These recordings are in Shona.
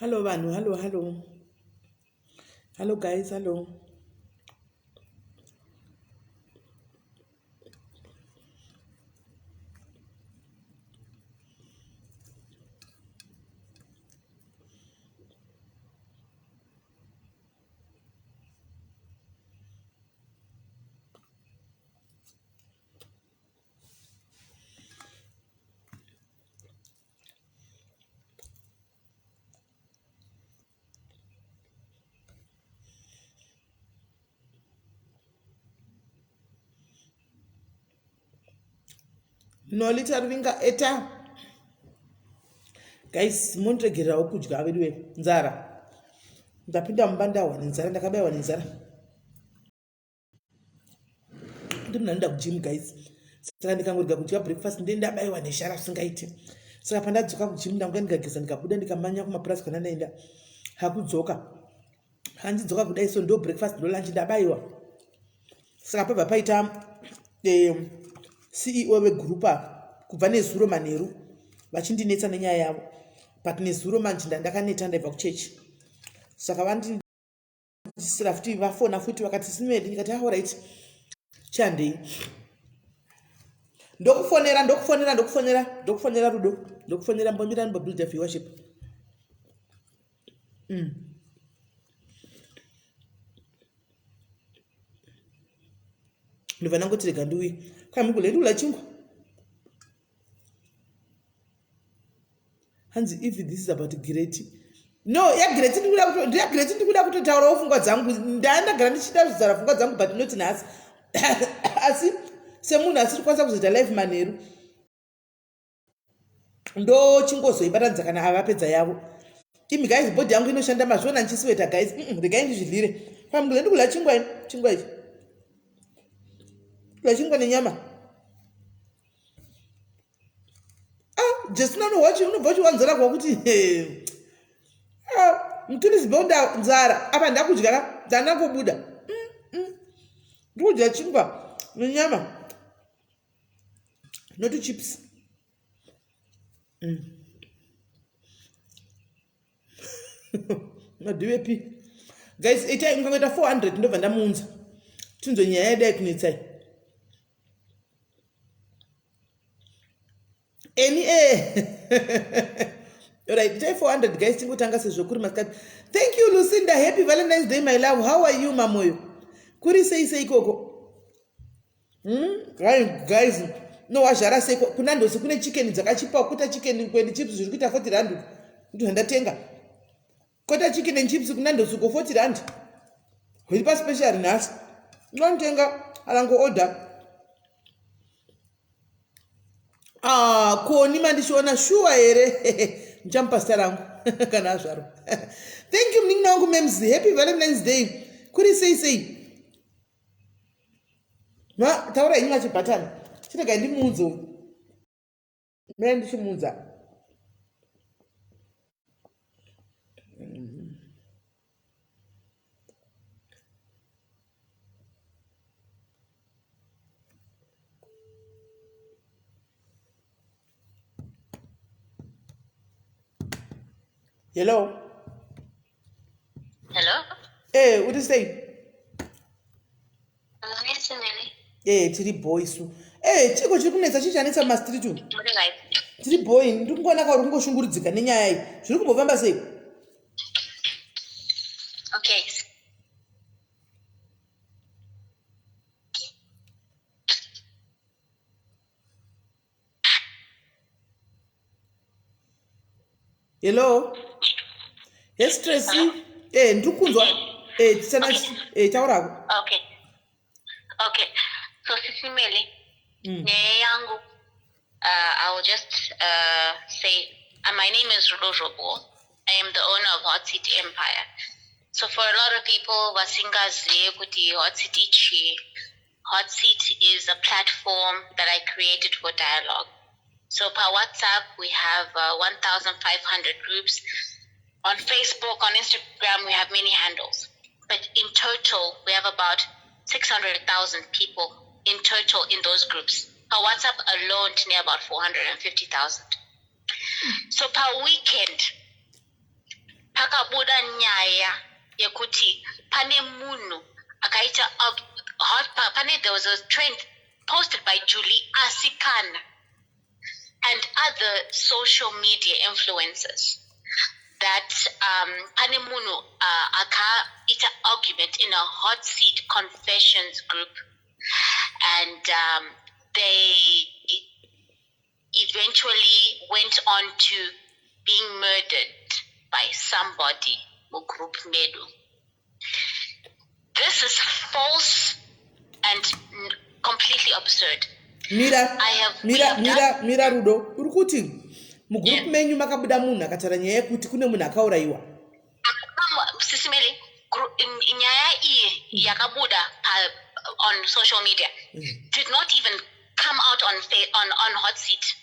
Hallo vanhu, hallo hallo. Hallo guys, hallo. Nolita Ruvinga eta guys mondiregererawo kudya veduwe nzara ndapinda mumba ndahwa nenzara ndakabaiwa nenzara ndiri ndanoenda kugym guys saka ndikangorega kudya breakfast ndee ndabaiwa neshara zvisingaiti saka pandadzoka kugym ndanguya ndikageza ndikabuda ndikamanya kumapurazi kana ndaenda hakudzoka handidzoka kudai so ndo breakfast ndo lunch ndabaiwa saka pabva paita eh, ceo vegroup apa kubva nezuro manheru vachindinetsa nenyaya yavo but nezuro manje ndandakaneta ndaibva kuchechi saka vandi sira futi vafona futi vakati simedi ndikati aorit ah, chandei ndokufonera ndokufonera ndokufonera ndokufonera rudo ndokufonera mbomira ndimbobuilda viewership mm. ndobva ndangoti rega ndiuye kwai mukule chingwa hanzi if this is about gireti no yagireti ndiyagireti ndikuda kutotaurawo pfungwa dzangu ndandagara ndichida kuzara pfungwa dzangu but not nhasi asi semunhu asiri kukwanisa kuzoita life manheru ndochingozoibatanidza kana avapedza yavo imi guys bhodhi yangu inoshanda mazviona ndichisweta guys regai ndizvidlire pamndu ndikudya chingwa ini chingwa ichi kudya chingwa nenyama ah jesina unohwa unobva uchiwanzara kwakuti ah, mutulisi bonda nzara apa ndakudya ka ndandangobuda mm, mm. ndikudya chingwa nenyama not chips mm. madivepi guys itai mukangoita 400 ndobva ndamuunza tinzwe nyaya yadai kunetsai eni e eh. right itai 400 guys tingotanga sezvo kuri masikati thank you lucinda happy valentines day my love how are you mamoyo kuri sei sei ikoko Hmm? Guys, no wazvara sei kuna ndosi kune chicken dzakachipa kuta chicken kwendi chips zviri kuita 40 rand kuti zvandatenga kota chicken and chips kuna ndosi ko 40 rand hwiri pa special nhasi ndinotenga arango order ah koni mandichiona shuwa here ndichamupa zita rangu kana azvarwa thank you munin'ina wangu mems happy valentines day kuri sei sei Ma, taura henyu vachibhatana chiregai ndimuudze uyu mai ndichimuudza hello Hello? Eh, uri sei? Eh, tiri boy su. Eh, chiko chiri kunetsa chii chanetsa mumastreet umu? Tiri boy, ndiri kungoona ka uri kungoshungurudzika nenyaya iyi. Zviri kumbofamba sei? Okay. Hello? Yes, Tracy. Eh, ndiri kunzwa. Eh, tisana eh taurako. Okay. Okay. So Sisi Mele, nyaya yangu I will just say my name is Rudo Zvobo. I am the owner of Hot Seat Empire. So for a lot of people vasingazive kuti Hot Seat ichii, Hot Seat is a platform that I created for dialogue. So per WhatsApp, we have 1,500 groups. On Facebook, on Instagram, we have many handles. But in total, we have about 600,000 people in total in those groups. Per WhatsApp alone, near about 450,000. So per weekend, Pakabuda nyaya yekuti pane munhu akaita pane, there was a trend posted by Julie Asikana and other social media influencers that pane munhu akaita argument in a Hot Seat Confessions group, and they eventually went on to being murdered by somebody mugroup medu. This is false and completely absurd. Mira. Mira, mira, mira, Rudo. Uri kuti mugroup menyu makabuda munhu akataura nyaya yekuti kune munhu akaurayiwa? Sisi Melly, nyaya iyi yakabuda on social media did not even come out on Hot Seat.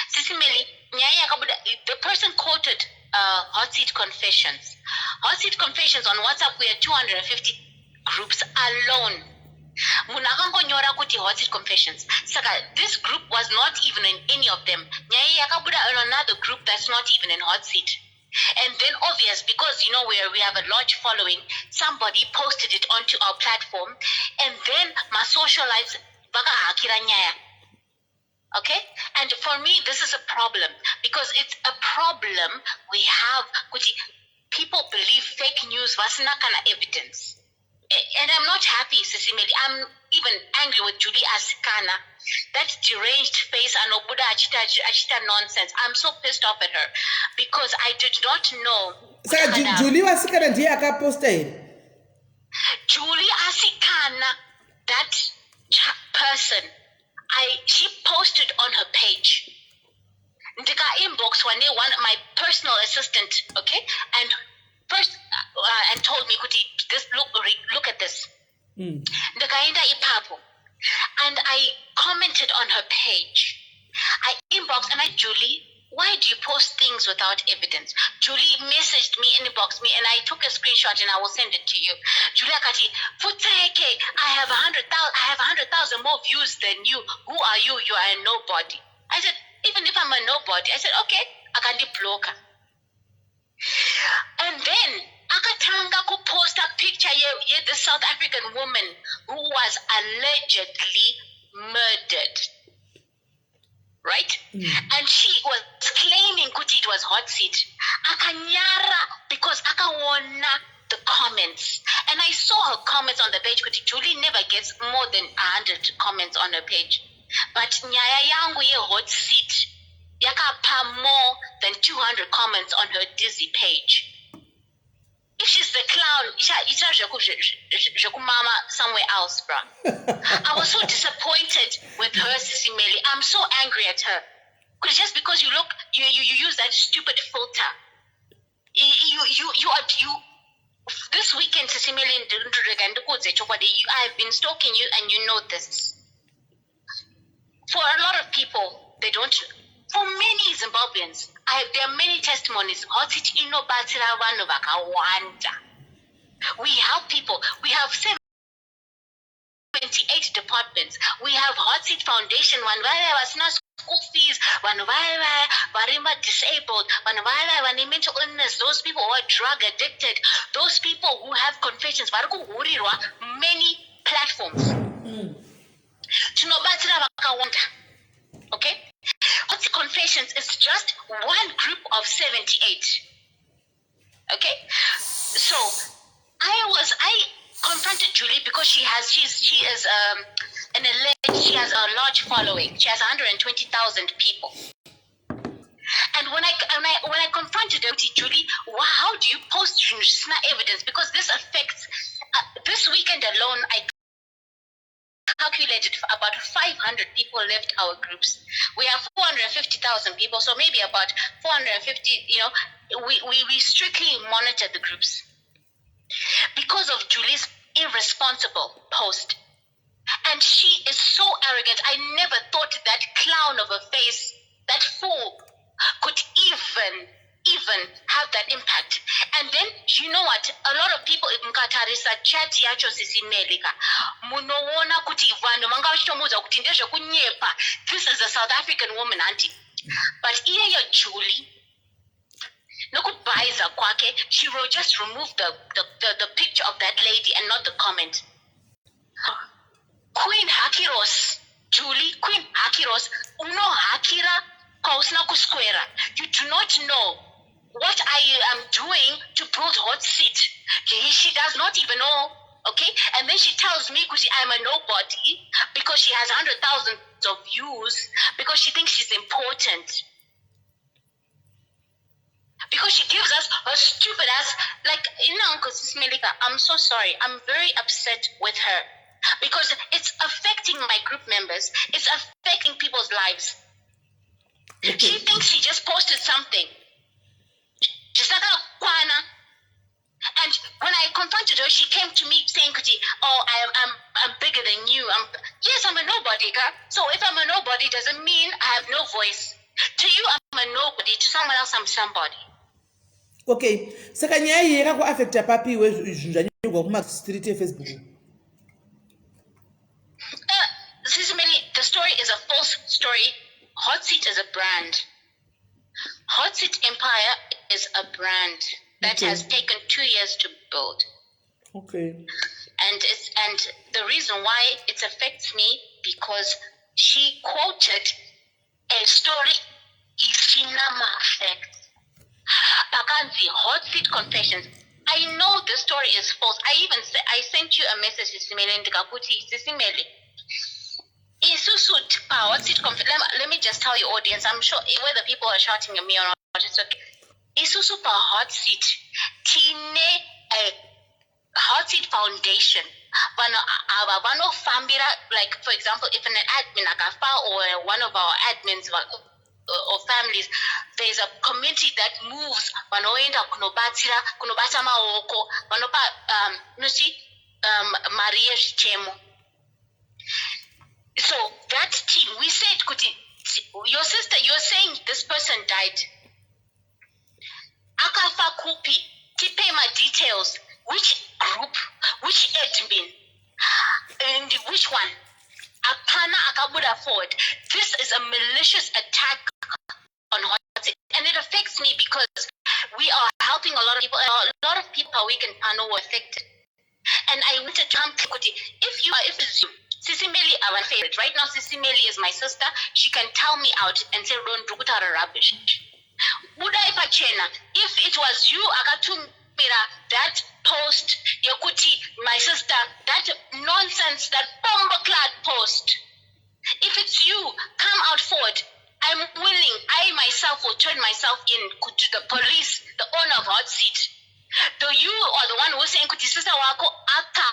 Sisi Melly, nyaya yakabuda, the person quoted Hot Seat Confessions. Hot Seat Confessions on WhatsApp, we are 250 groups alone. Munhu akangonyora kuti Hot Seat Confessions. Saka this group was not even in any of them. Nyaya yakabuda on another group that's not even in Hot Seat. And then obvious, because you know where we have a large following, somebody posted it onto our platform, and then my socialites vakahakira nyaya. Okay? And for me, this is a problem, because it's a problem we have kuti people believe fake news vasina kana evidence. And I'm not happy, Sisi Melly. I'm even angry with Julie Asikana. That deranged face anobuda achita achita nonsense. I'm so pissed off at her because I did not know. Saka Julie Vasikana ndiye akaposta here? Julie Asikana, that person, I she posted on her page. Ndika inbox one day one my personal assistant, okay, and first and told me kuti this, look, look at this. Ndikaenda ipapo and I commented on her page. I inboxed and I, "Julie, why do you post things without evidence?" Julie messaged me, inboxed me, and I took a screenshot and I will send it to you. Julie akati, "Futseke, I have 100,000 more views than you. Who are you? You are a nobody." I said, "Even if I'm a nobody," I said, "Okay." Akandibloka. And then akatanga kuposta picture ye the South African woman who was allegedly murdered. Right? And she was claiming kuti it was Hot Seat. Akanyara because akaona the comments. And I saw her comments on the page, kuti Julie never gets more than 100 comments on her page. But nyaya yangu ye Hot Seat yakapa more than 200 comments on her dizzy page. If she's the clown, ita zvekumama somewhere else, bruh. I was so disappointed with her, Sisi Melly. I'm so angry at her. Because just because you look, you use that stupid filter. You are, you, this weekend, Sisi Melly, I've been stalking you and you know this. For a lot of people, they don't, for many Zimbabweans, there are many testimonies. Hot Seat inobatsira vanhu vakawanda. We help people. We have 78 departments. We have Hot Seat Foundation. Vanhu vaya vasina school fees, vanhu vaya vaya vari disabled, vanhu vaya vaya vane mental illness, those people who are drug addicted, those people who have confessions, vari kuhurirwa, many platforms. Tinobatsira vakawanda. Okay? Hot Seat Confessions is just one group of 78. Okay? So I confronted Julie because she has she's she is an alleged she has a large following. She has 120,000 people. And when I confronted her, "Julie, how do you post zvisina evidence? Because this affects this weekend alone, I calculated about 500 people left our groups. We have 450,000 people, so maybe about 450, we strictly monitor the groups. Because of Julie's irresponsible post. And she is so arrogant. I never thought that clown of a face, that fool, could even have that impact. And then, you know what? A lot of people, mukatarisa chat yacho, Sisi Melly ka, munoona kuti vanhu vanga vachitomuudza kuti ndezvekunyepa. This is a South African woman, auntie. But iyeyo Julie, Nokubhaiza kwake, she will just remove the, the, the, the picture of that lady and not the comment. Queen Hakiros, Julie, Queen Hakiros, unohakira kwausina kuswera. You do not know what I am doing to build hot seat. She does not even know, okay? And then she tells me kuti I'm a nobody because she has 100,000 of views because she thinks she's important. Because she gives us her stupid ass, like, you know, Uncle Melika, I'm so sorry. I'm very upset with her because it's affecting my group members. It's affecting people's lives. She thinks she just posted something. Zvisakakwana. And when I confronted her, she came to me saying, kuti, oh, I'm, I'm bigger than you. I'm, yes, I'm a nobody. Ka. So if I'm a nobody, doesn't mean I have no voice. To you, I'm a nobody. To someone else, I'm somebody. Okay, saka nyaya iyi yakakuafecta papi iwe zvinhu zvanyorwa kumastreet efacebook? Sisi Meli, the story is a false story. Hot Seat is a brand. Hot Seat Empire is a brand that has taken 2 years to build. And the reason why it affects me because she quoted a story isina facts. Pakanzi Hot Seat Confessions. I know the story is false. I even I sent you a message, Sisi Meli, ndikakuti, Sisi Meli, isusu pa Hot Seat Confessions. Let me just tell your audience. I'm sure whether people are shouting at me or not, it's okay. Isusu pa Hot Seat, tine a Hot Seat Foundation. Vanhu ava vanofambira, like for example, if an admin akafa or one of our admins or families, there's a community that moves. Vanoenda kunobatsira, kunobata maoko, vanopa, nochi, mari yezvichemo. So that team, we said, kuti, your sister, you're saying this person died. Akafa kupi? Tipe my details. Which group? Which admin? And which one? Apana akabuda forward. This is a malicious attack on Hot Seat. And it affects me because we are helping a lot of people. A lot of people we can pano were affected. And I want to come to Kuti. If you are, if it's you, Sisi Meli, our favorite. Right now, Sisi Meli is my sister. She can tell me out and say, Don't do rubbish. Budai pachena. If it was you, akatumira that post, yokuti, my sister, that nonsense, that bomboclad post. If it's you, come out forward. I'm willing. I myself will turn myself in to the police, the owner of Hot Seat. Though you are the one who's saying, kuti sister wako aka.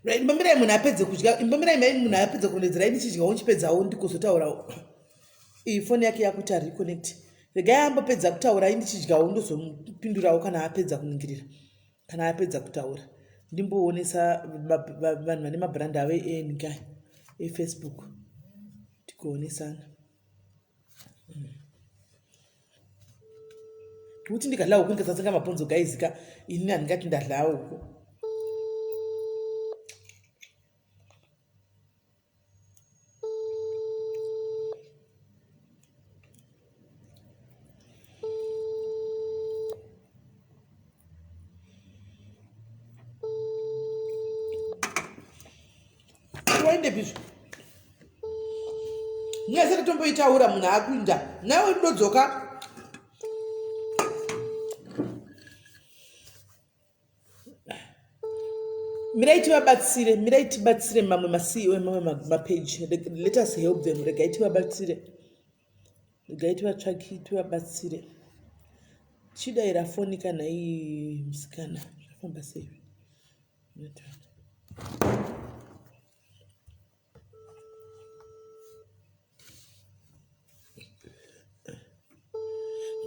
Right, imbamirai munhu apedze kudya, imbamirai mai munhu apedze kurondedzera ini chidyawo ndichipedzawo ndikozotaura. Iyi foni yake yakuita reconnect. Regai ambopedza kutaura ini ndichidyawo ndozomupindurawo kana apedza kuningirira. Kana apedza kutaura. Ndimboonesa vanhu vane mabrand avo eNK eFacebook. Tikoonesana. Kuti ndikadla huku ndikasatsenga mabhonzo guys ka, ini handingati ndadla huku. Waendepi zvo? Nyaya sati tomboitaura munhu akuinda. Nawe ndodzoka. Mirai tivabatsire, mirai tibatsire mamwe ma-CEO emamwe mapage. Let us help them. Regai tivabatsire. Regai tivatsvaki tivabatsire. Chidaira foni kana iyi musikana. Zvafamba sei?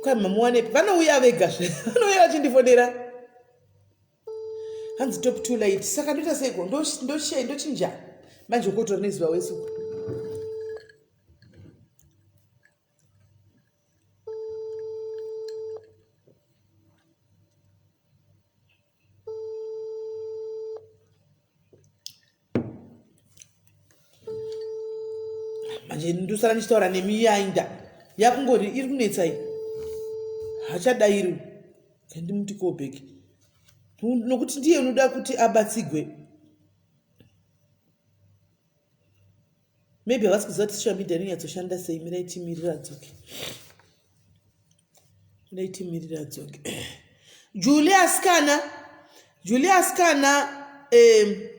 Kwai mamuwanepi? Vanouya vega zve. Vanouya vachindifonera. Hanzi top too late. Saka ndoita seiko? Ndochinja. Manje ukotora nezuva wese uko. Manje ndosara ndichitaura nemi yainda yakungori iri kunetsa iyi. Hachadairi. Kandimuti call back. Nokuti ndiye unoda kuti abatsigwe. Maybe havasi kuziva kuti social media inonyatsoshanda sei. Mirai timirira adzoke. Mirai timirira adzoke. Julius kana Julius kana eh,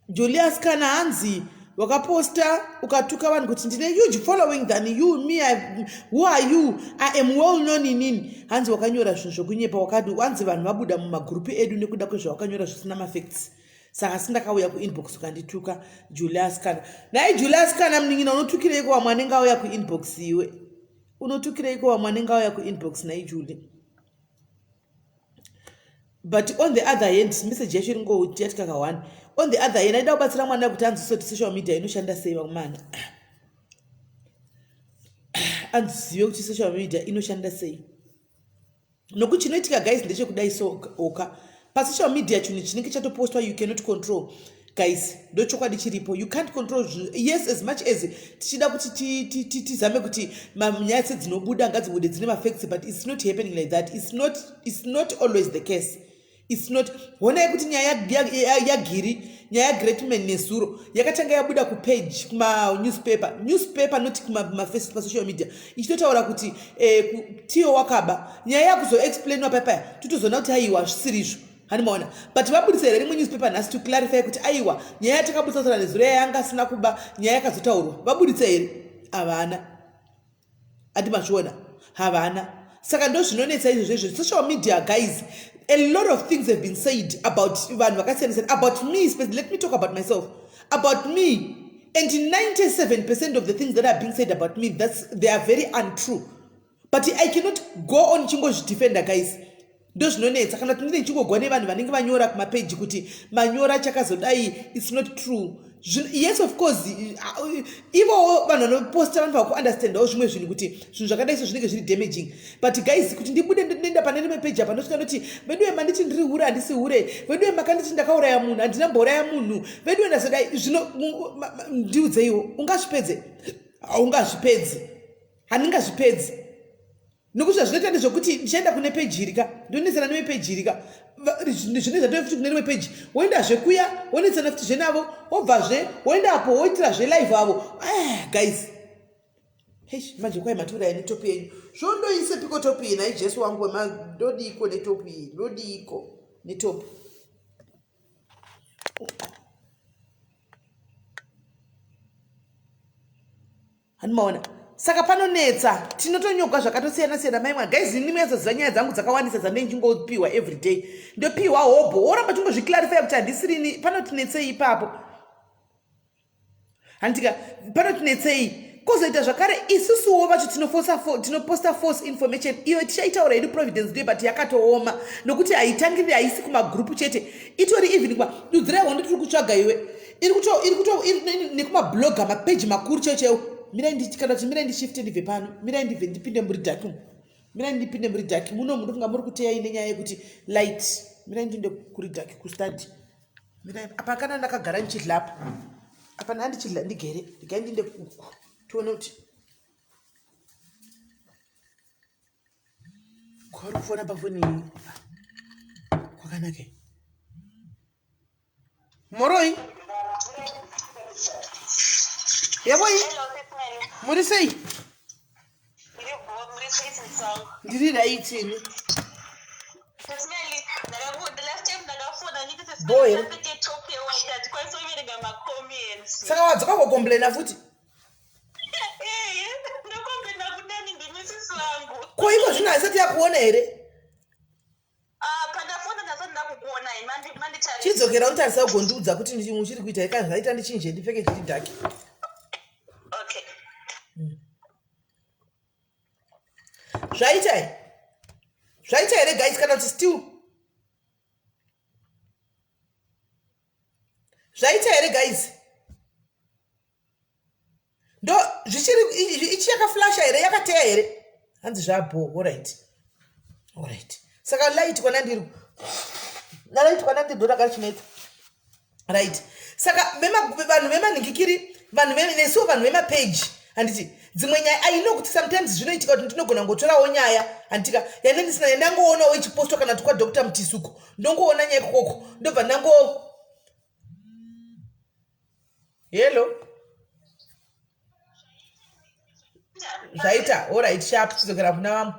Julius kana hanzi wakaposta ukatuka vanhu kuti ndine huge following than you me I, who are you I am well known inini hanzi wakanyora zvinhu zvokunyepa wakati hanzi vanhu vabuda mumagurupu edu nekuda kwezvawakanyora zvisina mafacts saka asi ndakauya kuinbox ukandituka Julius kana nhai Julius kana munin'ina unotukireiko vamwe anenge auya kuinbox iwe unotukireiko vamwe anenge auya kuinbox nhai Julie but on the other hand message yacho iringoti yati kaka one on the other hand aida kubatsira mwana kuti anzwise kuti social media inoshanda sei vakomana anzive kuti social media inoshanda sei nokuti chinoitika guys ndechekudai so oka pasocial media chinhu chinenge chatopostwa you cannot control guys ndochokwadi chiripo you can't control yes as much as tichida kuti tizame kuti nyaya dzedzinobuda ngadzibude dzine mafacts but it's not happening like that it's not, it's not always the case it's not honai kuti nyaya yagiri nyaya yagreatman nezuro yakatanga yabuda kupage kumanewspaper newspaper not kumafacebook pasocial media ichitotaura kuti eh, tiyo wakaba nyaya yakuzoexplainwa papaya totozoona kuti aiwa zvisirizvo hani maona but vabudisa here rimwe newspaper nhasi to clarify kuti aiwa nyaya yatakabudisa kutaura nezuro yayanga asina kuba nyaya yakazotaurwa vabudisa here havana andi mazviona havana saka ndozvinonetsa izvozvo izvo social media guys a lot of things have been said about vanhu vakasiyana siyana about me let me talk about myself about me and 97 percent of the things that are being said about me that's, they are very untrue but i cannot go on chingozvidefender guys ndozvinonetsa kana kuti ndine ndichingogwa nevanhu vanenge vanyora kumapeji kuti manyora chakazodai its not true yes of course ivowo vanhu vanoposta vanhu vakuunderstandawo zvimwe zvinhu kuti zvinhu zvakadai so zvinenge zviri damaging but guys kuti ndibude ndinoenda pane rimwe peji apa ndosvika ndoti veduwe manditi ndiri hure handisi hure veduwe makanditi ndakauraya munhu handina mbouraya munhu veduwe ndazodai zvino ndiudzeiwo ungazvipedze haungazvipedzi handingazvipedzi nokuti zvazvinoita ndezvekuti ndichaenda kune peji iri ka ndonetsana newe peji iri ka zvinoita ndove futi kune rimwe peji woendazve kuya wonetsana futi zvenavo wobvazve woendapo woitirazve live avo ah, guys hesh manje kwai matiuraya netopu yenyu zvondoisepiko topu iyi nhai jesu wangu wema ndodiiko netopu iyi ndodiiko netopu Handimaona. Saka panonetsa tinotonyogwa zvakatosiyana siyana mai mwana guys ini munyatsoziva nyaya dzangu dzakawandisa dzandenge ndichingopiwa everyday ndopiwa hobho woramba chingozviclarifya kuti handisirini panotinetsei ipapo handitika panotinetsei kozoita zvakare isusuwo vacho tinoposta false information iyo tichaitaura yedu providence day but yakatooma nokuti haitangiriri haisi kumagrupu chete itori even kuma dudzirai hondo tiri kutsvaga iwe iri kuto iri kuto nekumabloga mapeji makuru chaiwo chaiwo mirai nditi kana kuti mirai ndishifte ndibve pano mirai ndibve ndipinde muri dark umu mirai ndipinde muri dark muno munofunga muri kuteya ine nyaya yekuti light mirai ndinde kuri dark kustudy mirai apa kana ndakagara ndichidla apa apa ndandichidla ndigere ndigai ndinde uku tione kuti kwauri kufona pafoni iyi kwakanaka Moroi. Yevoi. Muri sei? Ndiri right ini. Boy. Saka wadzoka kucomplaina futi? Ko iko zvino haisati yakuona here? Ah, pandafona ndasati ndakukuonai manditarisa. Chidzokera unotarisa ugondiudza kuti uchiri kuita ika zvaita ndichinje ndipfeke chiri dark. Okay. Zvaita here? Zvaita here guys kana kuti still? Zvaita here guys? Ndo zvichiri ichi yakaflasha here yakateya here? Hanzi zvabho, alright. Alright. Saka light kwana ndiri. Light kwana ndiri ndo rakachinetsa. Right. Saka vanhu vemanhingikiri Vanhu nesuwo vanhu vemapeji, handiti dzimwe nyaya, I know kuti sometimes zvinoitika kuti ndinogona kungotorawo nyaya, handitika, yandandisina, yandangoonawo ichipostwa kana kuti kwaDr Mutisuko, ndongoona nyaya ikokoko, ndobva ndango hello, zvaita. Alright, sharp, tidzokera kuna vamwe.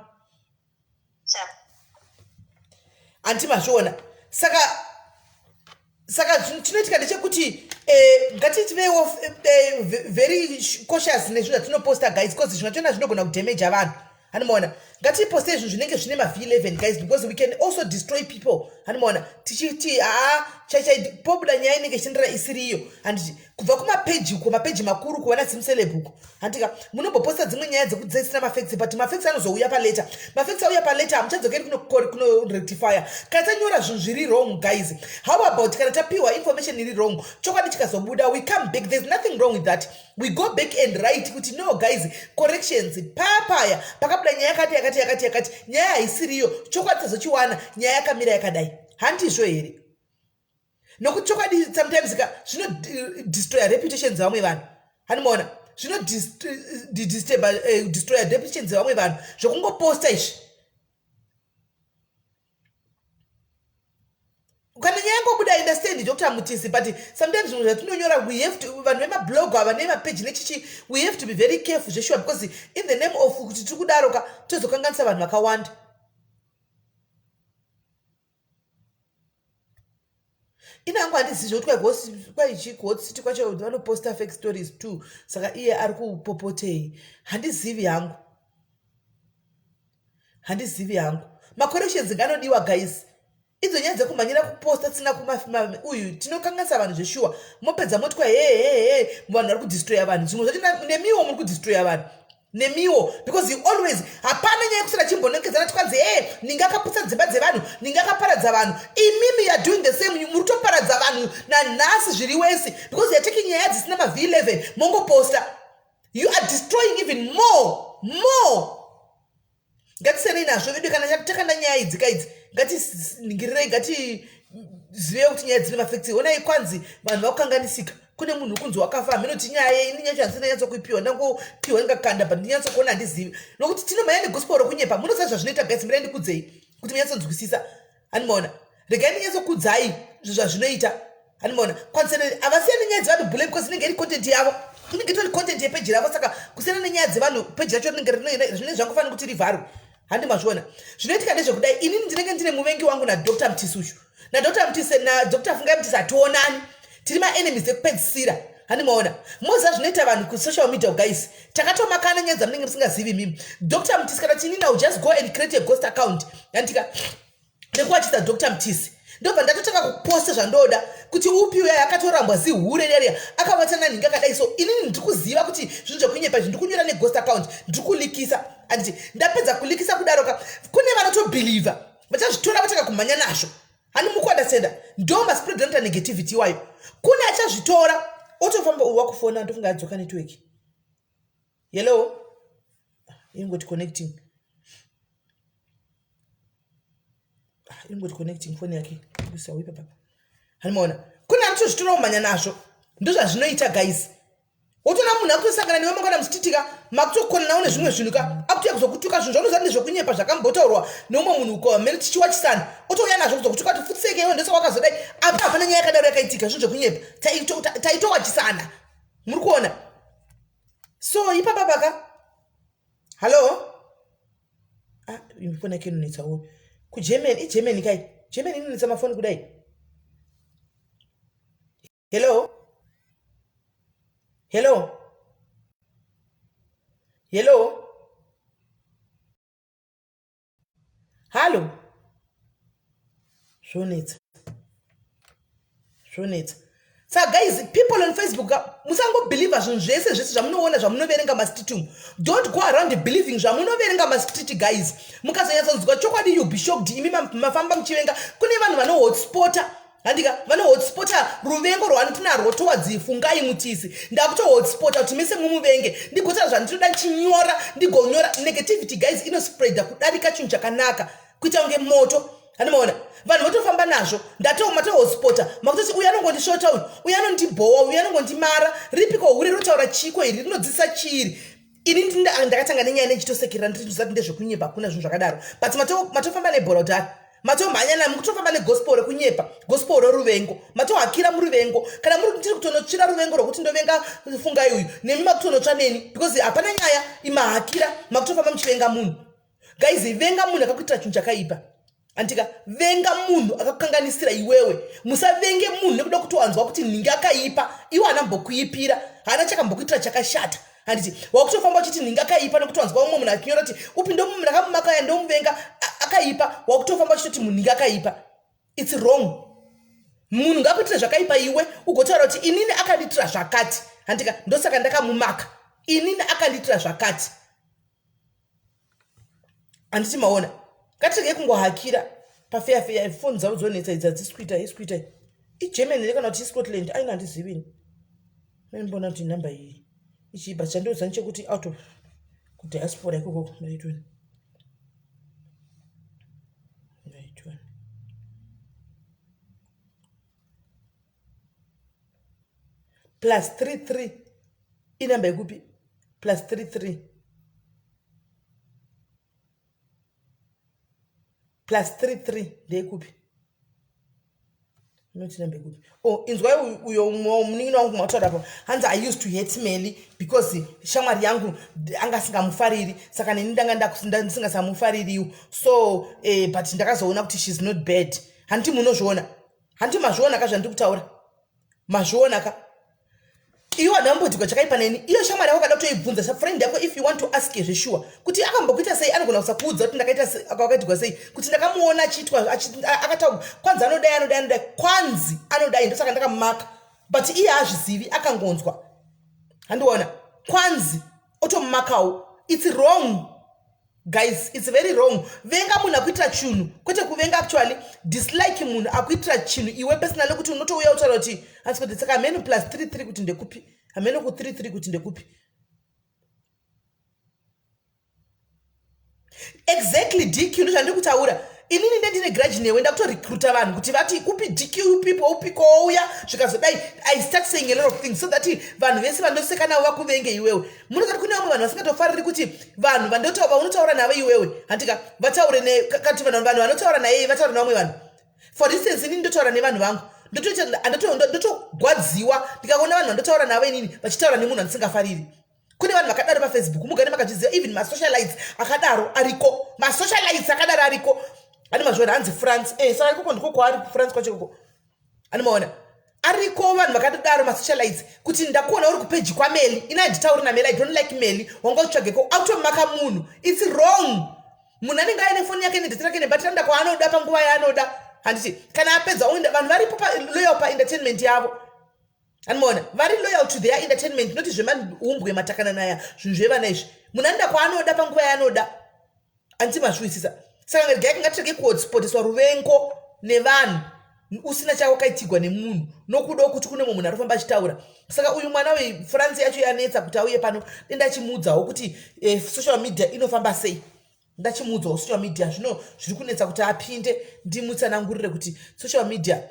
Anti mazviona. Saka chinoitika ndechekuti ngatitivewo very cautious nezvinhu zvatinoposta, guys, because zvimwe zvachona zvinogona kudamaja vanhu, hanimaona? Ngatiposte zvinhu zvinenge zvine mav11, guys, because we can also destroy people, hanimaona? Tichiti haa, chaichai pobuda nyaya inenge ichitendera isiri iyo, handiti? Kubva kumapeji uko, mapeji makuru, kuva naZimceleb uko, handika munomboposta dzimwe nyaya dzekudzisina mafacts, but mafacts anozouya palater. Mafacts auya palater, hamuchadzokeri kunorectifya kana tanyora zvinhu zviri wrong. Guys, how about kana tapiwa information iri wrong, chokwadi chikazobuda, we come back? There's nothing wrong with that. We go back and write kuti, "No guys, corrections, papaya pakabuda nyaya yakati, yakati, yakati, yakati, nyaya haisiriyo, chokwadi tazochiwana, nyaya yakamira yakadai." Handizvo here? Nokuti chokwadi sometimes ka zvinodestroya reputation dzevamwe vanhu, hanimaona? Zvinodisturba, destroya reputation dzevamwe vanhu zvokungoposta izvi. Kana nyaya yangobuda, understand, Dr Mutisi, but sometimes zvinhu zvatinonyora, we have to, vanhu vemablog ava nemapeji nechichi, we have to be very careful zvesure, because in the name of kuti tiri kudaro ka, tozokanganisa vanhu vakawanda. Inangu handizivi zvokuti kwaichi City kwacho vanoposta fake stories too, saka iye ari kupopotei? Handizivi hangu, handizivi hangu. Macorrections nganodiwa, guys. Idzo nyaya dzekumhanyira kuposta tsina uyu, tinokanganisa vanhu zveshuwa. Mopedza motwa hehehe, vanhu vari kudestroya vanhu. Zvimwe zvacho nemiwo muri kudestroya vanhu nemiwo, because you always, hapana nyaya yekusara chimbonongedzana twanzi e ninge akaputsa dzimba dzevanhu, ninge akaparadza vanhu. Imimi you are doing the same, muri kutoparadza vanhu nanhasi zviri wese, because you are taking nyaya dzisina mav11, mongoposta. You are destroying even more more. Ngatisenei nazvo vedu. Kana takanda nyaya idzi kaidzi, ngatiningirirei, ngatizivei kuti nyaya dzine mafacts. Onai, kwanzi vanhu vakukanganisika, kune munhu kunzi wakafa. Haminoti nyaya ini yacho handisina nyatsokuipiwa, ndangopiwa ndingakanda, but ndinyatsokuona handizivi, nokuti tinomhanya negospel rokunyepa. Munoziva zvazvinoita, guys. Mirai ndikudzei kuti munyatsonzwisisa, hanimaona? Regai ndinyatsokudzai zvinhu zvazvinoita, hanimaona? Kwanzisana havasiyani nenyaya dzevanhu bhule, because inenge iri content yavo, inenge itori content yepeji ravo. Saka kusiyana nenyaya dzevanhu, peji racho rinenge zvinenge zvangofanira kuti rivharwe, handi mazviona? Zvinoitika ndezvekudai, inini ndinenge ndine muvengi wangu naDr Mutisi uyu, naDr Mutisi, naDr Fungai Mutisi, hationani, tiri maenemies ekupedzisira, handi maona? Moziva zvinoita vanhu kusocial media, guys, takatomakana nyaya dzamunenge musingazivi mimi. Dr Mutisi, kana tinini, I will just go and create a ghost account, handika, nekuwachisa Dr Mutisi, ndobva ndatotanga kuposta zvandoda kuti upi uya akatorambwa, zihure reriya akabatana nhingi akadai. So inini ndiri kuziva kuti zvinhu zvekunyepa izvi, ndiri kunyora neghost account, ndiri kulikisa, handiti? Ndapedza kulikisa kudaro ka, kune vanotobhilivha, vachazvitora vatanga kumhanya nazvo, hani mukuunderstanda? Ndo maspread anoita negativity iwayo. Kune achazvitora otofamba. Uyu wakufona, ndofunga adzoka network. Hello, ingoti connecting, ingoti connecting, foni yake kusauipa papa, hanimaona? Kune anotozvitora kumhanya nazvo. Ndozvazvinoita, guys. Wotoona munhu akutosangana newe mangwana muchititika, makutokonanawo nezvimwe zvinhu ka, akutoya kuzokutuka zvinhu zvaunoziva nezvekunyepa, zvakambotaurwa neumwe munhu uko mene tichiwachisana, otouya nazvo kuzokutuka kuti futseke iwe, ndosaka wakazodai. Apa hapana nyaya yakadaro yakaitika, zvinhu zvekunyepa, taitowachisana, muri kuona? So ipapa paka, hallo, ah, foni yake inonetsawo kuGermany. IGermany kai? Germany inonetsa mafoni kudai. Hello, hello, hello, hallo, zvonetsa, zvonetsa. Saka guys, people on Facebook, musangobhelievha zvinhu zvese zvese zvamunoona, zvamunoverenga mastreet umu. Don't go around believing zvamunoverenga mastreet, guys. Mukazonyatsonzwa chokwadi, you be shocked. Imi mafamba muchivenga, kune vanhu vanohotspota, handika, vanohotspota ruvengo rwandinarwo towards Fungai Mutisi. Ndakutohotspota kuti mese mumuvenge, ndigotaura zvandinoda, ndichinyora, ndigonyora. Negativity, guys, inospreada kudarika chinhu chakanaka, kuita kunge moto, handimaona? Vanhu votofamba. nazvo. Ndato matohotspota makutoti uyu anongondishota uyu, uyu anondibhowa uyu, anongondimara. Ripiko hure rinotaura chiko iri, rinodzidzisa chiiri? Ini ndakatanga nenyaya nechitosekerera, nditi ndezvekunyepa, hakuna zvinhu zvakadaro. But matofamba nebhora kudhara, matomhanya nami kutofamba negospel rekunyepa, gospel reruvengo. Matohakira muruvengo. Kana muri ndiri kutonotsvira ruvengo rwekuti ndovenga Fungai uyu, nemi makutonotsva neni, because hapana nyaya imahakira. Makutofamba muchivenga munhu. Guys, venga munhu akakuitira chinhu chakaipa, andika? Venga munhu akakukanganisira iwewe. Musavenge munhu nekuda kuti wanzwa kuti nhingi akaipa. Iwe haana mbokuipira, haana chakambokuitira chakashata, handiti? Wakutofamba uchiti nhingi akaipa nekuti wanzwa umwe munhu achinyora kuti upi ndakamumaka, ndomuvenga, akaipa. Wakutofamba uchitoti munhu nhingi akaipa. It's wrong. Munhu ngakuitire zvakaipa, iwe ugotaura kuti inini akandiitira zvakati, handika? Ndosaka ndakamumaka. Inini akandiitira zvakati, handiti? Maona, ngatirege kungohakira pafeya feya. Foni dzavo dzonetsa idzi, hadzisi kuita, isi kuita. IGermany here kana kuti iScotland? Aina, handizivini. Mbona kuti nhamba iyi ichiibva. Chandoziva nechekuti out of kudiaspora ikoko. Ndaitoni, ndaitoni. +33 inamba yekupi? +33, +33 ndeyekupi? Inoti namba yekupi? Oh, inzwai uyo munin'ina wangu mataura pa. Hanzi, "I used to hate Meli because shamwari yangu anga asingamufariri, saka neni ndanga ndisingasamufaririwo. So but ndakazoona kuti she's not bad." Handiti munozviona? Handiti mazviona ka zvandiri kutaura? Mazviona ka? Iwo handamboitirwa chakaipa neni. Iyo shamwari yako kada kutoibvunza, friend yako, if you want to ask zveshuwa kuti akambokuita sei, anogona kusakuudza kuti ndakaita wakaitirwa sei, kuti ndakamuona achiitwa, akataura kwanzi anodai, anodai, anodai, kwanzi anodai, ndosaka ndakamumaka. But iye haazvizivi, akangonzwa, handiona, kwanzi otomumakawo. It's wrong, guys, it's very wrong. Venga munhu akuitira chinhu, kwete kuvenga, actually dislike munhu akuitira chinhu iwe personally, kuti unotouya utaura kuti hanzi kuti. Saka hameno +33 kuti ndekupi, hameno ku33 kuti ndekupi exactly. DQ, ndo zvandiri kutaura inini. Ndendine grudge newe, ndakutorecruita vanhu kuti vati kupi DQ people, upi kouya zvikazodai. I start saying a lot of things so that vanhu vese vandoseka navo vakuvenge iwewe. Munozati kune vamwe vanhu vasingatofariri kuti vanhu vaunotaura navo iwewe, handika, vataure kati vanhu vanotaura naye vataura nevamwe vanhu. For instance, inini ndotaura nevanhu vangu, ndotogwadziwa ndikaona vanhu vandotaura navo inini vachitaura nemunhu andisingafariri. Kune vanhu vakadaro paFacebook, mugare makazviziva. Even masocialites akadaro ariko, masocialites akadaro ariko. Ani mazviona? Hanzi France. Saka ikoko ndiko kwaari, kuFrance kwacho ikoko. Ani maona, ariko vanhu vakadaro, masocialites, kuti ndakuona uri kupage kwaMeli, ina handitauri naMeli, I don't like Meli, wanga uchitsvageko, automaka munhu. It's wrong. Munhu anenge aine foni yake nedata rake nebatiri, anoda kwaanoda panguva yaanoda, handiti? Kana apedza oenda. Vanhu varipo loyal paentertainment yavo. Anomaona, vari loyal to their entertainment, noti zvemaumbwe matakanana, zvinhu zvevana izvi. Munhu anoda kwaanoda panguva yaanoda, handiti? Mazviwisisa? Saka regai, ngatirege kuhotspoteswa ruvengo nevanhu usina chawakaitigwa nemunhu, nokuda kuti kune mumwe munhu arikufamba achitaura. Saka uyu mwana weFrance yacho yanetsa kuti auye pano, dendachimuudzawo kuti social media inofamba sei. Ndachimuudzawo social media zvino zviri kunetsa kuti apinde, ndimutsanangurire kuti social media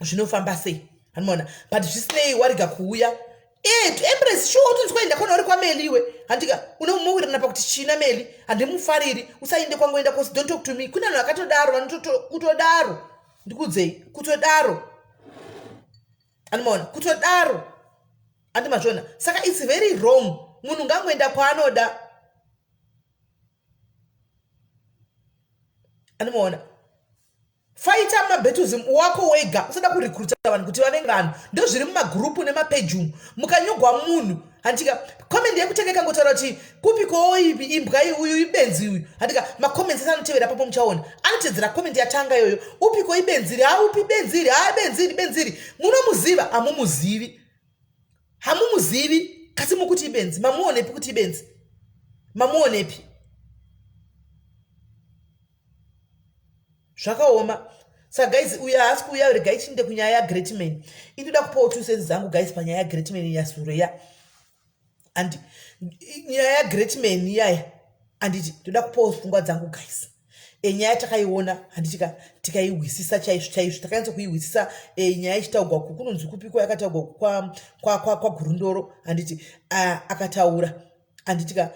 zvinofamba sei, anomaona. But zvisinei, warega kuuya. Empress, sure, utonzwa enda kona uri kwaMeli iwe, handika? Unomuwirirana pakuti china Meli handimufariri, usainde kwangu, enda kosi, don't talk to me. Kune vanhu vakatodaro, vanotokutodaro, ndikudzei, kutodaro, anomaona, kutodaro, andi mazviona? Saka it's very wrong. Munhu ngangoenda kwaanoda, anomaona? Faita mabattles wako wega, usada kurecruita vanhu kuti vavenge vanhu. Ndo zviri mumagurupu nemapeji umu. Mukanyogwa munhu, handika, comment yekutanga ikangotaura kuti kupi kooipi, imbwa uyu, ibenzi uyu, handika, macomments ese anotevera papo muchaona anotedzera comment yatanga iyoyo. Upi ko ibenzi iri? Ha, upi benzi iri? Ha, benzi iri, benzi iri. Munomuziva? Hamumuzivi, hamumuzivi, kasi mukuti ibenzi. Mamuonepi kuti ibenzi? Mamuonepi? Zvakaoma. Saka guys, uyo haasi kuuya, regai chiinde kunyaya yaGreatman. Inoda kupawo two cents dzangu, guys, panyaya yaGreatman yasureya. And nyaya yaGreatman iyaya, anditi ndoda kupawo pfungwa dzangu, guys. Nyaya takaiona, handitika? Tikaihwisisa chaizvo chaizvo, takanyatsa kuihwisisa. Nyaya ichitaugwa kunonzi kupiko, yakataugwa kwaGurundoro, kwa handiti? Akataura, handitika?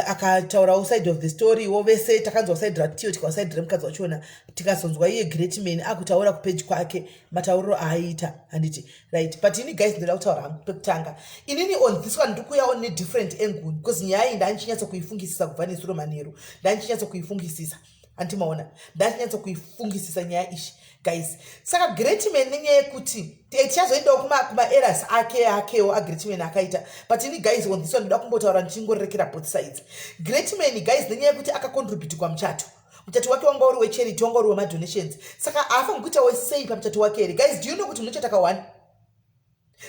Akataurawo side of the story wo. Vese takanzwa side raTiyo, tikawa side remukadzi wachona, tikazonzwa iye Greatman akutaura kupeji kwake matauriro aaita, handiti? Right, but ini guys, ndoda kutaura hangu pekutanga. Inini on this one ndikuuyawo nedifferent angle, because nyaya iyi ndanchinyatswa kuifungisisa kubva nezuro manheru. Ndanchinyatswa kuifungisisa, handimaona? Ndachinyatsa kuifungisisa nyaya ishi, guys. Saka Greatman, nenyaya yekuti tichazoendawo kumaerrors ake akewo aGreatman akaita, but ini guys, on this one ndoda kumbotaura ndichingorerekera both sides. Greatman guys, nenyaya yekuti akacontribute kwamuchato, muchato wake wanga uri wecharity, wanga uri wemadonations, saka haafangi kuitawo sei pamuchato wake here? Guys, do you know kuti munochata ka1?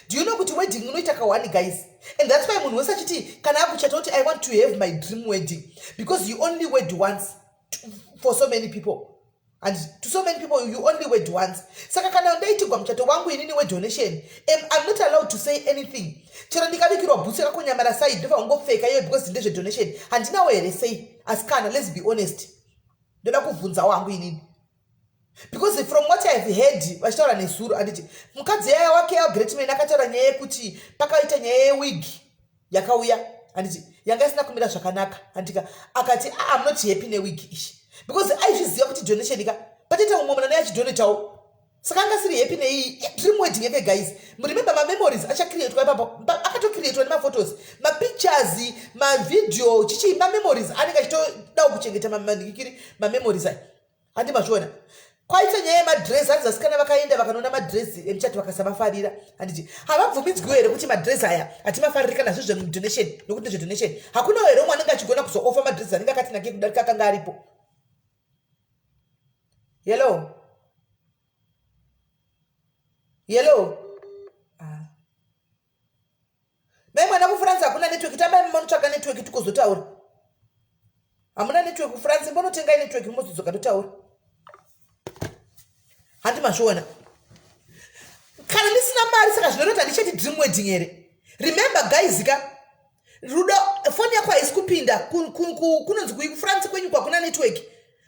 Do you know kuti wedding unoita ka1, guys? And that's why munhu wese achiti kana akuchata kuti, "I want to have my dream wedding," because you only wed once. For so many people, and to so many people, you only wed once. Saka kana ndaitigwa muchato wangu inini wedonation, I'm not allowed to say anything. Chero ndikabikirwa bhutsu yakakonyamara side, ndofa kungopfeka iyoyo because ndezvedonation. Handinawo here sei? Asi kana, let's be honest, ndoda kubvunza wangu inini, because from what I have heard vachitaura nezuro, anditi mukadzi yaya wake yaGreatman akataura nyaya yekuti pakaita nyaya yewig yakauya, handiti yanga isina kumira zvakanaka, handika? Akati, "Ah, I'm not happy newig ishi," because aizviziva kuti donation ka, patoita mumwe munhu anaye achidonatawo, saka anga asiri happy neiyi dream wedding yake. Guys, remember, mamemories achacreatwa ipapo, akatocreatwa nemaphotos, mapictures, mavideo, chichi, mamemories anenge achitodawo kuchengeta manhikikiri mamemories aya, handi mazviona? Kwaita nyaya yemadress, hanzi vasikana vakaenda vakanoona madress emuchato vakasamafarira, handiti? Havabvumidzwiwo here kuti madress aya hatimafariri kana zvezvedonation, nokuti ndezvedonation? Hakunawo here umwe anenge achigona kuzooffer madress anenge akati nake kudarika akanga aripo? Hello, hello. Ah. Mai mwana, kuFrance hakuna network. Tambai manotsvaka network tikozotaura. Hamuna network kuFrance, mbonotengai network mozodzoka totaura, handi mazviona? Kana ndisina mari, saka zvinoreva kuti handichati dream wedding here? Remember guys ka, Rudo, foni yako haisi kupinda. Kunonzi kuFrance kwenyu kwakuna network,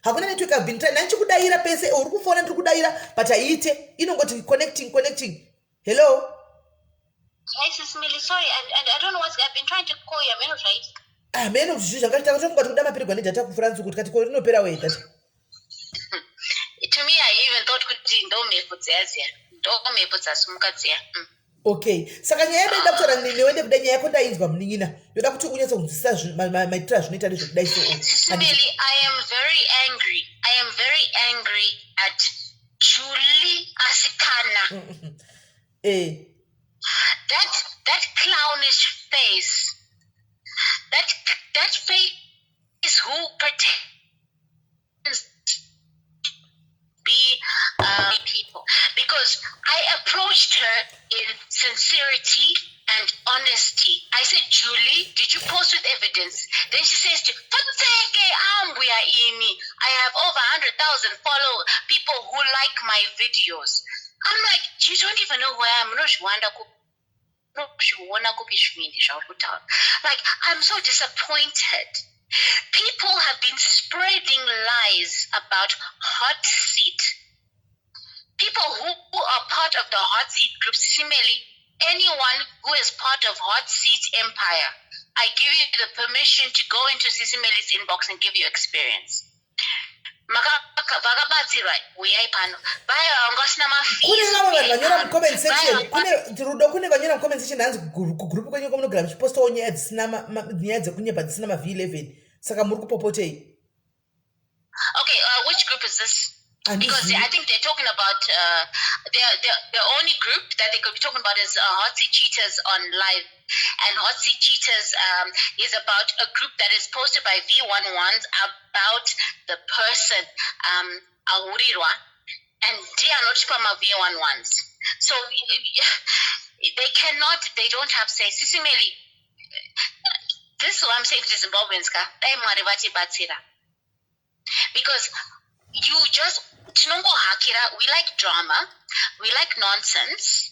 hakuna network. I've been trying, ndandichikudayira pese uri kufona, ndiri kudayira, but haiite, inongoti connecting, connecting. Hello? Hi, Sis Millie. Sorry, and I don't know what's. I've been trying to call you. I'm not right. Ameno zvinhu zvakati takatofunga kuti kuda mapirirwa nedata kuFrance kuti kati ko rinopera wei data. To me, I even thought kuti ndo mhepo dziya dziya. Ndo mhepo dzasimuka dziya. Okay, saka nyaya yedu ida kutaura newe ndekuda nyaya yako ndainzwa, munin'ina. Ndoda kuti unyatso kunzwisisa maitiro azvinoita ndezvekudai so. Sis Millie, I am very angry. I am very angry at Julie Asikana. That clownish face. That face who pretends be people, because I approached her in sincerity and honesty. I said, "Julie, did you post with evidence?" Then she says to "Fatseke ambuya ini. I have over 100,000 follow people who like my videos." I'm like, "You don't even know who I am. Unozviwanda kupi? Unozviona kupi zvivindi zvauri kutaura?" Like, I'm so disappointed. People have been spreading lies about Hot Seat. People who are part of the Hot Seat group, similarly, anyone who is part of Hot Seat Empire, I give you the permission to go into Sisi Melly's inbox and give you experience. Vakabatsirwa, uyai pano. Vaya vanga vasina Kune mafees, vamwe vanhu uyai vanyora pano. Mucomment section. Vaya Kune Rudo, kune vanyora mucomment section, hanzi kugroup kwenyu kwamunogara muchipostawo nyaya dzisina nyaya dzekunyepa dzisina mav11, saka muri kupopotei? Okay, which group is this? Because Handizivi. I think they're talking about the only group that they could be talking about is Hot Seat Cheaters on live, and Hot Seat Cheaters is about a group that is posted by V11s about the person ahurirwa, and they are not from a V11s. So they cannot, they don't have say. Sisi Melly, this is what I'm saying to Zimbabweans, ka, dai Mwari vatibatsira, because you just tinongohakira. We like drama, we like nonsense,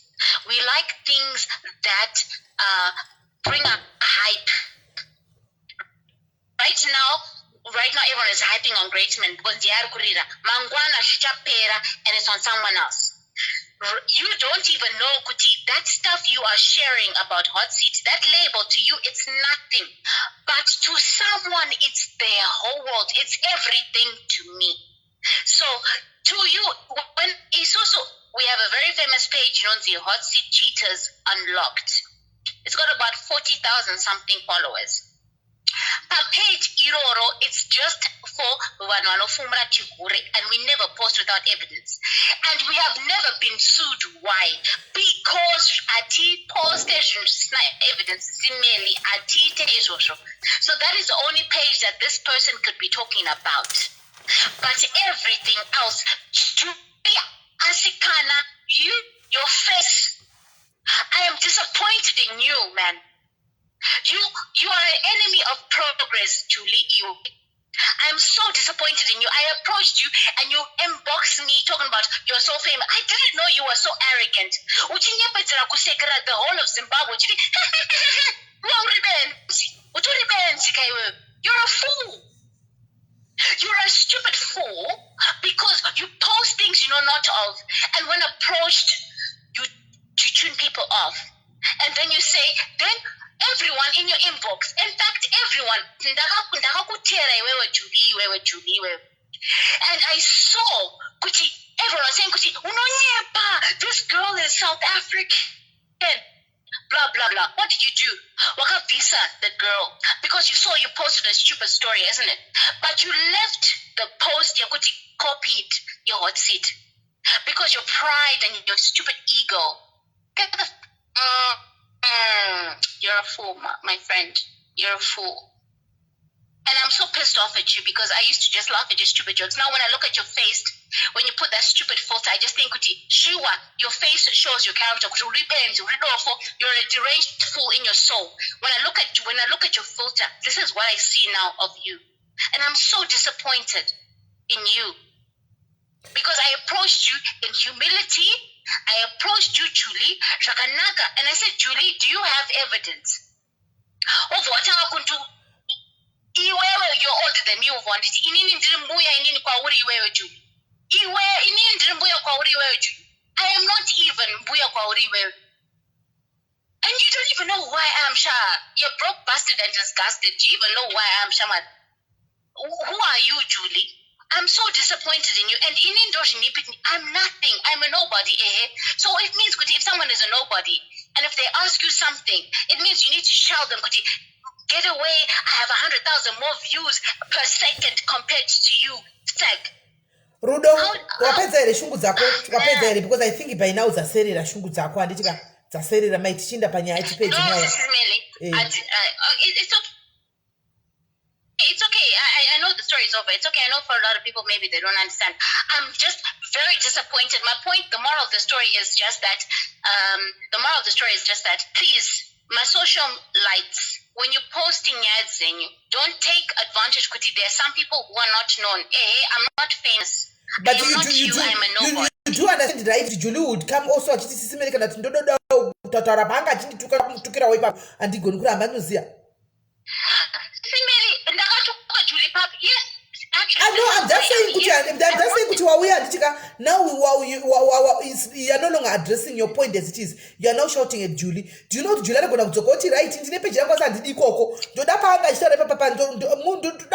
we like things that bring a hype. Right now everyone is hyping on Greatman because ndiye ari kurira. Mangwana zvichapera and it's on someone else. You don't even know kuti that stuff you are sharing about Hot Seat, that label, to you it's nothing, but to someone it's their whole world. It's everything to me. So to you, when isusu, we have a very famous page known as the Hot Seat Cheaters Unlocked. It's got about 40,000 something followers. Papage iroro, it's just for vanhu vanofumura chihure, and we never post without evidence, and we have never been sued. Why? Because hatiposte zvinhu zvisina evidence. Simeli, hatiite izvozvo. So that is the only page that this person could be talking about, but everything else, Julia asikana, you, your face, I am disappointed in you, man. You are an enemy of progress, Julie. You. I'm so disappointed in you. I approached you and you inboxed me talking about you're so famous. I didn't know you were so arrogant. Uchinyepedzera kusekera the whole of Zimbabwe. Uchiti, "Uri benzi. Utori benzi ka iwewe." You're a fool. You're a stupid fool because you post things you know not of, and when approached, you tune people off. And then you say, then everyone in your inbox, in fact, everyone, ndakakutera iwewe Julie, iwewe Julie, iwewe. And I saw kuti everyone was saying kuti unonyepa, this girl is South African, blah blah blah. What did you do? Wakabvisa the girl because you saw you posted a stupid story, isn't it? But you left the post yekuti copied your Hot Seat because your pride and your stupid ego. Get the you're a fool, my friend. You're a fool. And I'm so pissed off at you because I used to just laugh at your stupid jokes. Now, when I look at your face, when you put that stupid filter, I just think, kuti, sure, your face shows your character. Kuti uri benzi, uri dofo, you're a deranged fool in your soul. When I look at your filter, this is what I see now of you, and I'm so disappointed in you because I approached you in humility. I approached you, Julie, zvakanaka, and I said, "Julie, do you have evidence?" Obva watanga kuntu iwewe, you're older than me. Ubva wanditi inini ndiri mbuya inini kwauri iwewe, Julie. Iwe, inini ndiri mbuya kwauri iwewe, Julie. I am not even mbuya kwauri iwewe, and you don't even know who I am, sha. You're broke, busted and disgusted. Do you even know who I am, shamwari? Who are you, Julie? I'm so disappointed in you. And ini ndozvinipi? I'm nothing. I'm a nobody, eh? So it means kuti if someone is a nobody and if they ask you something, it means you need to tell them kuti get away. I have 100,000 more views per second compared to you. Seg. Rudo, wapedza here shungu dzako? Wapedza here? Because I think by now dzaserera shungu dzako, handiti ka? Dzaserera mai, tichiinda panyaya, tipedze No, nyaya. Sis Melly. Eh. It's okay. It's okay. I know the story is over. It's okay. I know for a lot of people, maybe they don't understand. I'm just very disappointed. My point, the moral of the story is just that, the moral of the story is just that, please, my social lights, when you're posting ads, and you don't take advantage. Kuti there are some people who are not known. Eh, I'm not famous. But I am you not do, you you. do, I'm a nobody. you do understand, right? Julie would come also achiti, "Sis Melly," kana kuti ndododa kutaura paanga achindituka, kumutukirawo ipapo handigoni kuramba, anoziya. Sis Melly, ndakatuka Julie pap. Yes, actually. I know, I'm just saying kuti, Yes, I'm just saying kuti wauya, handitika? Now you are no longer addressing your point as it is. You are now shouting at Julie. Do you know kuti Julie anogona kudzoka kuti, "Right, ndine peji yangu, asi handidi ikoko, ndoda paanga achitaura ipapapa, ndoda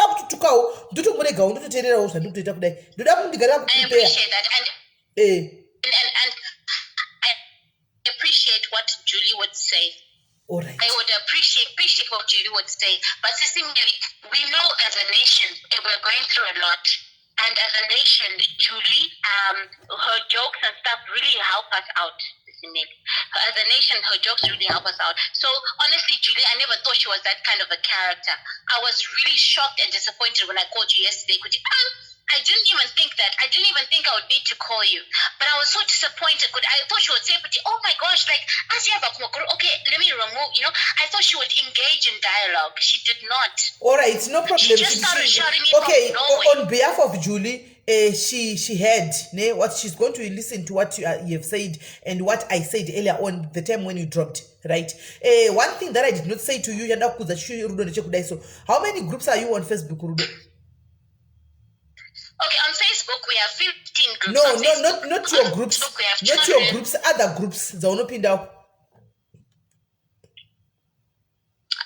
kututukawo," ndotomuregawo, ndototeererawo zvandiri kutoita kudai, ndoda kundigarira I kuprepare. Appreciate that. And Eh. and I appreciate what Julie would say. All right. I would appreciate what Julie would say. But Sis Melly, we know as a nation, eh, we're going through a lot. And as a nation, Julie, her jokes and stuff really help us out. Sis Melly. As a nation, her jokes really help us out. So honestly, Julie, I never thought she was that kind of a character. I was really shocked and disappointed when I called you yesterday. Could you, I didn't even think that. I didn't even think I would need to call you. But I was so disappointed. Could I thought she would say, "Oh my gosh, like, as you have a okay, let me remove." I thought she would engage in dialogue. She did not. All right, no problem. She just started shouting me Okay, from nowhere. On behalf of Julie, She heard ne, what she's going to listen to what you have said and what I said earlier on the time when you dropped, right? One thing that I did not say to you, yanda kukudza Rudo, ndechekudai. So how many groups are you on Facebook, Rudo? Okay, on Facebook we have 15 groups. No, On no, Facebook. not your On groups. Facebook we have Not your 200. groups, other groups dzaunopindawo.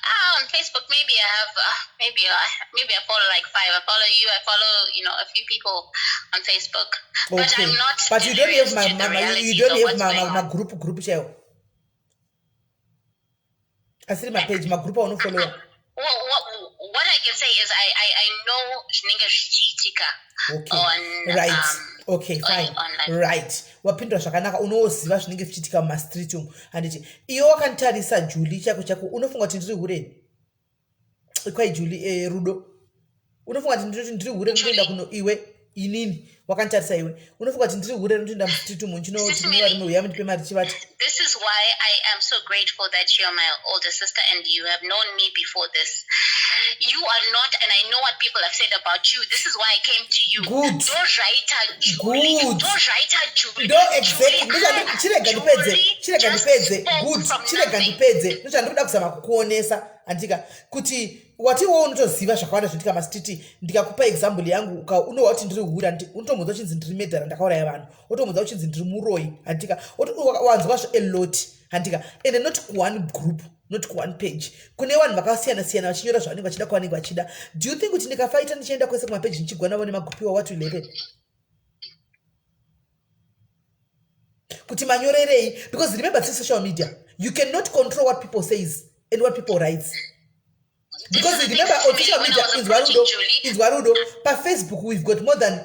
Ah, on Facebook maybe I have maybe I follow like five. I follow you. I follow a few people on Facebook. But I'm not But you don't have delirious to the you realities don't of have what's going on. magroup group chaiwo asiri mapage, magroup aunofollowa? Well, what I can say is I know zvinenge zvichiitika on Okay, fine. Online. Right, wapindura zvakanaka. Unoziva zvinenge zvichiitika mumastreet umu, handiti? Iwe wakanditarisa, Julie, chako chako, unofunga kuti ndiri hureni kwai, Julie? Rudo, unofunga kuti ndiri hure rinotoenda kuno? Iwe, inini wakanditarisa iwe, unofunga kuti ndiri hure rinotoenda mustreet umu nchinoti Sisi kune Mary. Varume, uya mundipe mari chivati? This is why I am so grateful that you're my older sister and you have known me before this. You are not, and I know what people have said about you. This is why I came to you. Good. Ndozvaita Julie. Good. Ndozvaita Julie. Ndo exactly chirega ndipedze, chirega ndipedze. Good, chirega ndipedze. Ndochandiri kuzama kukuonesa, handika, kuti watiwo unotoziva zvakawanda zvinoitika mastreet. Ndikakupa example yangu, unowa kuti ndiri hura, unotomudza uchinzi ndiri murderer, ndakauraya vanhu, otomudza uchinzi ndiri muroi, handika? Wanzwa a lot, handika? And not kuone group, not kuone page, kune vanhu vakasiyana siyana vachinyora zvavanenge vachida, kwavanenge vachida. Do you think kuti ndikafaita ndichienda kwese kumapeji ndichigwa navo nemagroup iwa, what will happen? Kuti manyorerei? Because remember, this social media, you cannot control what people says and what people writes, because remember, on social media, inzwa Rudo, inzwa Rudo, paFacebook we've got more than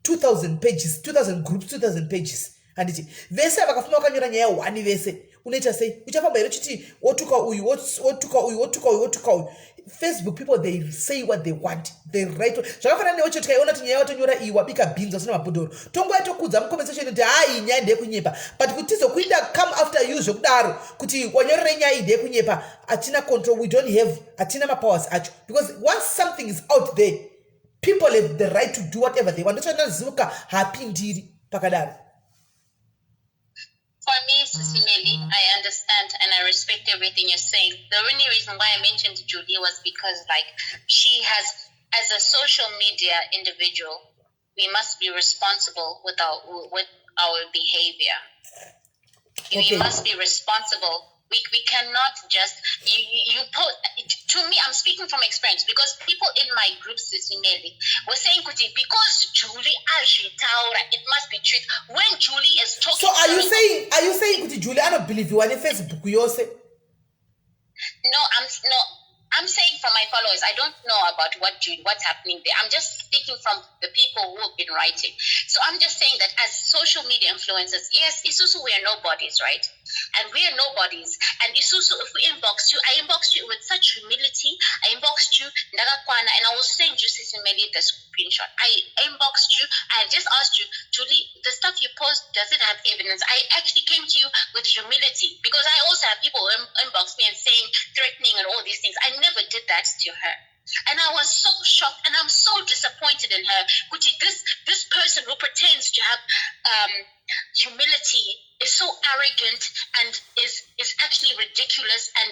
2000 pages, 2000 groups, 2000 pages, handiti? Vese vakafuma vakanyora nyaya one vese, unoita sei? Uchafamba here uchiti wotuka uyu, wotuka uyu, wotuka uyu, wotuka uyu? Facebook people, they say what they want, they write. Zvakafanana newe chero tikaiona kuti nyaya watonyora iyi, wabika bhinzi wasina mabhodhoro, tonguva tokudza mucomment section kuti hai, nyaya ndeyekunyepa. But kuti tizokuita come after you zvekudaro kuti wanyorere nyaya iyi ndeyekunyepa, hatina control, we don't have, hatina mapowers acho, because once something is out there, people have the right to do whatever they want. Ndochanazivuka hapindiri pakadaro. For me, Sisi Meli, I understand and I respect everything you're saying. The only reason why I mentioned Julie was because, like, she has, as a social media individual, we must be responsible with our behavior. We must be responsible. We cannot just you put to me. I'm speaking from experience because people in my group, Sisi Meli, were saying kuti because Julie azvitaura, it must be truth. When Julie is talking, So are you saying kuti Julie anobhilivhiwa neFacebook yose? No, I'm no. I'm saying from my followers. I don't know about what's happening there. I'm just speaking from the people who have been writing. So I'm just saying that as social media influencers, yes, isusu, we are nobodies, right? And we are nobodies. And isusu, if we inbox you, I inboxed you with such humility. I inboxed you, ndakakwana, and I will send you, Sisi Meli, the screenshot. I inboxed you. I just asked you, "Julie, the stuff you post, does it have evidence?" I actually came to you with humility because I also have people who inbox me and saying, threatening and all these things. I never did that to her. And I was so shocked and I'm so disappointed in her. Kuti this person who pretends to have humility is so arrogant and is actually ridiculous. And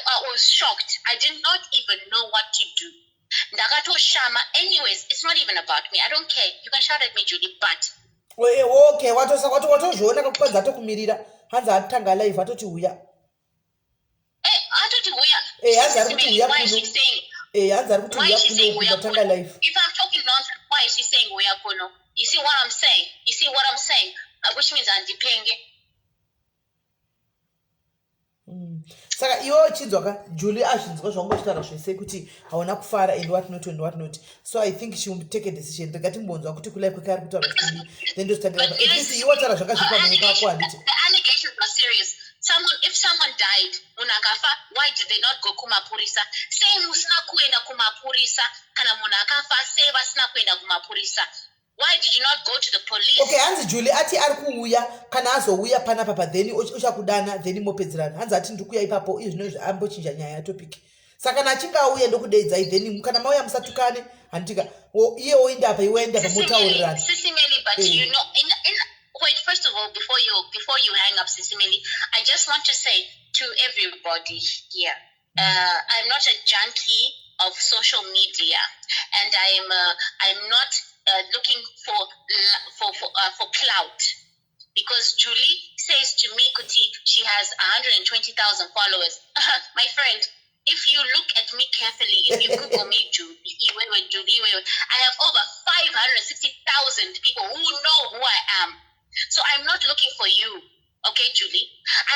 I was shocked. I did not even know what to do. Ndakatoshama. Anyways, it's not even about me. I don't care. You can shout at me, Julie, but Okay, watozviona kakukwanza atokumirira, hanzi atanga live, atoti uya. Eh, atoti uya. Hanzi ari kuti uya kuno. Hanzi ari kuti uya kuno kundatanga live. If I'm talking nonsense, why is she saying uya kuno? You see what I'm saying? You see what I'm saying? Which means andipenge. Saka iwe uchinzwa ka, Julie azvinzwa zvaunga uchitaura zvese kuti hauna kufara and what not and what not. So I think she will take a decision. Rega timbonzwa kuti kulive kwake ari kutaura kuti, then ndozitangira. At least iwe wataura zvanga zviri pamwoyo pako, handiti? The allegations are serious. If someone died, munhu akafa, why did they not go kumapurisa? Sei musina kuenda kumapurisa kana munhu akafa? Sei vasina kuenda kumapurisa? Why did you not go to the police? Okay, hanzi Julie ati ari kuuya. Kana azouya panapa, then uchakudana, then mopedzerana. Hanzi ati ndiri kuuya ipapo. Izvi zvino ambochinja nyaya yatopic. Saka kana achinge auya, ndokudeidzai. Then kana mauya, musatukane, handitika? Iye oenda apa, iwe oenda apa, motaurirana. Sisi Melly, but you know, in wait, first of all, before you hang up, Sisi Melly, I just want to say to everybody here, I'm not a junkie of social media, and I'm not looking for clout. Because Julie says to me, kuti, she has 120,000 followers. My friend, if you look at me carefully, if you Google me, Julie, Iwewe, Julie, Iwewe, I have over 560,000 people who know who I am. So I'm not looking for you. Okay, Julie?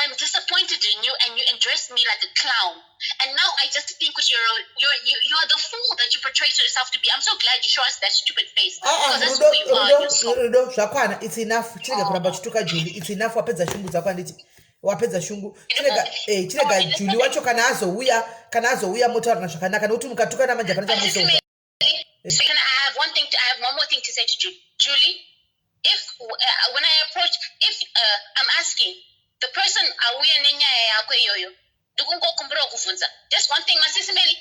I'm disappointed in you and you addressed me like a clown. And now I just think you are the fool that you portray yourself to be. I'm so glad you show us that stupid face. Ah, ah, Because that's Rudo, who you are. Rudo, You're so Rudo, zvakwana, it's enough. Chirega kuramba uchituka Julie, it's enough. Wapedza shungu dzako, handiti? Wapedza shungu. Chirega Julie wacho kana azouya motaurana zvakanaka, nekuti mukatukana manje hapana chamusolva. So can I have one thing? I have one more thing to say to Julie. Julie, if when I approach, if I'm asking the person auya nenyaya yako iyoyo, ndikungokumbira kuvhunza. Just one thing, Masisi Meli.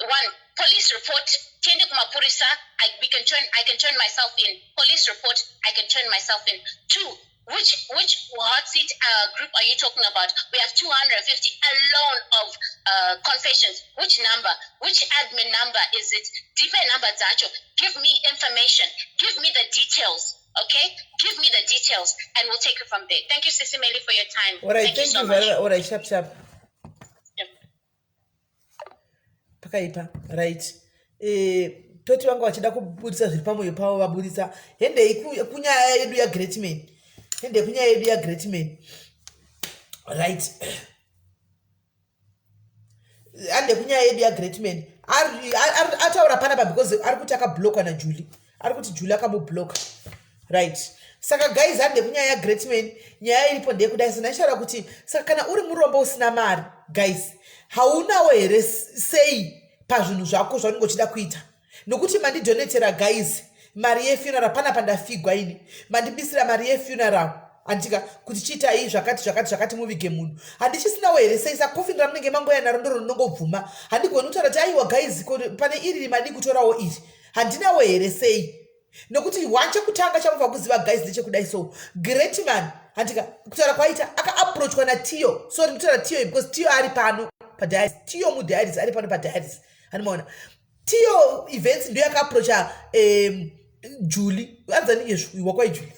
One police report. Tiende kumapurisa. I can turn myself in. Police report. I can turn myself in. Two. Which hot seat group are you talking about? We have 250 alone of confessions. Which number? Which admin number is it? Different number dzacho. Give me information. Give me the details. Okay? Give me the details and we'll take it from there. Thank you, Sisi Meli, for your time. Alright, Thank you thank so you much. very. Alright, sharp sharp. Yeah. Pakaipa, right. Toti vanga vachida kubudisa zviri pamwoyo pavo, vabudisa. Hendei kunyaya yedu yaGreatman, hendei kunyaya yedu yaGreatman. Right, ande kunyaya yedu yaGreatman. Ataura panapa because ari kuti akablockwa naJulie, ari kuti Julie akamubloka, right? Saka guys, hande kunyaya yaGreatman. Nyaya iripo ndeyekudai. So ndaishaura kuti saka kana uri murombo usina mari, guys, haunawo here sei pazvinhu zvako zvaunenge uchida kuita? Nokuti mandidonatera, guys, mari yefuneral panapa, ndafigwa ini. Mandibisira mari yefuneral, handika? Kuti chiitai zvakati zvakati zvakati, muvige munhu. Handichisinawo here sei? Sacoffin ramunenge mangoya naro ndoro rinongobvuma. Handigoni kutaura kuti aiwa guys, pane iri madii kutorawo iri. Handinawo here sei? Nokuti one, chekutanga chamubva kuziva, guys, ndechekudai. So Great Man, handika, kutaura kwaita, akaapproachwa naTiyo. Sorry, ndikutaura Tiyo because Tiyo ari pano padiaries. Tiyo mudiaries, ari pano padiaries, handimaona? Tiyo Events ndo yakaapproacha Julie. Anzani yezvo iwa kwai Julie.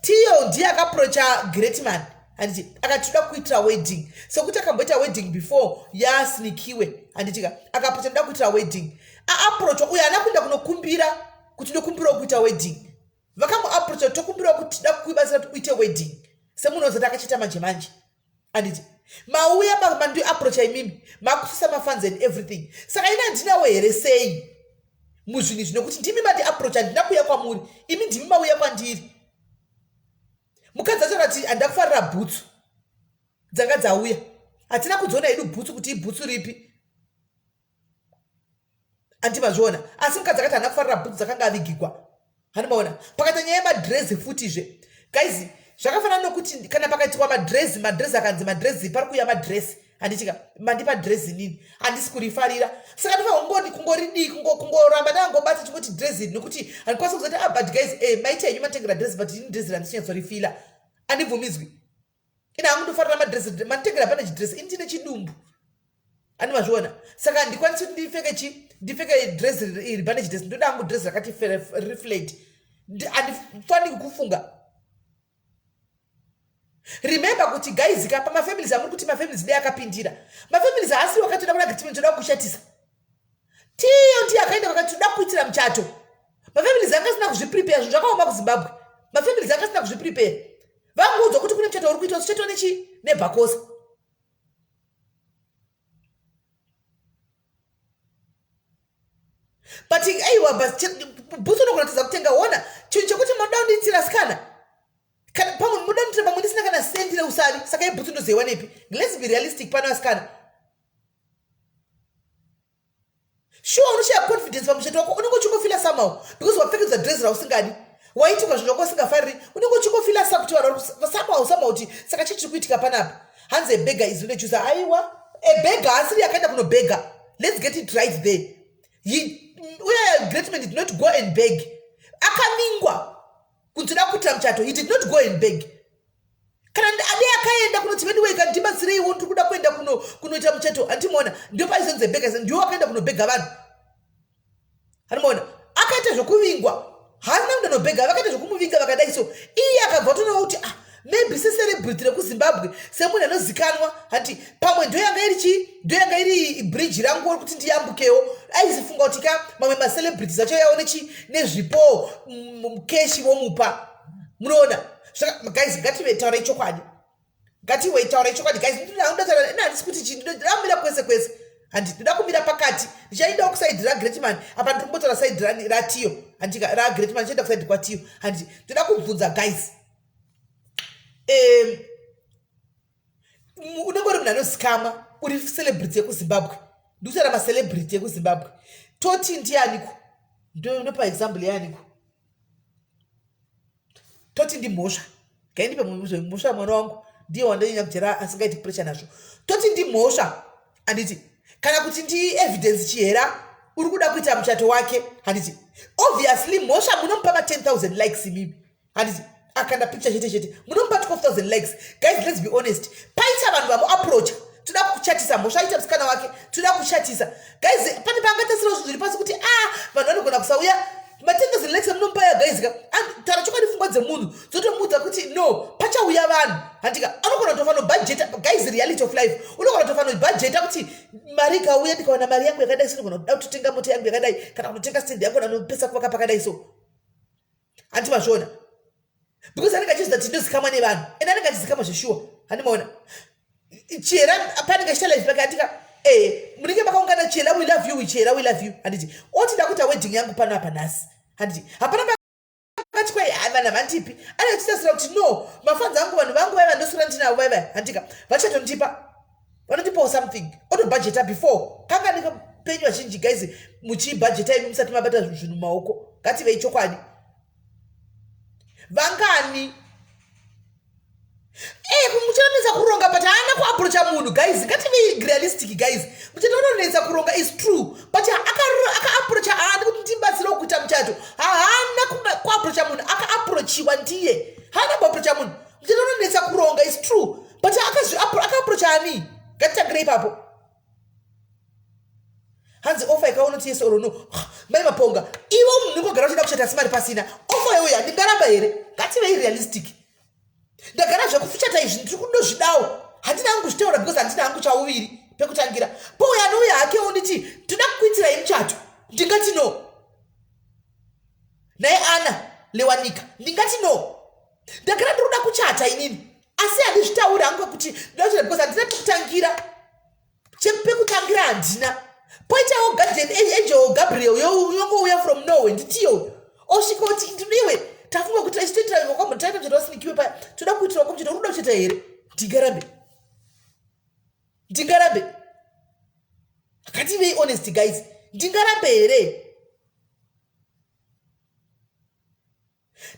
Tiyo ndiye akaapproacha Greatman, handiti? Akati toda kuitira wedding, sekuti akamboita wedding before yasnikiwe, handitika? Akaapproacha, ndoda kuitira wedding. Aapproachwa uyo haana kuenda kunokumbira kuti ndokumbirawo kuita wedding. Vakamuapproacha, tokumbirawo kuti tida kuibatsira kuti uite wedding, semunhu ozati akachiita manje manje, handiti? Mauya mandiapproacha imimi, makususa mafunds and everything. Saka ina handinawo here sei muzvinhu izvi? Nokuti ndimi mandiapproacha, handina kuuya kwamuri, imi ndimi mauya kwandiri. Mukadzi acho akati handida kufarira bhutsu dzanga dzauya. Hatina kudziona hedu bhutsu kuti ibhutsu ripi, handi mazviona? Asi mukadzi akati handina kufarira bhutsu dzakanga avigigwa, handimaona? Pakaita nyaya yemadhirezi futizve, guys, zvakafanana nokuti kana pakaitikwa madhirezi, madhirezi akanzi madhirezi, pari kuuya madhiresi, handitika? Mandipa dhirezi, nini handisi kurifarira. Saka ndifanira kungoridii, kungoramba ndangobata chingoti dhirezi iri, nekuti handikwanisi kuzoti, ah, but guys, maita henyu matengera dhirezi, but ini dhirezi randisinyatsorifila, handibvumidzwi. Ina hangu ndofarira madhirezi manditengera pane chidhiresi, ini ndine chidumbu, ani mazviona? Saka handikwanisi kuti ndipfeke chi ndipfeke dhirezi iri pane chidhiresi. Ndoda hangu dhirezi rakati reflect. Handifaniri kufunga. Remember kuti, guys, ka pamafamilies amuri kuti mafamilies dei akapindira, mafamilies haasiri wakatoda kuna Greatman, toda kushatisa. Tiyo ndiye akaenda vakati toda kuitira muchato. Mafamilies anga asina kuzviprepare. Zvinhu zvakaoma kuZimbabwe. Mafamilies anga asina kuzviprepare. Vanguudzwa kuti kune muchato uri kuitwa, uchichato nechi nebhakosa. But aiwa, bhutsu unokuratidza kutenga. Ona chinhu chekuti moda kundiitira sikana, kana pamwe muda kundiitira, pamwe ndisina kana sendi reusari. Saka yebhutsu ndozoiwa nepi? Let's be realistic pano, asikana. Sure, unoshaya confidence pamuchato wako. Unenge uchingofila somehow because wapfekedzwa dress rausingadi, waitirwa zvinhu zvako usingafariri. Unenge uchingofila sakuti vanhu somehow somehow kuti saka chii chiri kuitika panapa? Hanzi a beggar is not a chooser. Aiwa, a beggar asiri akaenda kunobhega. Let's get it right there. He Uye Greatman did not go and beg. Akavingwa kunzi da kuitira muchato. He did not go and beg. Kana ade akaenda kunoti veduwei kandibatsireiwo, ndiri kuda kuenda kunoita muchato, handimuona ndio paizonzi bega, ndiwo akaenda kunobhega vanhu, handimuona. Akaita zvokuvingwa, haana kuenda nobhega, vakaita zvokumuvinga vakadai. So iye akabva tonoona kuti, ah, maybe secelebrity rekuZimbabwe, semunhu anozikanwa, handi pamwe ndo yanga iri chii, ndo yanga iri bridge rangu kuti ndiyambukewo. Aizifunga kuti ka mamwe macelebrities acho yaone chi nezvipo, cash vomupa. Munoona? Saka guys, ngative taurai chokwadi, ngatiwei taurai chokwadi, guys. Ndinotaura ina, handisi kuti chii, ndinoda kumira kwese kwese, handi ndoda kumira pakati. Ndichaendawo kuside raGreatman apa, ndiri kumbotaura side raTiyo, handika raGreatman, ndichaenda kuside kwaTiyo. Handi ndoda kubvunza, guys, unenge uri munhu anozikamwa, uri celebrity yekuZimbabwe, ndikutaura macelebrity ekuZimbabwe. Toti ndianiko? Ndopa example yaaniko? Toti ndimhosva, gaindipe mhosva, mwana wangu ndiye wandonyanya kujera asingaiti pressure nazvo. Toti ndimhosva, handiti? Kana kuti ndiEvidence Chihera, uri kuda kuita muchato wake, handiti? Obviously mhosva munomupa ma10 000 likes imimi, handiti? Akanda picture chete chete munomupa 12 000 likes. Guys, let's be honest. Paita vanhu vamuapproacha, toda kuchatisa mhosva, aita musikana wake, toda kuchatisa. Guys, pane paangatasirawo zvinhu zviri pasi kuti a ah, vanhu vanogona kusauya. Ma10 000 likes amunomupa ya, guys ka, taura chokwadi, pfungwa dzemunhu dzotomuudza kuti no, pachauya vanhu, handika? Anogona kutofanira bhajeta. Guys, reality of life, unogona kutofanira bhajeta kuti mari ikauya, ndikawana mari yangu yakadai, sinogona kuda kutotenga mota yangu yakadai, kana kunotenga stand yangu, nanopesa kuvaka pakadai. So handi mazviona? Because anenge achiziva kuti ndinozikamwa nevanhu, ende anenge achizikamwa zveshuwa, handimaona? Chihera panenge achiita live pake, handika? Munenge makaungana, "Chihera, we love you, Chihera, we love you," handiti? Oti ndakuita wedding yangu pano apa nhasi, handiti? Hapana pakati kwai vanhu havandipi. Anenge achitasira kuti no, mafans angu, vanhu vangu vaiva ndoswera ndinavo vaiva, handika? Vachatondipa, vanondipawo something. Otobhajeta before kanga penyu. Vazhinji, guys, muchibhajeta imi musati mabata zvinhu mumaoko. Ngativei chokwadi, vangani? Muchanetsa kuronga, but haana kuapproacha munhu. Guys, ngative realistic. Guys, muchato unonetsa kuronga, is true, but akaapproacha haani kuti ndibatsirewo kuita muchato? Haana kuapproacha munhu, akaapproachiwa ndiye. Haana kuapproacha munhu. Muchato unonetsa kuronga, is true, but akaapproacha ani? Ngatitangire ipapo. Hanzi offer ikaona kuti yes or no. Mai Maponga, ivo munhu ungogara uchida kuchata asi mari pasina, offer iyoyo handingaramba here? Ngativei realistic. Ndagara zvekuchata izvi, ndiri kundozvidawo, handina hangu kuzvitaura because handina hangu chauviri pekutangira. Pouya anouya hakewo nditi toda kukuitirai muchato, ndingati no? Naye Ana Lewanika, ndingati no? Ndagara ndiri kuda kuchata inini, asi handizvitauri hangu kuti ndoda kuchata because handina pekutangira. Pekutangira handina. Poitawo guardian angel Gabriel yongouya from nowhere, nditiyo osvika kuti ndidiwe, tafunga kuti achitoitira kwambotaita muchato wasinikiwe paya, toda kuitira wako muchato, uri kuda kuchata here? Ndingarambe? Ndingarambe? Ngativei honest, guys. Ndingarambe here?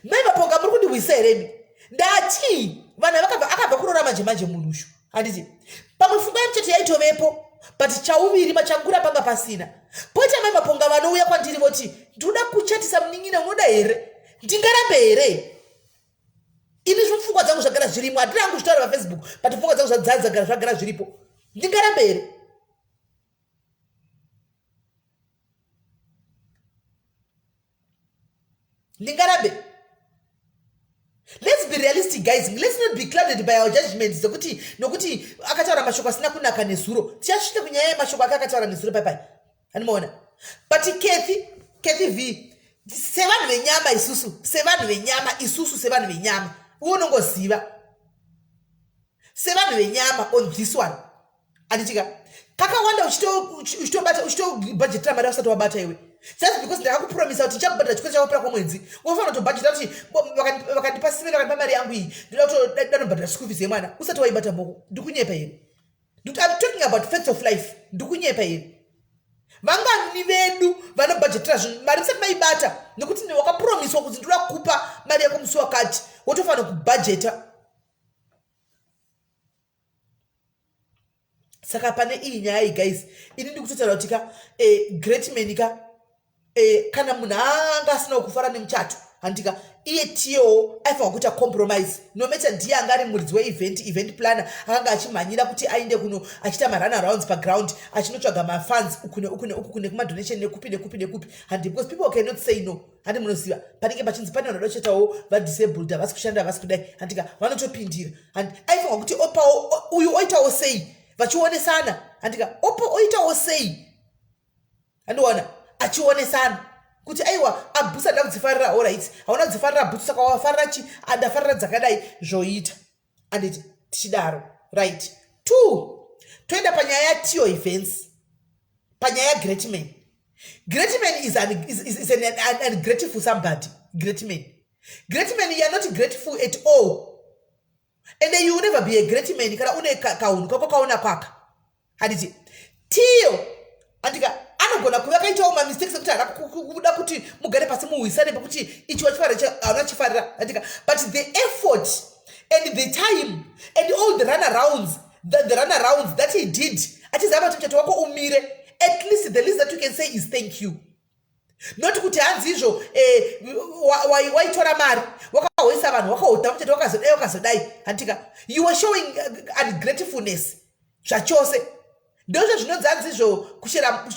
Mai Maponga, muri kundihwisa here imi? Ndati vanhu vakabva, akabva kuroora manje manje munhu ushu, handiti? Pamwe pfungwa yemuchato yaitovepo, but chauviri machangura panga pasina. Poita mai Maponga vanouya kwandiri voti ndinoda kuchatisa munin'ina, unoda here? Ndingarambe here ini? Zvipfungwa dzangu zvagara zvirimo, handina hangu zvitaura paFacebook, but pfungwa dzangu zvadzagara zvagara zviripo. Ndingarambe here? Ndingarambe? Let's be realistic, guys. Let's not be clouded by our judgments dzekuti nokuti akataura mashoko asina kunaka nezuro. Tichasvika kunyaya yemashoko ake akataura nezuro paipai, handimaona? But Kathy, Kathy V, sevanhu venyama isusu, sevanhu venyama isusu, sevanhu venyama, iwe unongoziva, sevanhu venyama on this one, handitika? Kakawanda uchitobata, uchitobhajetera mari usati wabata iwe, just because ndakakupromisa kuti ndichakubhadhara chikoro chakapera kwomwedzi. Unofanira kutobhajeta kuti vakandipa simene, vakandipa mari yangu iyi, ndoda kutodanobhadhara school fees yemwana usati waibata moko. Ndikunyepa here? I'm talking about facts of life. Ndikunyepa here? Vangani vedu vanobhajetera zvinhu mari musati maibata, nekuti wakapromiswa kuti ndoda kupa mari yako musi wakati, wotofanira kubhajeta? Saka pane iyi nyaya iyi, guys, ini ndikutotaura kuti ka Great Man ka. E, kana munhu anga asina kufara nemuchato handika iye tiyewo aifanirwa kuita compromise no matter ndiye anga ari muridzi weevent event planner akanga achimhanyira kuti ainde kuno achiita marun arounds paground achinotsvaga mafans uku neuku neuku kune kumadonation nekupi nekupi nekupi handi because people cannot say no handi munoziva panenge pachinzi pane vanhu vada kuchetawo vadisabled havasi kushanda havasi kudai handika vanotopindira handi aifanirwa kuti opawo uyu oitawo sei vachionesana handika opo oitawo sei andiona achionesana kuti aiwa abhutsu andida kudzifarira orit hauna kudzifarira bhutsu saka wafarira chi andafarira dzakadai zvoita anditi tichidaro right two toenda panyaya yatio events panyaya yagreatman greatman is an, is, is, is an, an, ungrateful somebody greatman greatman you are not grateful at all and you will never be a great man kana une kahunhu kako kaona kwaka handiti tiyo andika anogona kuve akaitawo mamistakes ekuti haana kuda kuti mugare pasi muhwisane pekuti ichi wachifarira hauna chifarira andika but the effort and the time and all the run arounds the, the run arounds that he did achizama kuti muchato wako umire at least the least that you can say is thank you not kuti hanzi izvo eh, waitora mari wakahoisa vanhu wakahodha muchato wakazodai wakazodai handika you were showing uh, ungratefulness zvachose ndozvo zvinonzi hanzi izvo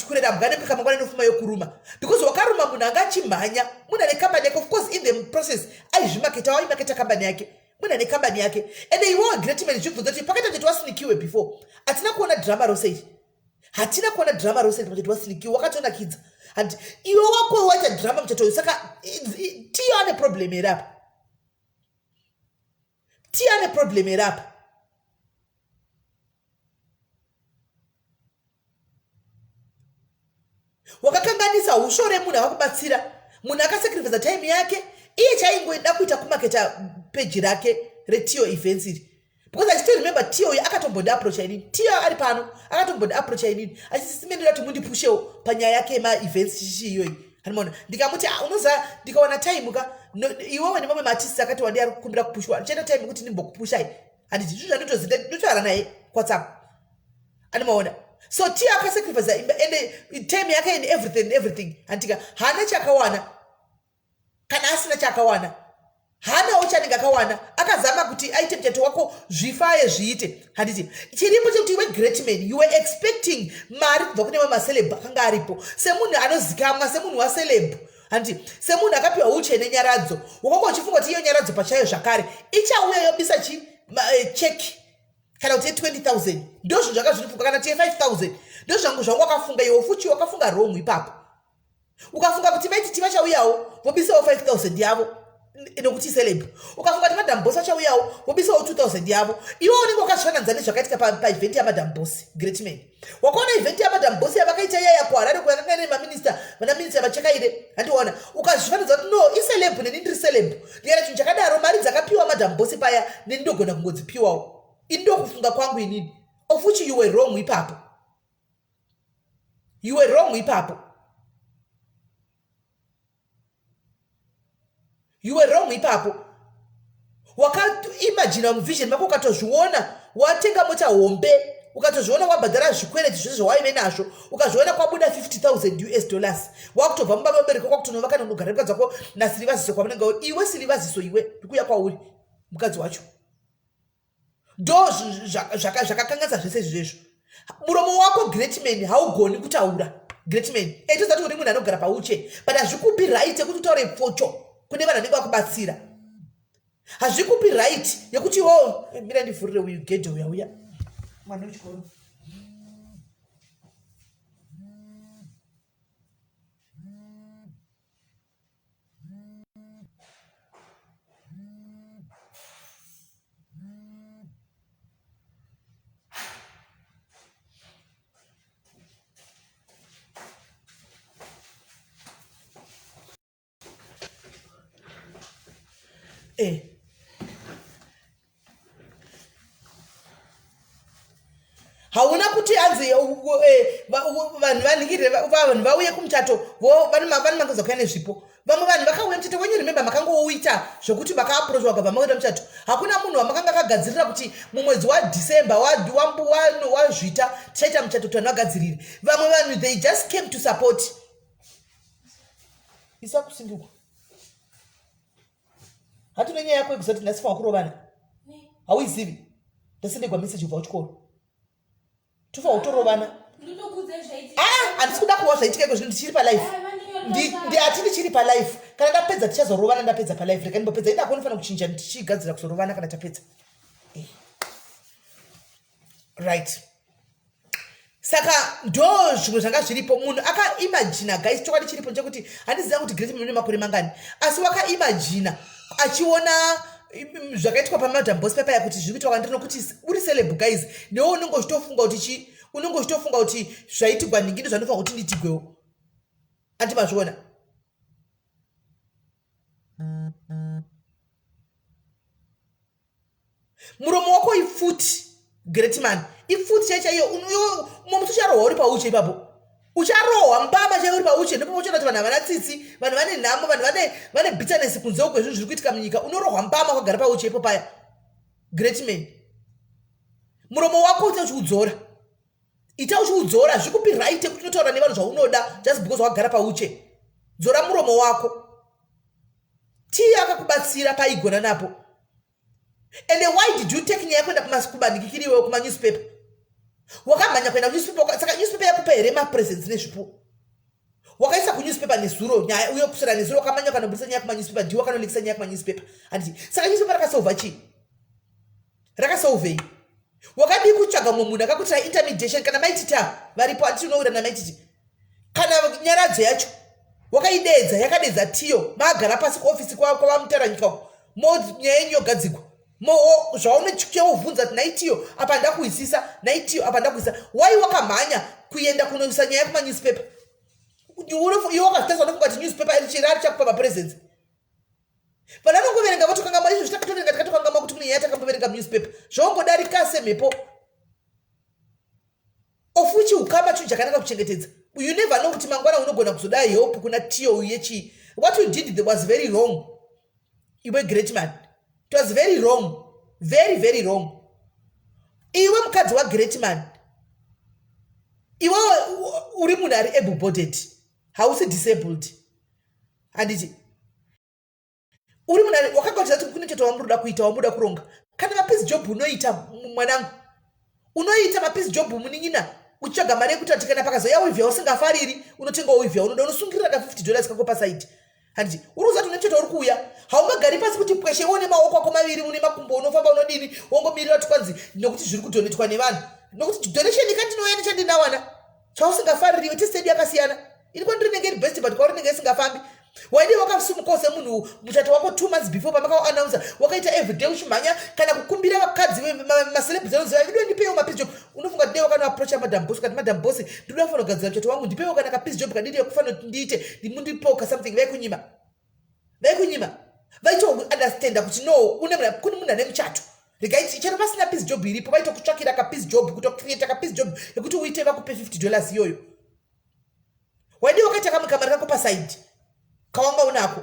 kurera mbwa nepeka mangwana inofuma yokuruma because wakaruma munhu anga achimhanya munhu ane kambani yake of course in the process aizvimaketa waimaketa kambani yake munhu ane kambani yake ende iwewe great man zvibvunza kuti pakaita kuti wasinikiwe before hatina kuona drama rose iri hatina kuona drama rose iri muchato wasinikiwe wakatonakidza and iwe wako waita drama muchato uyu saka tiyo ane problem here apa tiyo ane problem here apa wakakanganisa ushore munhu akakubatsira munhu akasacrifica time yake iye chaingoida kuita kumaketa peji rake retiyo events iri because i still remember tiyo uyo akatombonda approacha inini tiyo ari pano akatombonda approacha inini achisisimendera kuti mundipushewo panyaya yake yemaevents chichi iyoyi hanimona ndikamuti ah, unoziva ndikawana time ka iwewe nemamwe maartist akati wandi ari kukumbira kupushwa ndichaita time kuti ndimbokupushai handiti zvinhu zvanditoziva ndotaura naye kwhatsapp animaona so tiyo akasacrifice imba ende time yake and everything and everything handitika haana chakawana kana asina chaakawana haanawo chaanenge akawana akazama kuti aite muchato wako zvifaye zviite handiti chiripo chekuti iwe great man you were expecting mari kubva kune vamaceleb akanga aripo semunhu anozikamwa semunhu waceleb handiti semunhu akapiwa uche nenyaradzo wakanga uchifunga kuti iyo nyaradzo pachayo zvakare ichauya yobisa chi eh, cheki kana kuti ye20 000 ndozvinhu zvanga zvirifunga kana kuti ye5 000 ndozvangu zvangu wakafunga iwe futi wakafunga wrong ipapo ukafunga kuti maititi vachauyawo vobisawo 5000 yavo nokuti celeb ukafunga kuti madam boss vachauyawo vobisawo 2000 yavo iwe unenge wakazvifananidza nezvakaitika paevent yamadam boss great man wakaona event yamadam boss yavakaita iyaya kuharare kuyakanga ine maminista vana minista vachakaire handiona ukazvifananidza kuti no iceleb neni ndiri celeb ndikaita chinhu chakadaro mari dzakapiwa madam boss paya neni ndogona kungodzipiwawo ini ndokufunga kwangu inini of which you were wrong ipapo you were wrong ipapo you were wrong ipapo wakaimagina muvision mako ukatozviona watenga mota hombe ukatozviona wabhadhara zvikwereti zvese zvawaive nazvo ukazviona kwabuda 50000 us dollars wakutobva mumba vabereki kwakutonova kana unogara mukadzi wako nasirivaziso kwamunenge iwe sirivaziso iwe ndikuuya kwauri mukadzi wacho ndo zvakakanganisa zvese izvozvo muromo wako greatman haugoni kutaura greatman etozati uri munhu anogara pauche but hazvikupi right yekuti utaure pfocho kune vanhu vanenge vakubatsira hazvikupi right yekuti iwo eh, mira ndivhurire uyu gedhe uya uya mwana wechikoro Eh. Hauna kuti hanzi eh, eh, vanhu vanhingirire vanhu vauye kumuchato vanomangidzwa kuya nezvipo vamwe vanhu vakauya muchato wenyu remember makangouita zvokuti makaaprochwa vakabva makuita muchato hakuna munhu wamakanga akagadzirira kuti mumwedzi wadecember wazvita tichaita muchato kuti vanhu vagadzirire vamwe vanhu they just came to support. Isa kusindikwa. Hatune nyaya yako yekuzati nhasi fanwa kurovana. Hauizivi. Ndasendegwa message kubva kuchikoro. Tofa kutorovana. Ah, handisi kuda kuwa zvaitika iko zvino ndichiri palife. Ndi ati ndichiri palife. Kana ndapedza tichazorovana ndapedza palife. Rega ndimbopedza. Ida kunofanira kuchinja tichigadzira kuzorovana kana tapedza. Eh. Right. Saka ndo zvimwe zvanga zviripo. Munhu akaimajina guys, chokwadi chiripo chekuti handiziva kuti Great mune makore mangani, asi wakaimajina achiona zvakaitwa paMadam Boss pepaya kuti zviri kuitwa kwandiri, nokuti uri celeb guys, newe unenge uchitofunga kuti chi unenge uchitofunga kuti zvaitigwa nhingi ndo zvandinofanira kuti ndiitigwewo. Andi mazviona? Muromo wako ipfuti, great man, ipfuti chai chaiyo. Umwe musi ucharohwa uri pauche ipapo, ucharohwa mbama chaiyo uri pauche. Ndipo uchaona kuti vanhu havana tsitsi, vanhu vane nhamo, vanhu vane bitterness kunze uko zvinhu zviri kuitika munyika. Unorohwa mbama wakagara pauche ipo paya. Great man, muromo wako uita uchiudzora, ita uchiudzora. Zvikupi right yekuti unotaura nevanhu zvaunoda just because wakagara pauche? Dzora muromo wako. Tiyo akakubatsira paigona napo. And why did you take nyaya kuenda kumanikikiriwewo kumanewspaper? Wakamhanya kuenda kunewspaper, saka newspaper yakupa here mapresents nezvipo? Wakaisa kunewspaper nezuro nyaya uye kuswera nezuro wakamanya ukanobudisa nyaya kumanewspaper. Ndiwe wakanolikisa nyaya kumanewspaper, handiti? Saka newspaper rakasolva chii? Rakasolvei? Wakadii kutsvaga mumwe munhu akakuitira intermediation? Kana maitita varipo, handiti? Unowira namaititi. Kana nyaradzo yacho wakaideedza, yakadeedza Tiyo, maagara pasi kuofisi kwavaMutaranyika uko, mo nyaya yenyu yogadzigwa. Mo zvaunocheuvhunza kuti, "Naitiyo, apa ndakuhwisisa. Naitiyo, apa ndakuhwisisa." Wai wakamhanya kuenda kunoisa nyaya kumanewspaper? Iwe wakazvitarisa, unofunga kuti newspaper chirari chakupa mapresents? Vanhu vanongoverenga votokangamwa. Izvo zvitakatoverenga takatokangamwa kuti kune nyaya takamboverenga munewspaper. Zvongodarika semhepo. Of which ukama chinhu chakanaka kuchengetedza. You never know kuti mangwana unogona kuzoda help kuna Tiyo uyu yechii. What you did was very wrong, iwe great man. It was very wrong, very very wrong. Iwe mukadzi wagreat man, iwe uri munhu ari able bodied, hausi disabled, handiti? Uri munhu wakanga kuti kune chete wamunoda kuita, wamunoda kuronga. Kana mapiece job unoita, mwanangu, unoita mapiece job, munin'ina, uchitsvaga mari yekuti ati kana pakazouya weave yausingafariri, unotengawo weave yaunoda, unosungirira ka $50 kako paside, handiti? Uri kuziva kuti une chete uri kuuya. Haungagari pasi kuti pweshe une maoko ako maviri, une makumbo, unofamba, unodini, wongomirira kuti kwanzi nokuti zviri kudonetwa nevanhu, nokuti donation ikandinouya nechandinawana chausingafariri. Iwe taste yedu yakasiyana. Ini kwandiri inenge iri best, but kwauri inenge isingafambi. Waidii wakasumukawo semunhu muchato wako 2 months before pamakaannouncer, wakaita everyday uchimhanya kana kukumbira vakadzi macelebrity anoziva, "Ido ndipewo mapiece job"? Unofunga kuti dei wakanoapproacha Madam Boss, ukati, "Madam Boss, ndinoda kufanira kugadzira muchato wangu, ndipewo kana kapiece job kadidi yekufanira kuti ndiite, mundipewo kasomething," vaikunyima? Vaikunyima? Vaitounderstanda kuti no, une kune munhu ane muchato, regai chero pasina piece job iripo, vaitokutsvakira kapiece job, kutocreata kapiece job yekuti uite vakupe $50 iyoyo. Waidii wakaita kamwe kamari kako paside kawanga unako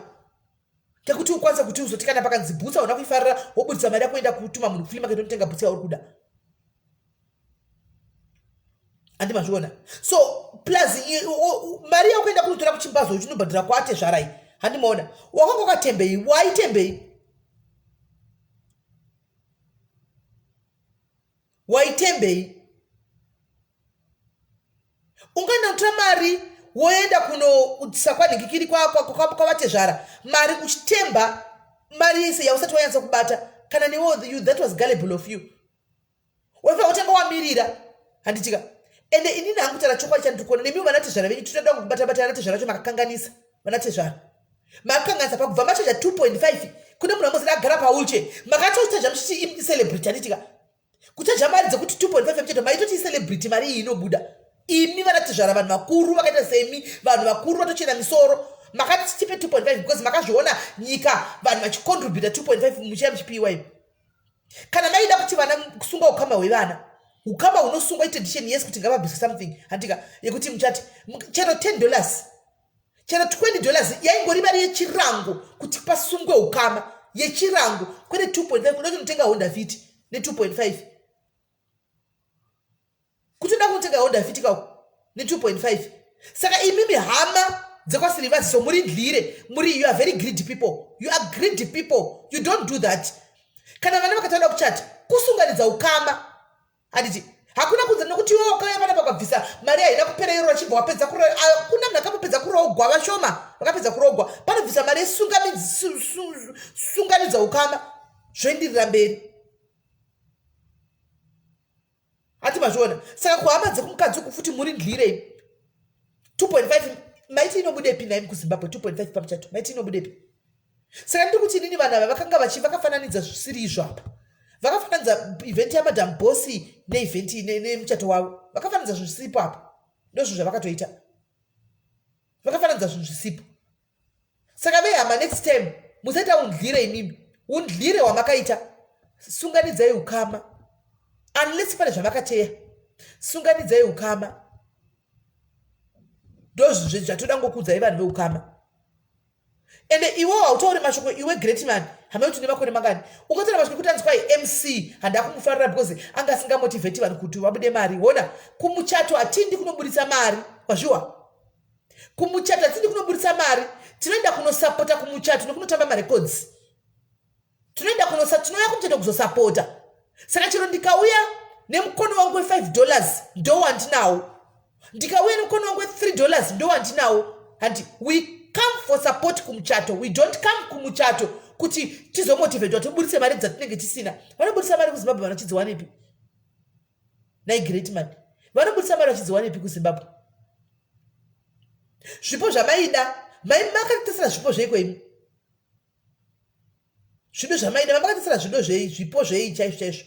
kekuti ukwanisa kuti uzoti kana pakanzi bhutsu hauna kuifarira, wobudisa mari yakuenda kutuma munhu kuflea market onotenga bhutsu yauri kuda? Handi mazviona? So plus mari yakuenda kunotora kuchimbazo uchinobhadhira kwate zvarai, handimaona? Wakanga wakatembei? Waitembei? Waitembei? Unganotora mari woenda kunosa kwanhingikiri kwavatezvara mari, uchitemba mari yese yausati wanyatsa kubata. Kana newo, that was gullible of you. Waifanira kutanga wamirira, handitika? Ende inini hangu kutaura chokwadi chandiri kuona nemiwo vanatezvara venyu, tinoda kubata-bata vanatezvara vacho. Makakanganisa, vanatezvara, makakanganisa pakubva machaja 2.5 kune munhu ambozida agara pawheelchair. Makatochaja muchiti celebrity, handitika? Kuchaja mari dzekuti 2.5 muchato, maitoti celebrity, mari iyi inobuda. Imi vanatezvara, vanhu vakuru vakaita semi, vanhu vakuru vatochena misoro, makati tipe 2.5 because makazviona nyika vanhu vachicontributa 2.5 muchiya muchipiwa. Imi kana maida kuti vana kusunga ukama hwevana, ukama hunosungwa itradition, yes, kuti ngavabviswe something, handika? Yekuti muchati chero $10, chero $20 yaingori mari yechirango kuti pasungwe ukama, yechirango, kwete 2.5. Kuda kunotenga Honda Fit ne2.5? Kutoda kunotenga Honda Fit kako ne2.5? Saka imimi hama dzekwaSilivaziso muri ndlire, muri, you are very greedy people. You are greedy people. You don't do that. Kana vana vakatanga kuchata, kusunganidza ukama, handiti? Hakuna kunze nokuti iwe wakauya vana vakabvisa mari haina kupera iro rachibva wapedza. Kuna munhu akambopedza kurogwa, vashoma vakapedza kurogwa. Panobvisa mari yesunganidza ukama, zvoendirira mberi. Hati mazviona? Saka kuhama dzekumukadzi uku futi muri ndlirei. 2.5 maiti inobudepi naimi kuZimbabwe? 2.5 pamuchato maiti inobudepi? Saka ndiri kuti inini vanhu ava vakanga vachi vakafananidza zvisiri izvo apa. Vakafananidza event yaMadam Boss neevent nemuchato wavo. Vakafananidza zvinhu zvisipo apa. Ndozvinhu zvavakatoita, vakafananidza zvinhu zvisipo. Saka vehama, next time musaita undlire imimi, undlire hwamakaita. Sunganidzai ukama, unless pane zvamakateya. Sunganidzai ukama, ndozvinhu zvatoda ngokuudzai vanhu veukama. Ende iwe hautauri mashoko iwe, great man. Hama kuti nemakore mangani ukataura mashoko ekuti anzi kwai MC handa kumufarira because anga asingamotivheti vanhu kuti vabude mari. Hona, kumuchato hatindi kunoburitsa mari. Wazviwa? Kumuchato hatindi kunoburitsa mari. Tinoenda kunosapota kumuchato nekunotamba marekodzi. Tinoenda kunosa, tinouya kumuchato kuzosapota. Saka chero ndikauya nemukono wangu we$5, ndo wandinawo. Ndikauya nemukono wangu we$3, ndo wandinawo. Handi we come for support kumuchato. We don't come kumuchato kuti tizomotivetwa tiburitse mari dzatinenge tisina. Vanobudisa mari kuZimbabwe vanochidziwanepi nai, great man? Vanobudisa mari vachidziwanepi kuZimbabwe? Zvipo zvamaida mai makatitesera zvipo zveiko imi? Zvido zvamaida vamakatesera zvido zvei? Zvipo zvei chaizvo chaizvo?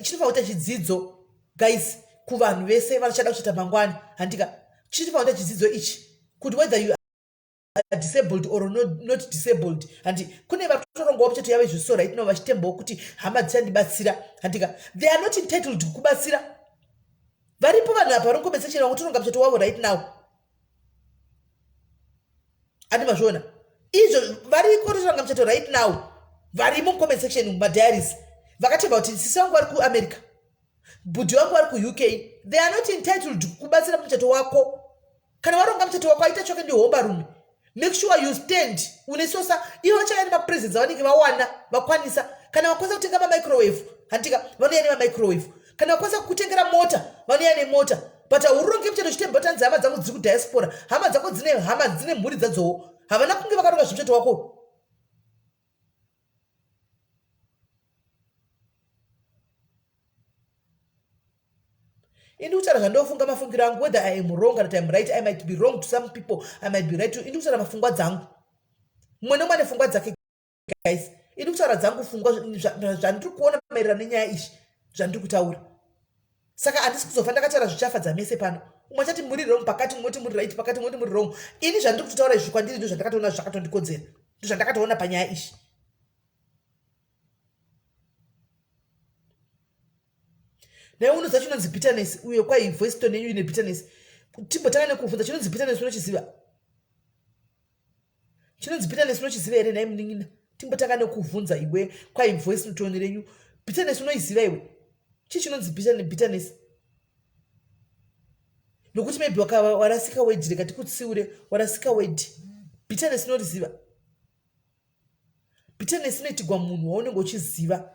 Chinofanira kuita chidzidzo, guys, kuvanhu vese vanochada kuchata mangwani, handika? Chinofanira kuita chidzidzo ichi kuti whether you are disabled or not disabled, handi kune vatorongawo muchato yavo izvo right now vachitembawo kuti hama dzichandibatsira, handika? They are not entitled kubatsira. Varipo vanhu apa vari mucomment vakutoronga muchato wavo right now. Handi mazviona izvo? Variko totoronga muchato right now, varimo mucomment section mumadiaries, vakatemba kuti sisi vangu vari kuAmerica, bhudhi vangu vari kuUK. They are not entitled kubatsira muchato wako. Kana waronga muchato wako, aita choke ndihombarume, make sure you stand une sosa. Ivo vachauya nemapresents avanenge vawana vakwanisa. Kana vakwanisa kutenga mamicrowave, handika, vanouya nemamicrowave. Kana vakwanisa kutengera mota, vanouya nemota. But hauronge muchato chitemba kuti anzi hama dzangu dziri kudiaspora. Hama dzako dzine hama, dzine mhuri dzadzowo. Havana kunge vakaronga zvemuchato wako. Indi kutaura zvandofunga, mafungiro angu. Whether I am wrong kana I am right, I might be wrong to some people, I might be right to. Indi kutaura mafungwa dzangu. Mumwe nemumwe ane pfungwa dzake, guys. Indi kutaura dzangu pfungwa, zvandiri kuona maererano nenyaya izvi zvandiri kutaura. Saka handisi kuzofa ndakataura zvichafadza mese pano. Umwe achati muri wrong pakati, mumwe oti muri right pakati, mumwe oti muri wrong. Ini zvandiri kutotaura izvi kwandiri ndo zvandakatoona zvakatondikodzera, ndo zvandakatoona panyaya izvi. Naye unoziva chinonzi bitterness uye kwai voice tone yenyu ine bitterness. Timbotanga nekubvunza chinonzi bitterness. Unochiziva chinonzi bitterness? Unochiziva here nhai munin'ina? Timbotanga nekubvunza iwe, kwai voice tone renyu, bitterness unoiziva iwe? Chii chinonzi bitterness? Nokuti maybe warasika word, rega tikutsiure. Warasika word. Bitterness unoriziva? Bitterness inoitigwa munhu waunenge uchiziva,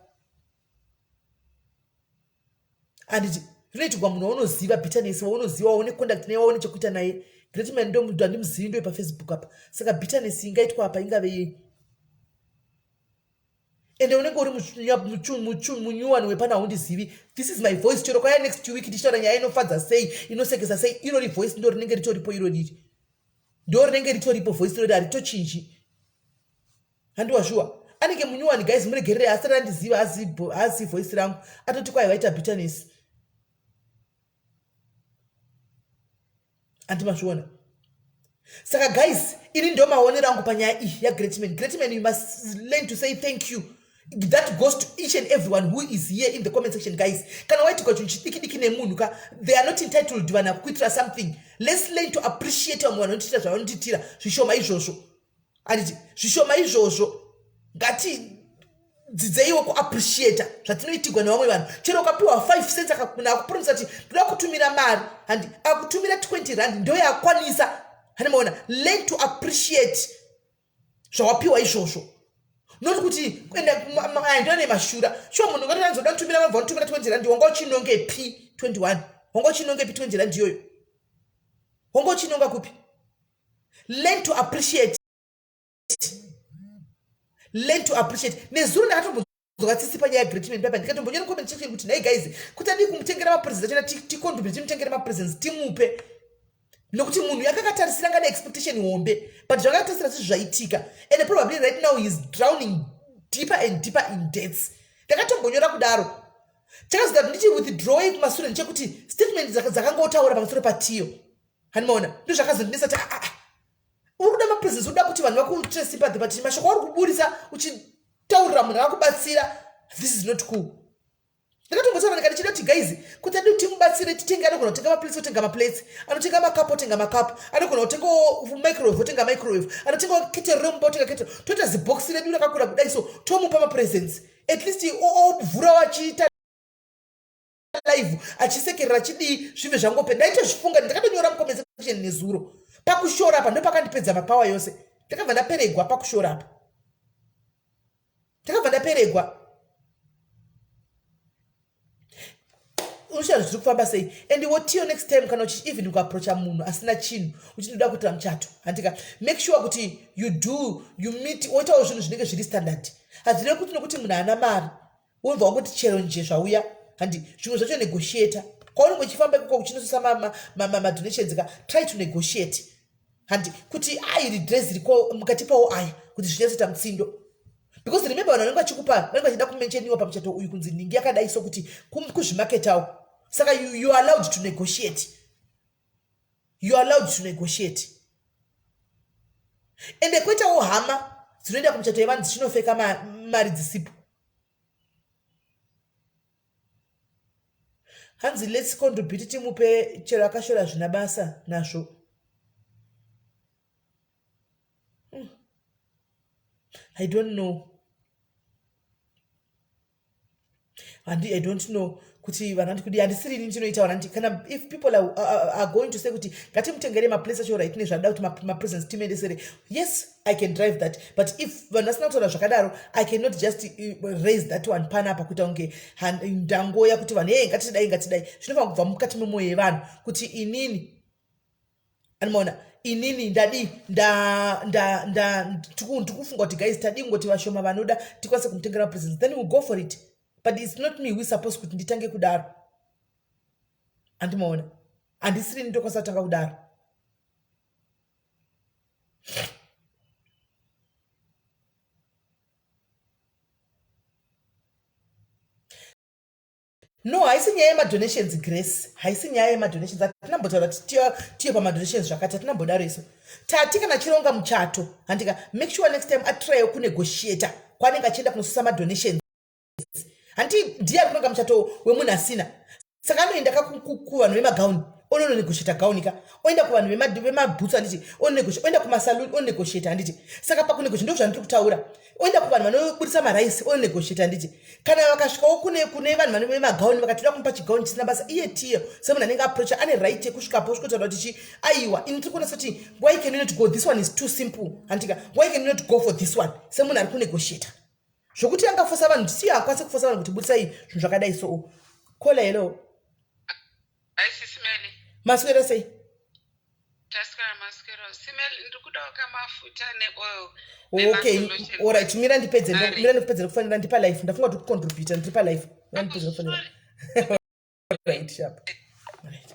handiti? Rinoitigwa munhu waunoziva bitterness, waunoziva, waune contact naye, waune chekuita naye. Great man ndo munhu handimuzivi, ndo paFacebook apa. Saka bitterness ingaitwa apa ingave yei? Ende unenge uri munyuwani wepano, haundizivi. This is my voice. Chero kwaya next week ndichitaura nyaya inofadza sei, inosekesa sei, irori voice ndo rinenge ritoripo. Iro riri ndo rinenge ritoripo voice irori, haritochinji. Handiwa shuwa anenge munyuwani, guys, muregerere. Asati andiziva, hazi voice rangu, atoti kwai vaita bitterness. Handimazviona? Saka guys, ini ndo maonero angu panyaya iyi yagreat man. Great man, you must learn to say thank you. That goes to each and everyone who is here in the comment section, guys. Kana waitikwa chinhu chidiki diki nemunhu ka, they are not entitled vanhu akukuitira something. Let's learn to appreciate vamwe vanotiitira zvavanotitira zvishoma izvozvo, handiti? Zvishoma izvozvo ngati Ngatidzidzeiwo kuappreciata zvatinoitigwa nevamwe vanhu. Chero ukapiwa 5 cents munhu akupromisa kuti ndoda kutumira mari, handi akutumira 20 rand ndoyakwanisa. Hani maona, learn to appreciate zvawapiwa izvozvo, not kuti kuenda ndo nemashura. Sure, munhu ngati anzoda kutumira mabva unotumira 20 rand, wanga uchinonge p 21, wanga uchinonge p 20 rand iyoyo, wanga uchinonga kupi? Learn to appreciate, learn to appreciate. Nezuro ndakatombonzwa tsitsi panyaya yegreatman papa, ndikatombonyora comment section kuti nhai guys, kuti adii kumutengera mapresents achona, ticontribute timutengere mapresents timupe, nokuti munhu yakakatarisira ngane expectation hombe, but zvakatarisira sezvo zvaitika, and probably right now he is drowning deeper and deeper in debts. Ndakatombonyora kudaro. Chakazoita kuti ndichi withdrawing kumasure ndechekuti statement dzakangotaura pamusoro patiyo, hanimaona, ndozvakazondinetsa kuti aa, uri kuda mapresents, uda kuti vanhu vakuitire sympathy, but mashoko auri kuburisa uchitaurira munhu akakubatsira, this is not cool. Ndakatombotaura ndikati chida kuti guys, kuti adi timubatsire titenge, anogona kutenga maplates otenga maplates, anotenga makapu otenga makapu, anogona kutengawo microwave otenga microwave, anotengawo ketero remumba otenga ketero, toita zibhokisi redu rakakura kudai, so tomupa mapresents, at least ovhurawo achiita live achisekerera chidii, zvive zvangope. Ndaitozvifunga, ndakatonyora mucomment section nezuro. Pakushora apa ndopakandipedza mapawa yose, ndakabva ndaperegwa pakushora apa, ndakabva ndaperegwa. Unoshaya zviri kufamba sei. And wotiyo next time kana uchi even ukaapproacha munhu asina chinhu uchinoda kuitira muchato, handika, make sure kuti you do, you meet, woitawo zvinhu zvinenge zviri standard. Hazvirevi kuti nokuti munhu haana mari wobva wangoti chero nje zvauya, handi. Zvimwe zvacho negotiata kwaunenge uchifamba ikoko uchinososa madonations ka, try to negotiate, handi, kuti airi dress riko mukatipawo aya kuti zvinyatsoita mutsindo, because remember, vanhu vanenge vachikupa vanenge vachida kumensheniwa pamuchato uyu kunzi nhingi yakadai, so kuti kuzvimaketawo. Saka you are allowed to negotiate, you are allowed to negotiate. Ende kwoitawo hama dzinoenda kumuchato yevanhu dzichinofeka mari dzisipo. Hanzi let's contribute timupe, chero akashora zvina basa nazvo. I don't know. Handi, I don't know kuti vanhu vandi kudi, handisiri ini ndinoita vanhu andi. Kana if people are going to say kuti ngatimutengere maplace acho, right, nezvada kuti mapresents timuendesere, yes, I can drive that. But if vanhu vasina kutaura zvakadaro, I cannot just raise that one panapa kuita kunge ndangoya kuti vanhu, hey, ngatidai, ngatidai. Zvinofanira kubva mukati memwoyo yevanhu kuti inini, anomaona, inini ndadi ndikufunga kuti guys, tadii kungoti vashoma vanoda tikwanise kumutengera mapresents, then we'll go for it. But it's not me who is supposed kuti nditange kudaro, andimaona, handisiri ndokwanisa kutanga kudaro. No, haisi nyaya yemadonations, Grace, haisi nyaya yemadonations. Hatinambotaura kuti tiyo pamadonations zvakati, hatinambodaro isu. Tati kana chironga muchato, handika, make sure next time atrye kunegotiata kwaanenge achienda kunosusa madonations. Hanti ndiye ari kuronga muchato wemunhu asina, saka anoenda kuvanhu vemagauni onononegotiata gauni ka, oenda kuvanhu vemabhutsu, handiti, ononegotiata, oenda kumasaluni ononegotiata, handiti. Saka pakunegotiata ndo zvandiri kutaura. Oenda kuvanhu vanobudisa maraisi ononegotiata, handiti. Kana vakasvikawo kune vanhu vane vemagauni vakatoda kumupa chigauni chisina basa, iye tiyo semunhu anenge approacha ane right yekusvikapo osvikotaura kuti chi, aiwa, ini tiri kuona sekuti why can you not go, this one is too simple, handika, why can you not go for this one, semunhu ari kunegotiata. Zvokuti angafosa vanhu, siyo haakwanisi kufosa vanhu kuti budisai zvinhu zvakadai. So kola, hello. Hi Sisi Melly. Maswera sei? Taswera, maswera. Simeli, ndiri kudawo kamafuta neoil. Okay, alright, mira ndipedze, mira ndikupedzere kufanira ndipa life. Ndafunga kuti kucontributa ndiri pa life. Mira ndipedze kufanira. Right, sharp. Right.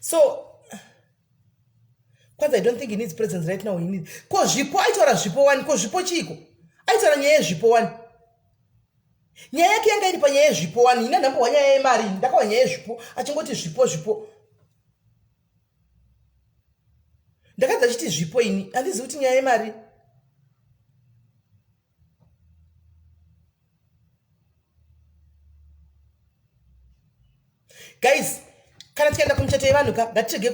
So kwanza, I don't think he needs presence right now. He need ko zvipo, aitaura zvipo wani, ko zvipo chiiko? Aitaura nyaya yezvipo wani, nyaya yake yanga iri panyaya yezvipo wani. Ina ndambohwa nyaya yemari, ndakahwa nyaya yezvipo achingoti zvipo zvipo, ndakadza achiti zvipo, ini handizivi kuti nyaya yemari. Guys, kana tikaenda kumuchato yevanhu ka, ngatirege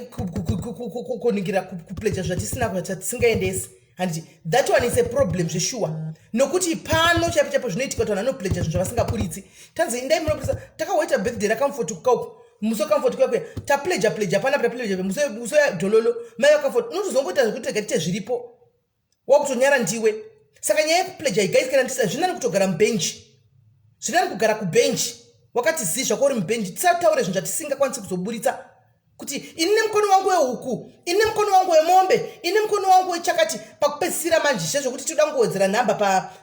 kuningira kupleja zvatisina, zvatisingaendesi, handiti? That one is a problem zveshuwa, nokuti pano chaipo chaipo zvinoitika kuti vanhu vanopleja zvinhu zvavasingaburitsi. Tanzi indai munoburitsa. Takawaita birthday raComfort kukauku, musi waComfort kuya kuya, tapleja pleja panapa, tapleja musi wadhololo mai vaComfort. Unotozongoita zvekuti rega tiite zviripo, wakutonyara ndiwe. Saka nyaya yekupleja, guys, kana ndisa zvinani kutogara mubhenji, zvinani kugara kubhenji wakati zii zvako uri mubhenji. Tisataure zvinhu zvatisingakwanisi kuzoburitsa, kuti ini nemukono wangu wehuku, ini nemukono wangu wemombe, ini nemukono wangu wechakati. Pakupedzisira manje zvezvokuti toda kungowedzera nhamba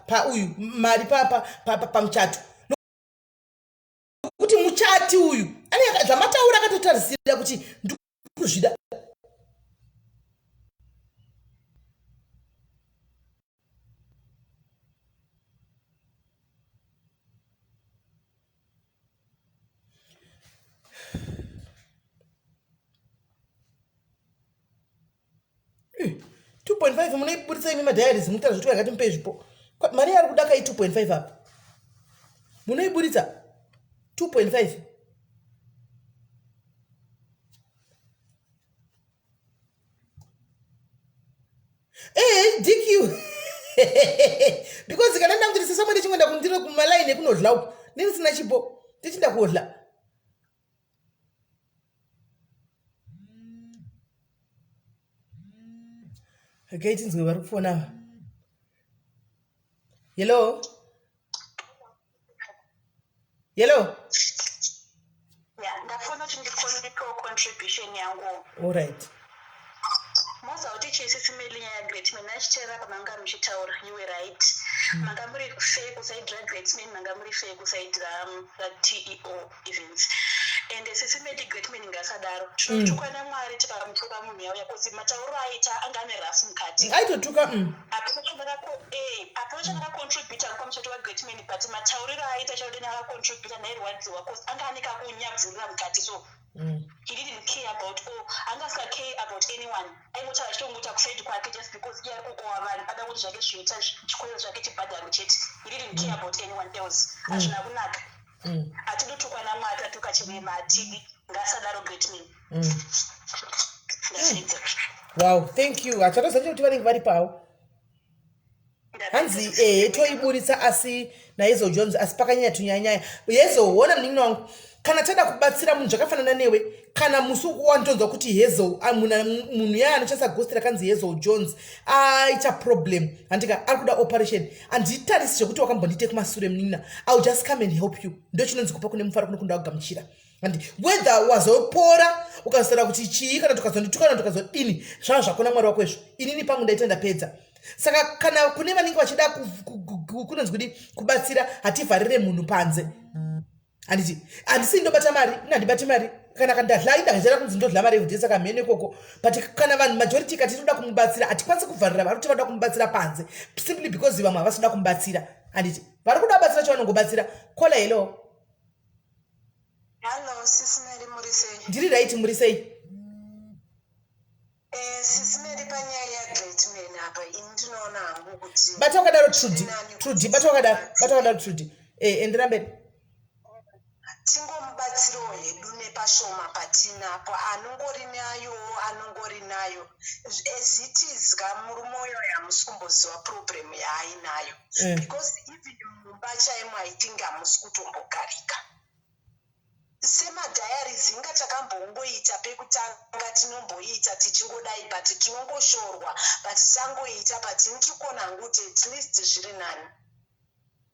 pauyu mari pamuchato, nokuti muchati uyu ane zvamataura akatotarisira kuti ndikuzvida. Eh, 2.5 munoiburitsa imi madiaries, mutaura zvoti yakati mupe zvipo. Mari yaari kuda kai 2.5 apa munoiburitsa 2.5. Eh, dq, because kana ndakuti sesamwe ndichingoenda kundiro kumalaini ekunodla uku, ndisina chipo, ndichinda kudla. Okay, tinzwe vari kufona ava. Hello, hello. Yeah, ndafona kuti ndipewo contribution yangu. Allright. Moza kuti chii, Sisi Meli? Nyaya yaGreatman achiteerera pamanga muchitaura, you were right. Manga muri fair kuside raGreatman, manga muri fair kuside raTEO Events. And Sisi Meli, Greatman ngasadaro. Tinotukwa naMwari tikamutuka munhu yauya, kuti matauriro aita anga ane rafu mukati. Aitotuka. Hapana chandakacontributa pamuchato waGreatman, but matauriro aita chaudeni akacontributa, ndairwadziwa cause anga ane kakunyabvurira mukati, so he didn't care about, oh, anga asinga care about anyone. Aingotaura achitongoita kuside kwake just because iye ari kuowa vanhu, ada kuti zvake zviita chikwero zvake chibhadharo chete. He didn't care about anyone else. Hazvina kunaka. Hatidi tukwa naMwari tatuka chirema, hatidi. Ngasadaro Greatman. Ndapedza. Wow, thank you. Hachatoziva kuti vanenge vari pawo. Hanzi ehe, toiburitsa, asi naIzo Jones, asi pakanyanya tunyanyaya yezoona. Munin'ina wangu, kana tada kubatsira munhu zvakafanana newe, kana musi wandonzwa kuti Hazel, munhu yaya anoshandisa ghost rakanzi Hazel Jones aita problem, handika ari kuda operation, handitarisi zvekuti wakambondiite kumasure. Munin'ina, I will just come and help you. Ndo chinonzi kupa kune mufaro kunokunda kugamuchira. Handi whether wazopora ukazosara kuti chii, kana tukazonditukana, tukazodini, zvava zvakona Mwari wako izvo. Inini pangu ndaita ndapedza. Saka kana kune vanenge vachida kunonzi kudi kubatsira, hativharire munhu panze, handiti? Handisi ndobata mari, ina handibati mari. Kana kandadla, indakachara kunzi ndodla mari everyday, saka mhene ikoko. But kana vanhu majority kati toda kumubatsira, hatikwanisi kuvharira vari kuti vanoda kumubatsira panze simply because vamwe havasi kuda kumubatsira, handiti? Vari kuda kubatsira cho vanongobatsira. Kola, hello. Hello, Sisi Mary, muri sei? Ndiri right, muri sei? Sisi Mary, panyaya yaGreatman apa, ini ndinoona hangu kuti Bata wakadaro, Trudy. Trudy, bata wakadaro, bata wakadaro, Trudy. Endera mberi. Tingomubatsirawo hedu nepashoma patinapo. Anongori nayo, anongori nayo. As it is ka, murume uyoyo hamusi kumboziva problem yaainayo, because even mumba chaimo, I think hamusi kutombogarika. Semadiaries inga takambongoita pekutanga, tinomboita tichingodai, but tinongoshorwa, but tangoita. But ini tiri kuona hangu kuti at least zviri nani.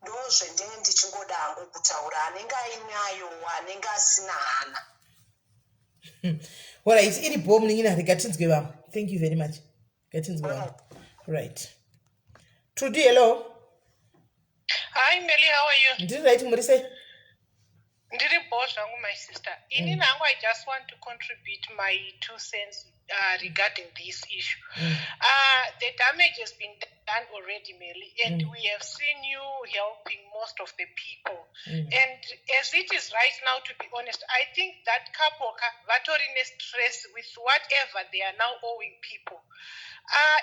Ndozvendenge ndichingoda hangu kutaura. Anenge ainayo, anenge asina hana. Alright, iri bo, munin'ina. Rega tinzwe vamwe. Thank you very much. Ngatinzwe vamwe. Right, Trudy, hello. Hi Melly, how are you? Ndiri right, muri sei? Ndiri bo zvangu, my sister. Ini nangu I just want to contribute my 2 cents regarding this issue. The damage has been done already, Melly, and we have seen you helping most of the people. And as it is right now, to be honest, I think that couple vatori stress with whatever they are now owing people.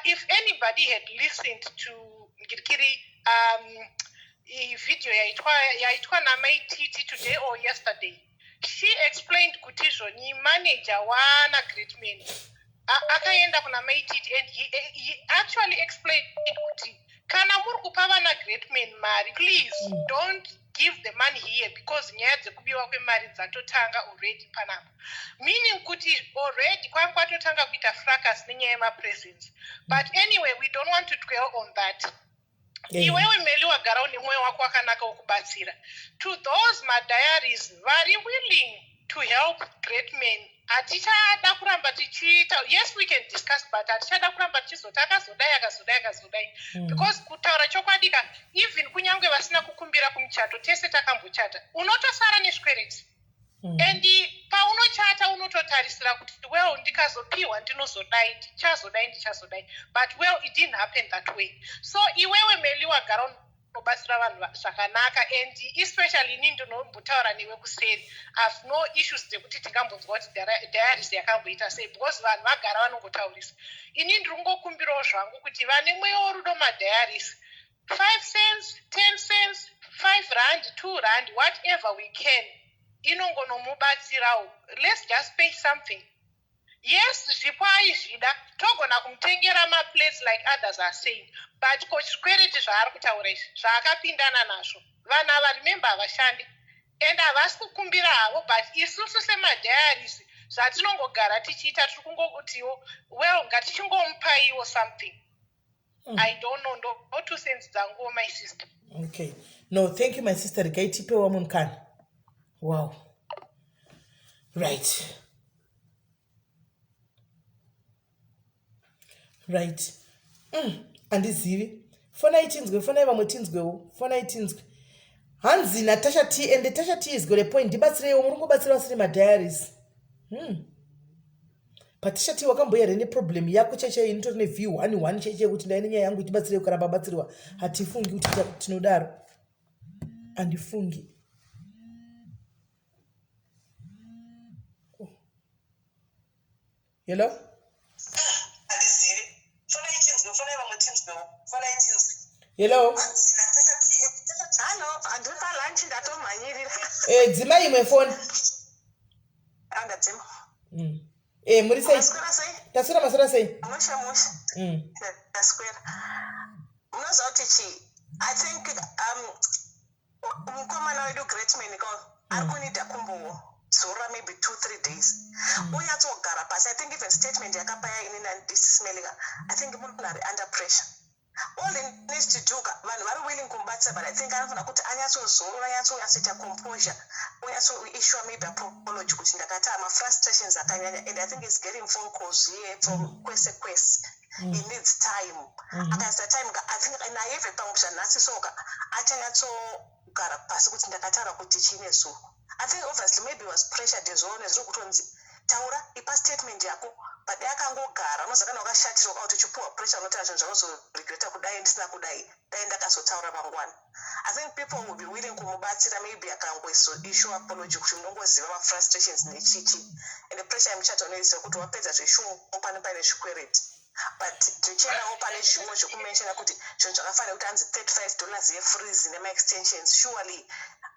If anybody had listened to Ngirikiri, video yaitwa naMai Titi today or yesterday, She explained kuti izvoni manager waana Greatman akaenda kuna Maititi and he actually explained kuti kana muri kupa vana Greatman mari, please don't give the money here because nyaya dzekubiwa kwemari dzatotanga already panapa, meaning kuti already kwanga kwatotanga kuita fracas nenyaya yemapresents. But anyway, we don't want to dwell on that. Iwewe Meli wagara une mwoyo wako wakanaka wokubatsira. To those madiaries vari willing to help Great Man, hatichada kuramba tichiita, yes, we can discuss, but hatichada kuramba tichizoti akazodai, akazodai, akazodai, because kutaura chokwadi ka, even kunyange vasina kukumbira kumuchato, tese takambochata, unotosara nezvikwereti. And paunochata unototarisira kuti, well, ndikazopiwa ndinozodai, ndichazodai, ndichazodai, but well, it didn't happen that way. So iwewe Meli wagara unobatsira vanhu zvakanaka, and especially ini ndinombotaura newe kuseri. I've no issues dzekuti tingambonzwa kuti diaries yakamboita sei, because vanhu vagara vanongotaurisa. Ini ndiri kungokumbirawo zvangu kuti vane mweya worudo, madiaries, 5 cents, 10 cents, R5, R2, whatever we can, inongonomubatsirawo. Let's just pay something. Yes, zvipo aizvida, togona kumutengera maplates like others are saying, but ko chikwereti zvaari kutaura izvi zvaakapindana nazvo, vanhu ava, remember, havashandi and havasi kukumbira havo, but isusu semadiaries zvatinongogara tichiita, tiri kungokutiwo, well, ngatichingomupaiwo something. I don't know, ndo 2 cents dzanguwo, my sister. Okay, no, thank you, my sister. Regai tipe wamwe mukana. Wow, right. Handizivi. Fonai tinzwe, fonai vamwe tinzwewo, fonai tinzwe. Hanzi Natasha T, and Tasha T is got a point. Ndibatsireiwo, muri kungobatsira vasiri madiaries. Patasha T, wakamboya here neproblem yako chaichai? Initori nev one one chaichai kuti ndaine nyaya yangu, itibatsirei. Ukaramba batsirwa, hatifungi kuti tinodaro, handifungi. Oh. Hello. Handizivi. Fonai tinzwe, fonai vamwe tinzwewo, fonai tinzwe. Hello. Hallo, handiri palunch, ndatomhanyirira. Dzima imwe foni. Andadzima. Muri sei? Maswera sei? Taswera, maswera sei? Mushe mushe. Ndaswera. Munoziva kuti chii, I think mukomana wedu Greatman ko ari kunida kumbozorora maybe 2, 3 days, unyatsogara pasi. I think even statement yakapaya ini nandisismelika, I think munhu ari under pressure. All he needs to do ka, vanhu vari willing kumubatsira, but I think anofanira kuti anyatsozorora, anyatsonyatsoita composure, onyatsoissue maybe apology kuti ndakati mafrustrations akanyanya, and I think he's getting phone calls here from kwese kwese. He needs time. Akaisa time ka, I think naeve pamwe zvanhasi soka achanyatsogara pasi kuti ndakataura kuti chiine zuro. I think obviously maybe was pressured as well nezviri kutonzi taura, ipa statement yako, but dai akangogara. Unoziva kana wakashatirwa kana kuti uchipuwa pressure, unotaura zvinhu zvaunozoregreta, kudai ndisina kudai, dai ndakazotaura mangwana. I think people will be willing kumubatsira maybe akangoissue apology kuti unongoziva mafrustrations nechichi and the pressure yemuchato unoiziva kuti wapedza zveshuwo pane paine zvikwereti, but tichiendawo pane zvimwe zvekumentiona kuti zvinhu zvakafanira kuti anzi $35 yefreeze nemaextensions. Surely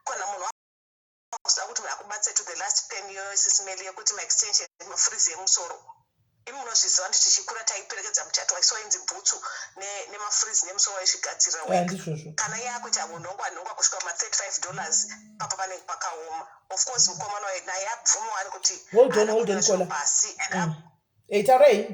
kana munhu akuziva kuti munhu akubatsire to the last penny, iyoyo sisimeli yekuti maextension, mafreeze emusoro, imi munozviziva kuti tichikura taiperekedza muchato waisoinzi bhutsu nemafreeze nemusoro waizvigadzirira wega. Ndizvozvo. Kana iye akuita unhongwa nhongwa kusvika kuma$35, papo panenge pakaoma. Of course mukomana wayo naye abvuma wani kuti Hold on, hold on, Kola. pasi and Hey, taurai.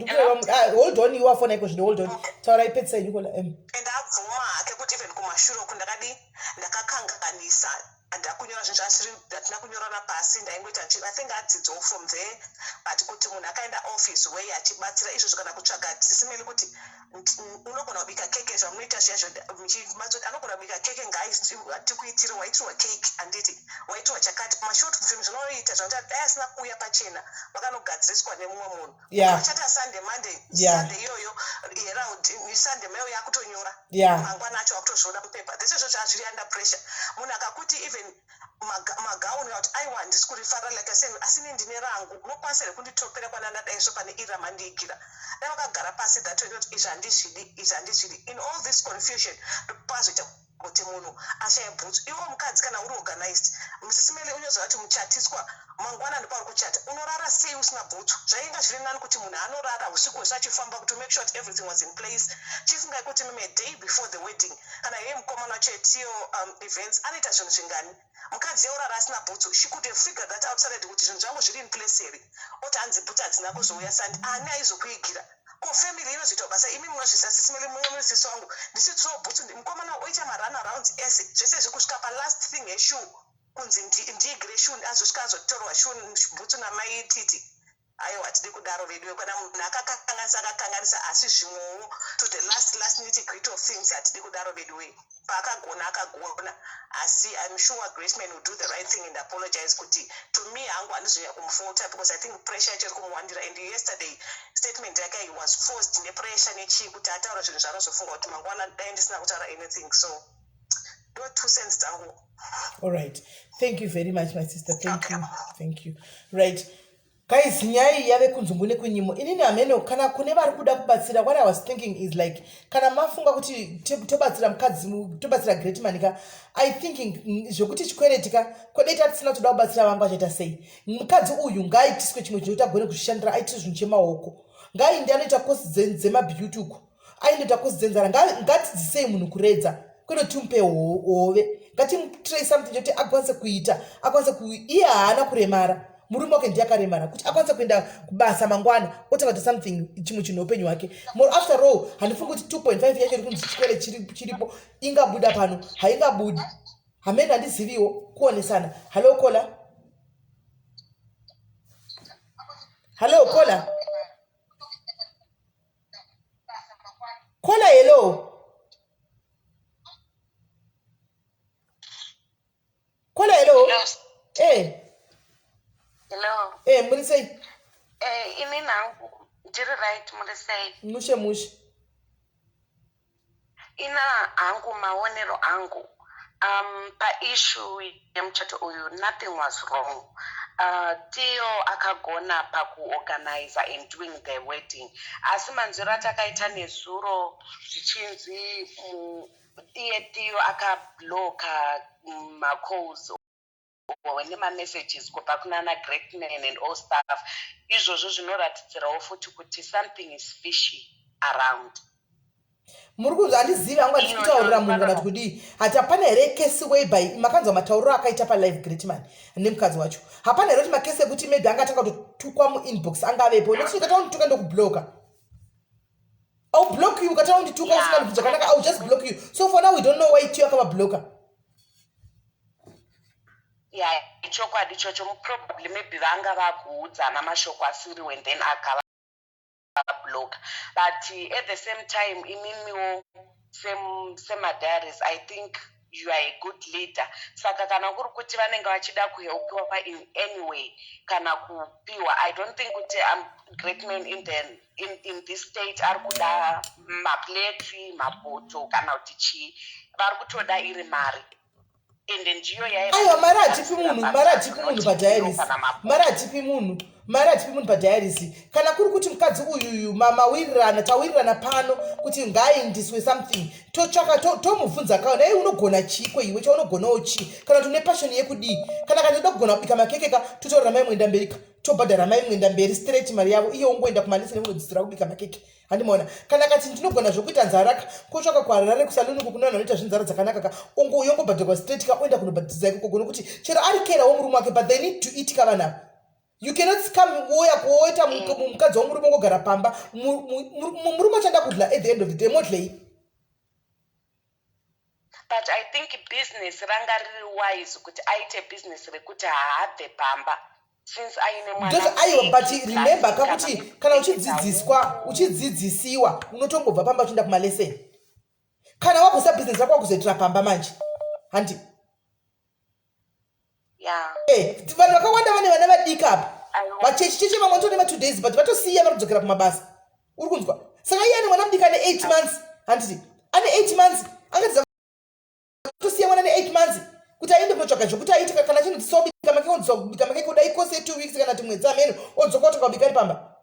Hold on, iwe wafona iko zvino, hold on, taurai, pedzisai, Nicola. And abvuma hake kuti even kumashure uku ndakadi ndakakanganisa, ndakunyora zvinhu zvasiri ndatina kunyorana pasi, ndaingoita I think adzidzawo from there. But kuti munhu akaenda office way achibatsira izvozvo, kana kutsvaga sisimeli kuti unogona kubika keke zvamunoita zviyazvo, muchibatsira, anogona kubika keke, ngaatikuitire, waitirwa cake handiti, waitirwa chakati, mashort zvinhu zvinoita zvakuti dai asina kuuya pachena, vakanogadziriswa nemumwe munhu. Vachata Sunday, Monday, Sunday iyoyo Herald, Sunday Mail yakutonyora, mangwana acho wakutozviona mupepa. This izvo zvazviri under pressure. Munhu akakuti even magauni kuti aiwa, handisi kurifarira, like I said, asi ini ndine rangu, unokwanisa here kunditopera kwanandadai so pane iri ramandiigira? Dai vakagara pasi that way kuti izvi handizvidi, izvi handizvidi. In all this confusion, ndopazoita Kuti munhu ashaye bhutsu iwewe mukadzi kana uri organized Msisi Melly unoziva kuti muchatiswa mangwana ndipo ari kuchata unorara sei usina bhutsu zvainga zviri nani kuti munhu anorara usiku hwese achifamba kuti make sure kuti everything was in place chifungai kuti mime day before the wedding kana iye mukomana wacho etiyo um, events anoita zvinhu zvingani mukadzi yeurara asina bhutsu she could have figured that out Saturday kuti zvinhu zvangu zviri in place here oti hanzi bhutsu hadzina kuzouya sandi ani aizokuigira Ko family inozoita basa imi munozviziva sisi Melly munge muri sisi wangu ndisitsoo bhutsu mukomana oita marun arounds ese zvese izvi kusvika palast thing yeshoe kunzi ndiigire shoe azosvika azotorwa shoe bhutsu namai titi aiwa hatidi kudaro veduwe kana munhu akakanganisa akakanganisa asi zvimwewo to the last last nitty gritty of things hatidi kudaro veduwe paakagona akagona asi im sure greatman will do the right thing and apologize kuti to me hangu handizonyanya kumufaulta because i think pressure yacho iri kumuwandira and yesterday statement yake he was forced nepressure nechii kuti ataura zvinhu zvaanozofunga kuti mangwana dai ndisina kutaura anything so ndo two cents dzangu. All right, thank you very much, my sister. Thank okay. you, thank you. Right guys, nyaya iyi yave kunzungu nekunyimo. Inini hameno kana kune vari kuda kubatsira. What I was thinking is like, kana mafunga kuti tobatsira mukadzi, tobatsira great manika, I thinking zvekuti chikwereti ka kodei tatisina toda kubatsira vangu achaita sei? Mukadzi uyu ngaaitiswe chimwe chinhu kuti agone kuzvishandira, aitire zvinhu chemaoko, ngaainde anoita kosi dzemabeauty uko, aindoita kosi dzenzara. Ngatidzisei munhu kuredza kwete kuti timupe hove. Ngatimutirei something chekuti akwanise kuita, akwanise ku iye haana kuremara, murume wake ndiye akaremara, kuti akwanise kuenda kubasa mangwana otanga kuita something chimwe chinhu upenyu hwake. More after all, handifungi kuti 2.5 yacho iri kunzi chikwere chiripo ingabuda pano, haingabudi. Hamene, handiziviwo kuonesana. Hallo caller, hallo caller, caller, hello caller, hello. Eh. Hello. Eh, muri sei? Eh, ini nangu ndiri right, muri sei? Mushe mushe. Ina hangu maonero angu paissue yemuchato uyu, nothing was wrong. Tio akagona pakuorganize and doing the wedding, asi manzwiro atakaita nezuro zvichinzi iye Tio akablocka macalls nemamessages kubva kunana Greatman and all stuff, izvozvo zvinoratidzirawo futi kuti something is fishy around. Muri kunzwa? Handizivi hangu, handisi kutaurira munhu kana kuti kudii. Hati hapana here case whereby makanzwa matauriro akaita palive Greatman nemukadzi wacho? Hapana here kuti macases ekuti maybe angatanga kutotukwa muinbox angavepo? Nekuti ukataura ndituka, ndokubloka. I'll block you. Ukataura ndituka usingandibvunza zvakanaka, I'll just block you. So for now we don't know why Tiyo akavabloka. Ya, chokwadi ichocho. Probably maybe vanga vakuudzana mashoko asiriwo and then akava block, but at the same time imimiwo semadiaries, I think you are a good leader, saka kana kuri kuti vanenge vachida kuhelpiwa in any way kana kupiwa, I don't think kuti am great man in this state ari kuda maplates, mapoto kana kuti chii. Vari kutoda iri mari ende ndiyo. Aiwa, mari hatipi munhu, mari hatipi munhu padiaries, mari hatipi munhu, mari hatipi munhu padiaries. Kana kuri kuti mukadzi uyuyu mawirirana, tawirirana pano kuti ngaaindiswe something, totsvaka tomubvunza kaona, ei unogona chiko iwe, chaunogonawo chii, kana kuti une passion yekudii? Kana toda kugona kubika makeke ka, totaurira mai mwenda mberi ka, tobhadhara mai mwenda mberi straight mari yavo, iye ungoenda kumalesson ekunodzidzira kubika makeke, handimaona? Kana kati ndinogona zvokuita nzara ka, kotsvaka kuHarare kusalon uko kune vanhu vanoita zvinzara dzakanaka ka, yongobhadharwa straight ka, oenda kunobhadhisa ikoko, nokuti chero ari kerawo murume wake, but they need to eat ka vanhu ava. You cannot come woya kuoita mukadzi wamurume ongogara pamba, murume achada kudla. At the end of the day modlei? But I think business ranga riri wise kuti aite business rekuti haabve pamba since aine mwana. Aiwa, but remember kakuti kana uchidzidziswa, uchidzidzisiwa, unotombobva pamba uchienda kumalesson. Kana wakuisa business rako wakuzoitira pamba manje, handi? Yeah. Vanhu vakawanda vane vana vadiki apa, vachechi cheche, vamwe vanotone ma2 days but vatosiya, vari kudzokera kumabasa, uri kunzwa? Saka iye ane mwana mudiki ane 8 months, handiti? Ane 8 months, angatidza kutosiya mwana ne8 months kuti aende kunotsvaga zvokuti aite? Kana chinodzisawo bika makeke, odzidzisa kubika makeke kudai kose 2 weeks kana kuti mwedzi amene, odzoka otoka kubika ari pamba.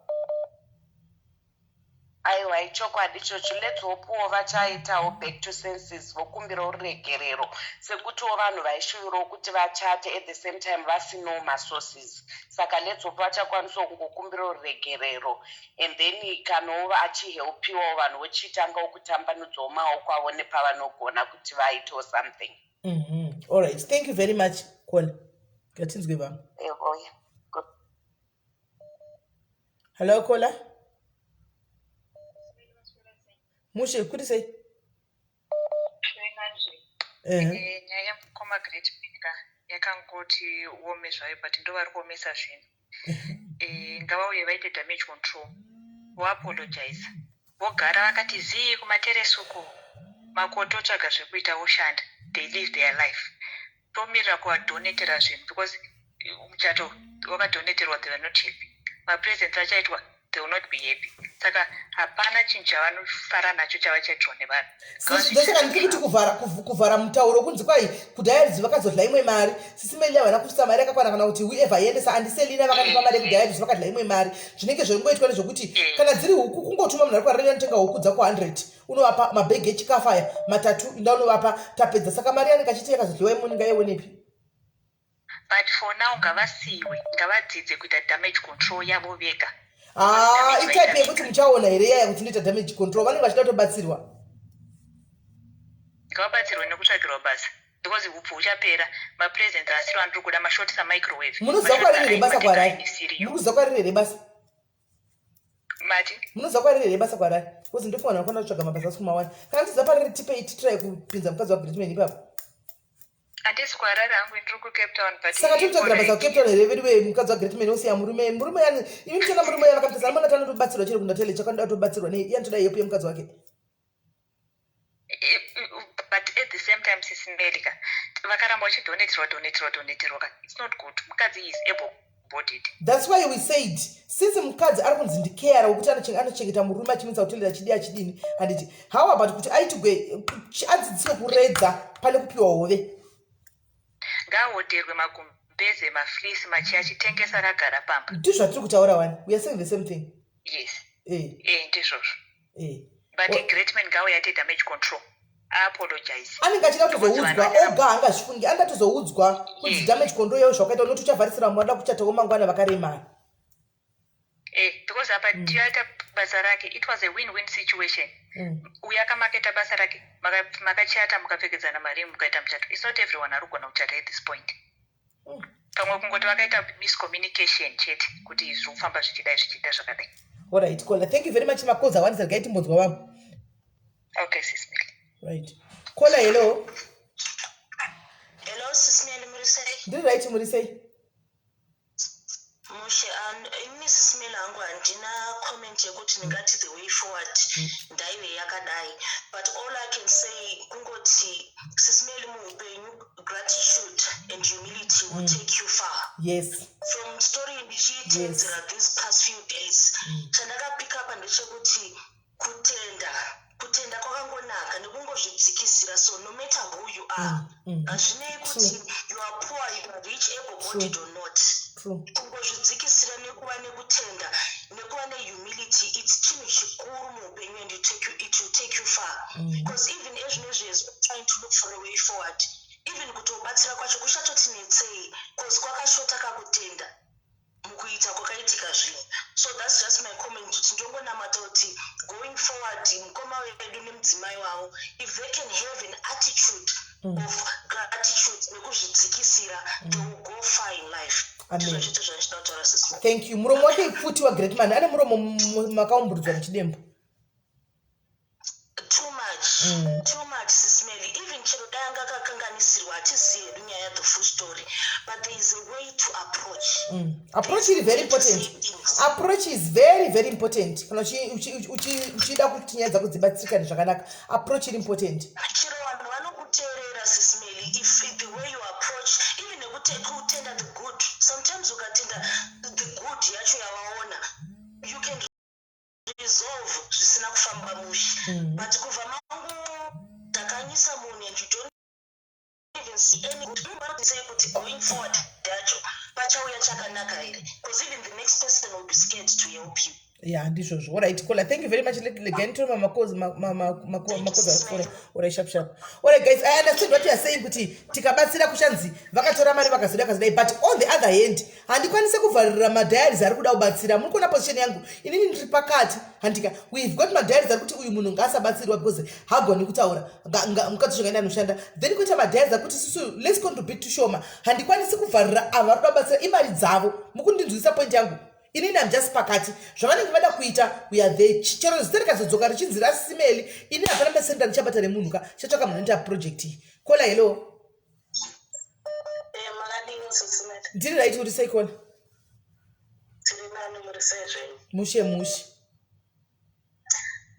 Aiwa, ichokwadi ichocho. Let's hopewo vachaitawo back to senses, vokumbirawo ruregerero, sekutiwo vanhu vaishuvirawo kuti vachate, at the same time vasinawo masources. Saka let's hope vachakwanisawo kungokumbirawo ruregerero, and then kanawo achihelpiwawo, vanhu vochitangawo kutambanudzawo maoko avo nepavanogona kuti vaitewo something. All right, thank you very much, caller. Ngatinzwe vamwe. Evoya. Hello, caller. Mushe, kuti sei? Nyaya yamukoma Great Pinga yakangoti uome zvayo, but ndo vari kuomesa zvinhu. Ngavauye vaite damage control, voapologize, vogara vakati zii kumateresi uko, makoto otsvaga zvekuita, voshanda, they live their life. Tomirira kuvadonatera zvinhu, because muchato wakadonaterwa, they were not happy. Mapresents achaitwa, they will not be happy. Saka hapana chinhu chavanofara nacho chavachaitirwa nevanhu. Ndosaka ndiri kuti kuvhara mutauro kunzi kwai kudiaries vakazodla imwe mari. Sisi Meli havana kuisa mari yakakwana, kana kuti whoever aiendesa, andiselina vakandipa mari yekudiaries, vakadla imwe mari. Zvinenge zvingoitwa nezvokuti kana dziri huku, kungotuma munhu ari kwarari anotenga huku dzako 100, unovapa mabhegi echikafu aya matatu, inda unovapa, tapedza. Saka mari yanenge achiti yakazodliwa imwe ngaionepi? But for now ngavasiyiwe, ngavadzidze kuita damage control yavo vega. Ah, itype yekuti muchaona here yaya kuti ndoita damage control? Vanenge vachida kutobatsirwa. Ngavabatsirwe nekutsvagirwa basa, because upfu huchapera, mapresents asiri andiri kuda, mashoti samicrowave. Munoziva kwariri here basa kwarari? Muri kuziva kwariri here basa? Mati? Munoziva kwariri here basa kwarari? Because ndofunga vanhu vanofanira kutsvaga mabasa asi kumawani. Kana tiziva pariri, tipei titrai kupinza mukadzi waGreatman ipapo. Handisi kuHarare hangu, ndiri kuCape Town, but Saka totsvagira basa kuCape Town here vedu? Mukadzi waGreatman osiya murume, murume yani imi muchiona murume yani akamutasa anoona kuti anotobatsirwa chero kunda toilet, chakanoda kutobatsirwa nei? Iye anotoda help yemukadzi wake. But at the same time, Sisi Meli ka, vakaramba vachidonatirwa, donatirwa, donatirwa ka, it's not good. Mukadzi is able bodied. That's why we said since mukadzi ari kunzi ndicarer wekuti anochengeta murume, achimisa kutoilet, achidi achidini, handiti? How about kuti aitigwe, adzidziswe kuredza pane kupiwa hove? Ngaaodherwe magumbeze, mafleece, machi, achitengesa akagara pamba. Ndizvo zvatiri kutaura wani. We are saying the same thing. Yes. Ndizvozvo. But Greatman ngauye aite damage control, aapologize. Anenge achida kutozoudzwa oga, haangazvifungi. Anoda kutozoudzwa kunzi damage control yavo zvakaita unoti uchavharisira vamwe vanoda kuchatawo mangwana vakaremara. Because apa tiaita basa rake, it was a win-win situation. Uyo akamaketa basa rake, makachata, mukapfekedzana mari, mukaita muchato. It's not everyone ari kugona kuchata at this point. Pamwe kungoti vakaita miscommunication chete, kuti zviri kufamba zvichidai, zvichiita zvakadai. Alright, caller, thank you very much. Makoza awandisa, regai timbonzwa vamwe. Okay, Sis Meli. Right, caller, hello. Hello, Sis Meli, muri sei? Ndiri right, muri sei? Mushe. Inini, Sis Meli, hangu handina comment yekuti ndingati the way forward ndaive yakadai, but all I can say kungoti, Sis Meli, muupenyu gratitude and humility will take you far. From story ndichiitedzera these past few days, chandakapick up ndechekuti kutenda kwakangonaka nekungozvidzikisira. So no matter who you are, hazvinei kuti you are poor, you are rich, able bodied or not, kungozvidzikisira nekuva nekutenda nekuva nehumility, it's chinhu chikuru muupenyu and it will take you far, because even ezvinezvi as we're trying to look for a way forward, even kutobatsira kwacho kuchatotinetsei, because kwakashota kakutenda mukuita kwakaitika zvinhu. So that's just my comment, kuti ndongonamata kuti going forward mukoma wedu nemudzimai wavo, if they can have an attitude of gratitude nekuzvidzikisira, they will go far in life. Amen. Ndizvo chete zvandinoda kutaura, Sisi. Thank you. Muromo wake pfuti waGreatman, ane muromo makaumburudzwa muchidembo. Too much. Too much, Sis Meli. Even chero dai anga akakanganisirwa, hatizivi hedu nyaya, the full story, but there is a way to approach. Approach iri very important. Approach is very very important kana uchida kuti nyaya dzako dzibatsirikane zvakanaka. Approach iri important. Chero vanhu vanokuteerera, Sis Meli, if the way you approach, even nekutenda the good, sometimes ukatenda the good yacho yavaona, you can resolve zvisina kufamba mushe. But kubva mangu takanyisa munhu and you don't even see any good, say kuti going forward yacho pachauya chakanaka here? Because even the next person will be scared to help you. Ya, ndizvozvo. Alright caller, thank you very much. Again toma makozi makozi ari kufona. Alright, sharp sharp. Alright guys, I understand what you are saying, kuti tikabatsira kushanzi vakatora mari, vakazodai, vakazodai, but on the other hand handikwanisi kuvharira madiaries ari kuda kubatsira. Muri kuona position yangu, inini ndiri pakati, handika? We've got madiaries ari kuti uyu munhu ngaasabatsirwa because hagoni kutaura, mukadzi zvingaenda anoshanda. Then kuita madiaries ari kuti susu let's contribute to shoma. Handikwanisi kuvharira ava vari kuda kubatsira, imari dzavo. Mukundinzwisa point yangu? Inini am just pakati. Zvavanenge vada kuita, we are there. Chero zita rikazodzoka richinzi rasimeli, ini hapana masenda ndichabata nemunhu ka. Chatsvaka munhu anoita project iyi. Caller, hello. Makadini, Sisimeli? Ndiri right. Uri sei, caller? Tiri nani, muri sei zvenyu? Mushe mushe.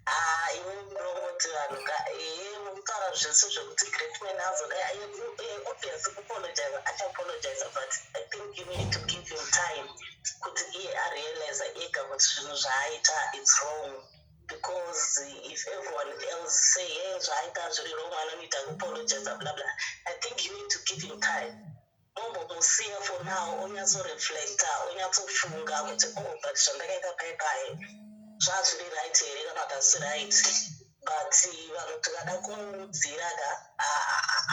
Ah, ini ndinongoti vanhu ka, ehe, mukutaura zvese zvekuti Greatman azodai, obviously kuapologize achaapologize, but I think you need to give him time kuti iye arealize ega kuti zvinhu zvaaita, it's wrong, because if everyone else say, "Hey, zvaaita zviri wrong, anoita kuapologize, bla bla," I think you need to give him time, mombomusiya for now, onyatsoreflecta, onyatsofunga kuti, "Oh, but zvandakaita pai pai zvazviri right here kana kuti asi right?" But vanhu tikada kumuudzira ka,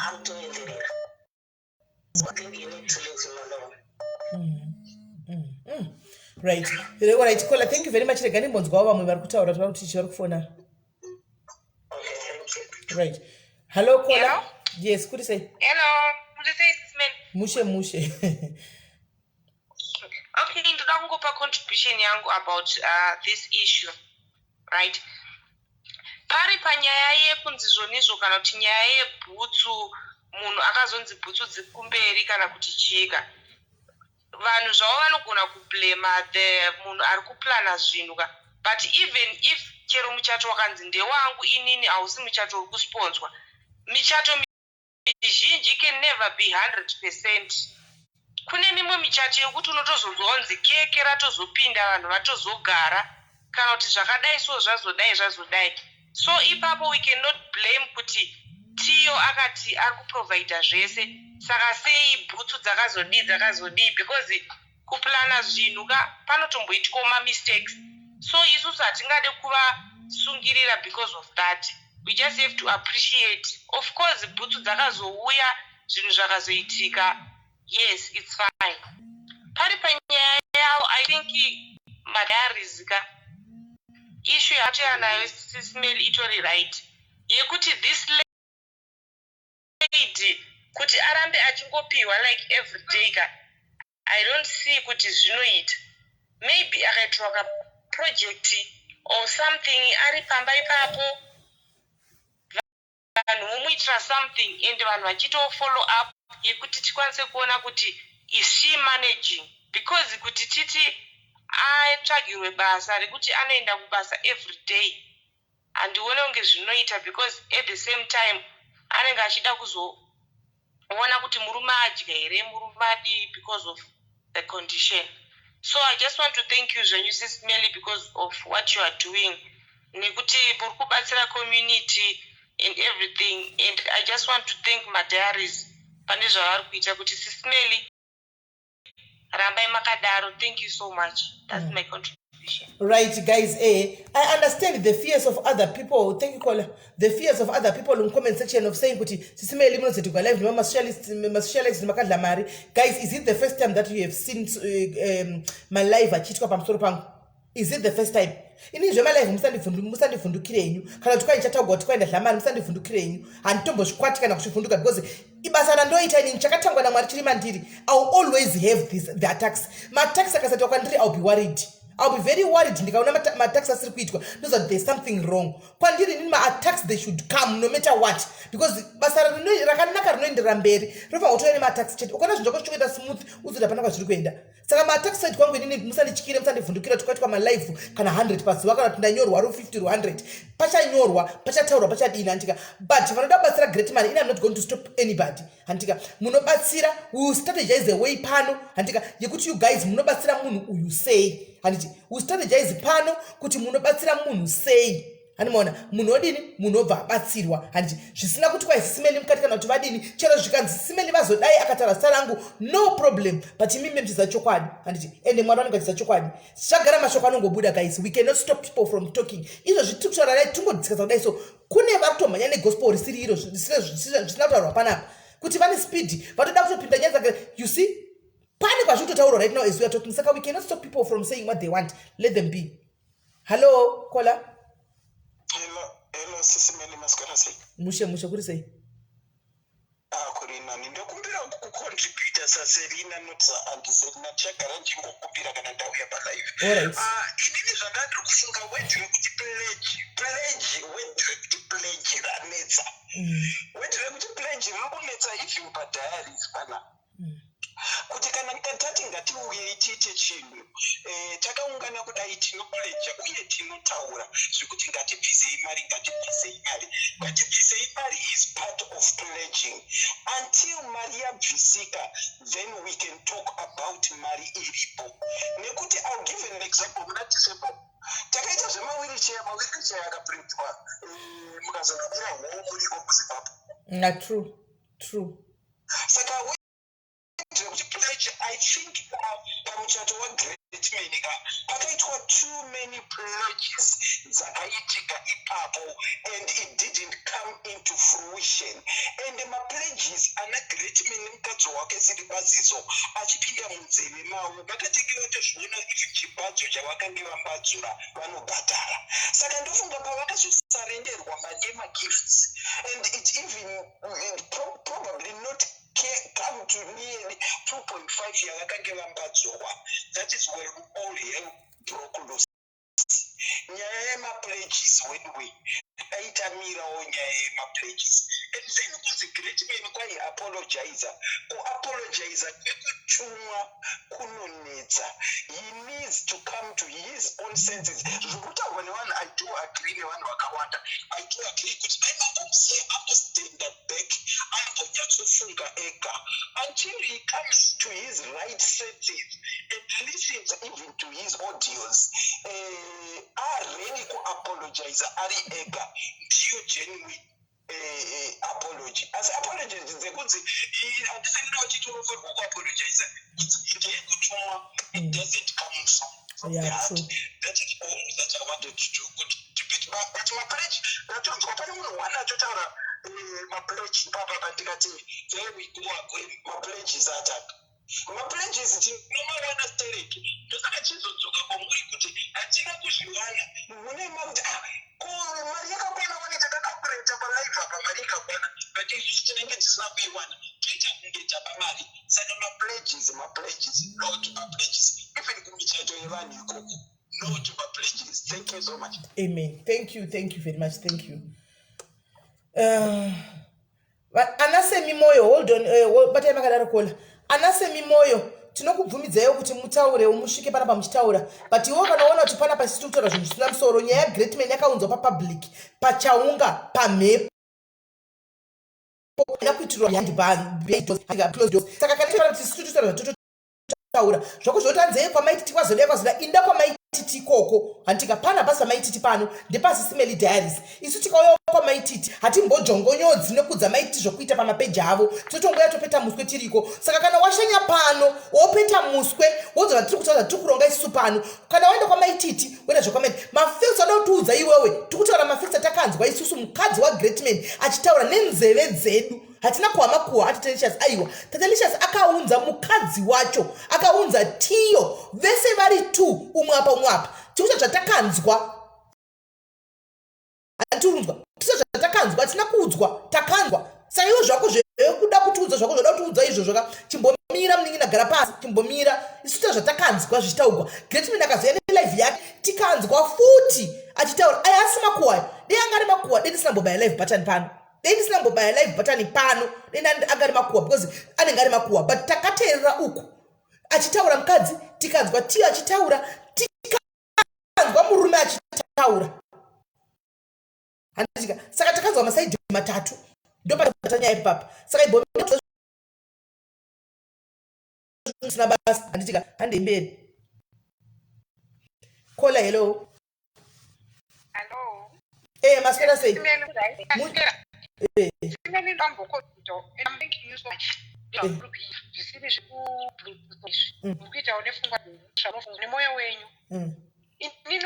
anotoenderera. So I think you need to leave him alone. Right, caller, thank you very much. Rega ndimbonzwawo vamwe vari kutaura, vari kuti vari kufona. Okay, thank you. Right, hello caller. Hello? Yes, kuri sei? Hello, muri sei, Sisman? Mushe mushe. Okay, ndoda kungopa contribution yangu about this issue, right? Pari panyaya yekunzi zvonizvo kana kuti nyaya yebhutsu, munhu akazonzi bhutsu dzikumberi kana kuti chika, vanhu zvavo vanogona kublema the munhu ari kuplana zvinhu ka. But even if chero muchato wakanzi ndewangu inini, hausi muchato uri kusponswa. Michato mizhinji can never be 100%. Kune mimwe michato yekuti unotozonzwa kunzi keke ratozopinda, vanhu vatozogara, kana kuti zvakadai, so zvazodai, zvazodai. So ipapo we cannot blame kuti Tiyo akati ari kuprovhaidha zvese, saka sei bhutsu dzakazodii, dzakazodii, because kuplana zvinhu ka panotomboitwawo mamistakes. So isusu hatingade kuvasungirira because of that. We just have to appreciate. Of course bhutsu dzakazouya, zvinhu zvakazoitika, yes, it's fine. Pari panyaya yavo, I think madiaries ka, issue yacho yanayo Sismail itori right, yekuti this lady kuti arambe achingopiwa like every day ka, I don't see kuti zvinoita. Maybe akaitirwa kaproject or something ari pamba ipapo, vanhu vomuitira something and vanhu vachiitawo follow up yekuti tikwanise kuona kuti is she managing, because kuti titi atsvagirwe basa rekuti anoenda kubasa every day, handione kunge zvinoita, because at the same time anenge achida kuzoona kuti murume adya here, murume adii, because of the condition. So I just want to thank you zvenyu, Sis Melly, because of what you are doing, nekuti muri kubatsira community and everything. And I just want to thank madiaries pane zvavari kuita kuti Sis Melly rambai makadaro. Thank you so much. That's my contribution. Right guys, I understand the fears of other people. Thank you, caller. The fears of other people in comment section of saying kuti Sisimeli munozoitirwa live nemasocialists makadla mari. Guys, is it the first time that you have seen malive achiitwa pamusoro pangu? Is it the first time? Ini zvemalive musandivhundukire henyu, kana kuti kwaichataugwa kuti kwaenda dla mari, musandivhundukire henyu. Handitombozvikwati kana kuzvivhunduka, because ibasa randoita inini chakatangwa naMwari chiri mandiri. I will always have this, the attacks. Maattacks akasaitwa kwandiri, I will be worried. I'll be very worried. Ndikaona maattacks asiri kuitwa, ndoziva kuti there's something wrong kwandiri inini. Maattacks, they should come no matter what, because basa rakanaka rinoenderera mberi rinofanira kutouya nemaattacks chete. Ukaona zvinhu zvako zvichikuita smooth, uzoda pana kwazviri kuenda. Saka maattacks side kwangu inini, musandityire, musandivhundukira. Tikaitwa malive kana 100 pazuva, kana kuti ndanyorwa ru50, ru100, pachanyorwa, pachataurwa, pachadini, handika? But vanoda kubatsira Great Man, ini am not going to stop anybody, handika? Munobatsira, we will strategize a way pano, handika, yekuti you guys munobatsira munhu uyu sei, handiti? We strategize pano kuti munobatsira munhu sei. Handimaona munhu odini, munhu obva abatsirwa, handiti? Zvisina kuti kwai Sisimeli mukati kana kuti vadini, chero zvikanzi Sisimeli vazodai akataura zita rangu, no problem, but imimi muchiziva chokwadi, handiti? Ende Mwari vanenge vachiziva chokwadi. Zvagara mashoko anongobuda, guys. We cannot stop people from talking. Izvozvi tiri kutaura dai tingodiscussa kudai, so kune vari kutomhanya negospel risiri iro, zvisina kutaurwa panapa, kuti vane speed vatoda kutopinda nyaya dzake. You see, pane kwazviri kutotaurwa right now as we are talking. Saka we cannot stop people from saying what they want. Let them be. Hallo, caller. Hello, hello, Sisi Meli, maswera sei? Mushe mushe, kuri sei? Ah, kuri nani. Ndokumbira kucontributa saSerina, not saAunty Serina. Tichagara ndichingokumbira kana ndauya palive. Alright. Ah, inini zvanda ndiri kufunga, word rekuti pledge, pledge, word rekuti pledge ranetsa. Word rekuti pledge riri kunetsa even padiaries pana. Kuti kana tati ngatiuyei tiite chinhu, takaungana kudai, tinopledga uye tinotaura zvekuti ngatibvisei mari, ngatibvisei mari, ngatibvisei mari is part of pledging. Until mari yabvisika, then we can talk about mari iripo. Nekuti I'll give an example: muna December takaita zvemawheelchair, mawheelchair akaprintwa, mukazonobira hoo muriko kuZimbabwe. Na true. Saka kuti pledge, I think pamuchato waGreatman ka pakaitwa too many pledges dzakaitika ipapo and it didn't come into fruition. And mapledges ana Greatman nemukadzi wake Siribaziso achipinda munzeve mavo, vakatenge vatozviona if chibhadzo chavakange vambadzura vanobhadhara. Saka ndofunga pavakazosarenderwa mari yemagifts and it even probably not come to nearly 2.5 yavakange vambadzurwa, that is where all hell broke loose. Nyaya yemapledges weduwe, aitamirawo nyaya yemapledges. And then kunzi Greatman kwaiapologiza, kuapologiza kwekutumwa kunonetsa. He needs to come to his own senses. Zviri kutaurwa nevanhu, I do agree nevanhu vakawanda. I do agree kuti dai mambomusiya ambostenda back, ambonyatsofunga ega until he comes to his right senses and listens even to his audios, aready kuapologize ari ega. Ndiyo genuine apology. Asi apology dzekunzi handisandida uchiti unofanirwa kuapologiza, ndeyekutumwa. It doesn't come from the heart. That is all that I wanted to contribute. But mapledge ndatonzwa pane munhu one achotaura mapledge ipapa, ndikati there we go again, mapledges ataka. Mapledges tinomawana stereki, ndosaka chizodzoka kwamuri kuti hatina kuzviwana. Mune makuti, ah, ko mari yakakwana wani, takakakureta palive apa, mari ikakwana, but isusu tinenge tisina kuiwana, toita kunge tapa mari. Saka mapledges, mapledges, not mapledges, even kumichato yevanhu ikoko, not mapledges. Thank you so much. Amen. Thank you, thank you very much. Thank you. Ana Semi Moyo, hold on, batai makadaro, caller. Ana Semi Moyo, tinokubvumidzaiwo kuti mutaurewo, musvike panapa muchitaura, but iwo kana uona kuti panapa isisi kutaura zvinhu zvisina musoro, nyaya yaGreatman yakaunzwa papublic, pachaunga, pamhepo, kuitirwa closed doors. Saka kana tiona kuti sisi tutaura zvatototaura zvako, zvotanzei kwaMaititi, kwazodai kwazoda, inda kwaMaititi ikoko, handitika? Pana basa Maititi pano ndepaSisimeli Diaries. Isu tikauyawo kwaMaititi hatimbodzvongonyodzi nekudza Maititi zvokuita pamapeji avo, tinotongoya topeta muswe tiriko. Saka kana washanya pano wopeta muswe, wodzoka, tiri kutaura tiri kuronga isusu pano. Kana waenda kwaMaititi, woenda zvekwamaiti. Mafacts anoda kutiudza iwewe, tiri kutaura mafacts atakanzwa isusu mukadzi waGreatman achitaura nenzeve dzedu. Hatina kuwa makuhwa aTatelicious, aiwa. Tatelicious akaunza mukadzi wacho, akaunza Tiyo, vese vari two, umwe apa, umwe apa. Tikuta zvatakanzwa, handiunzwa tisa zvatakanzwa, hatina kuudzwa, takanzwa. Saka iwo zvako zvekuda kutiudza zvako, zvoda kutiudza izvozvo ka, chimbomira munin'ina, gara pasi, chimbomira. Isu ta zvatakanzwa zvichitaurwa. Greatman akazoya nelive yake, tikanzwa futi achitaura. Aya asi makuhwa ayo, dei anga ari makuhwa, dei ndisina mbobaya live button pano, dei ndisina mbobaya live button pano, dei anga ari makuhwa, because anenge ari makuhwa. But takateerera uku achitaura mukadzi, tikanzwa Tiyo achitaura, tikanzwa murume achitaura, handitika? Saka takanzwa masides matatu, ndopatanyaya ipapa. Saka imbomira zvisina basa, handitika? Handei mberi. Caller, hello. Hello. Eh, maswera sei? Eh. Zvisiri zvekubluetooth mm. Kuitawo nefungwa zvanofunga nemwoyo wenyu mm. Inini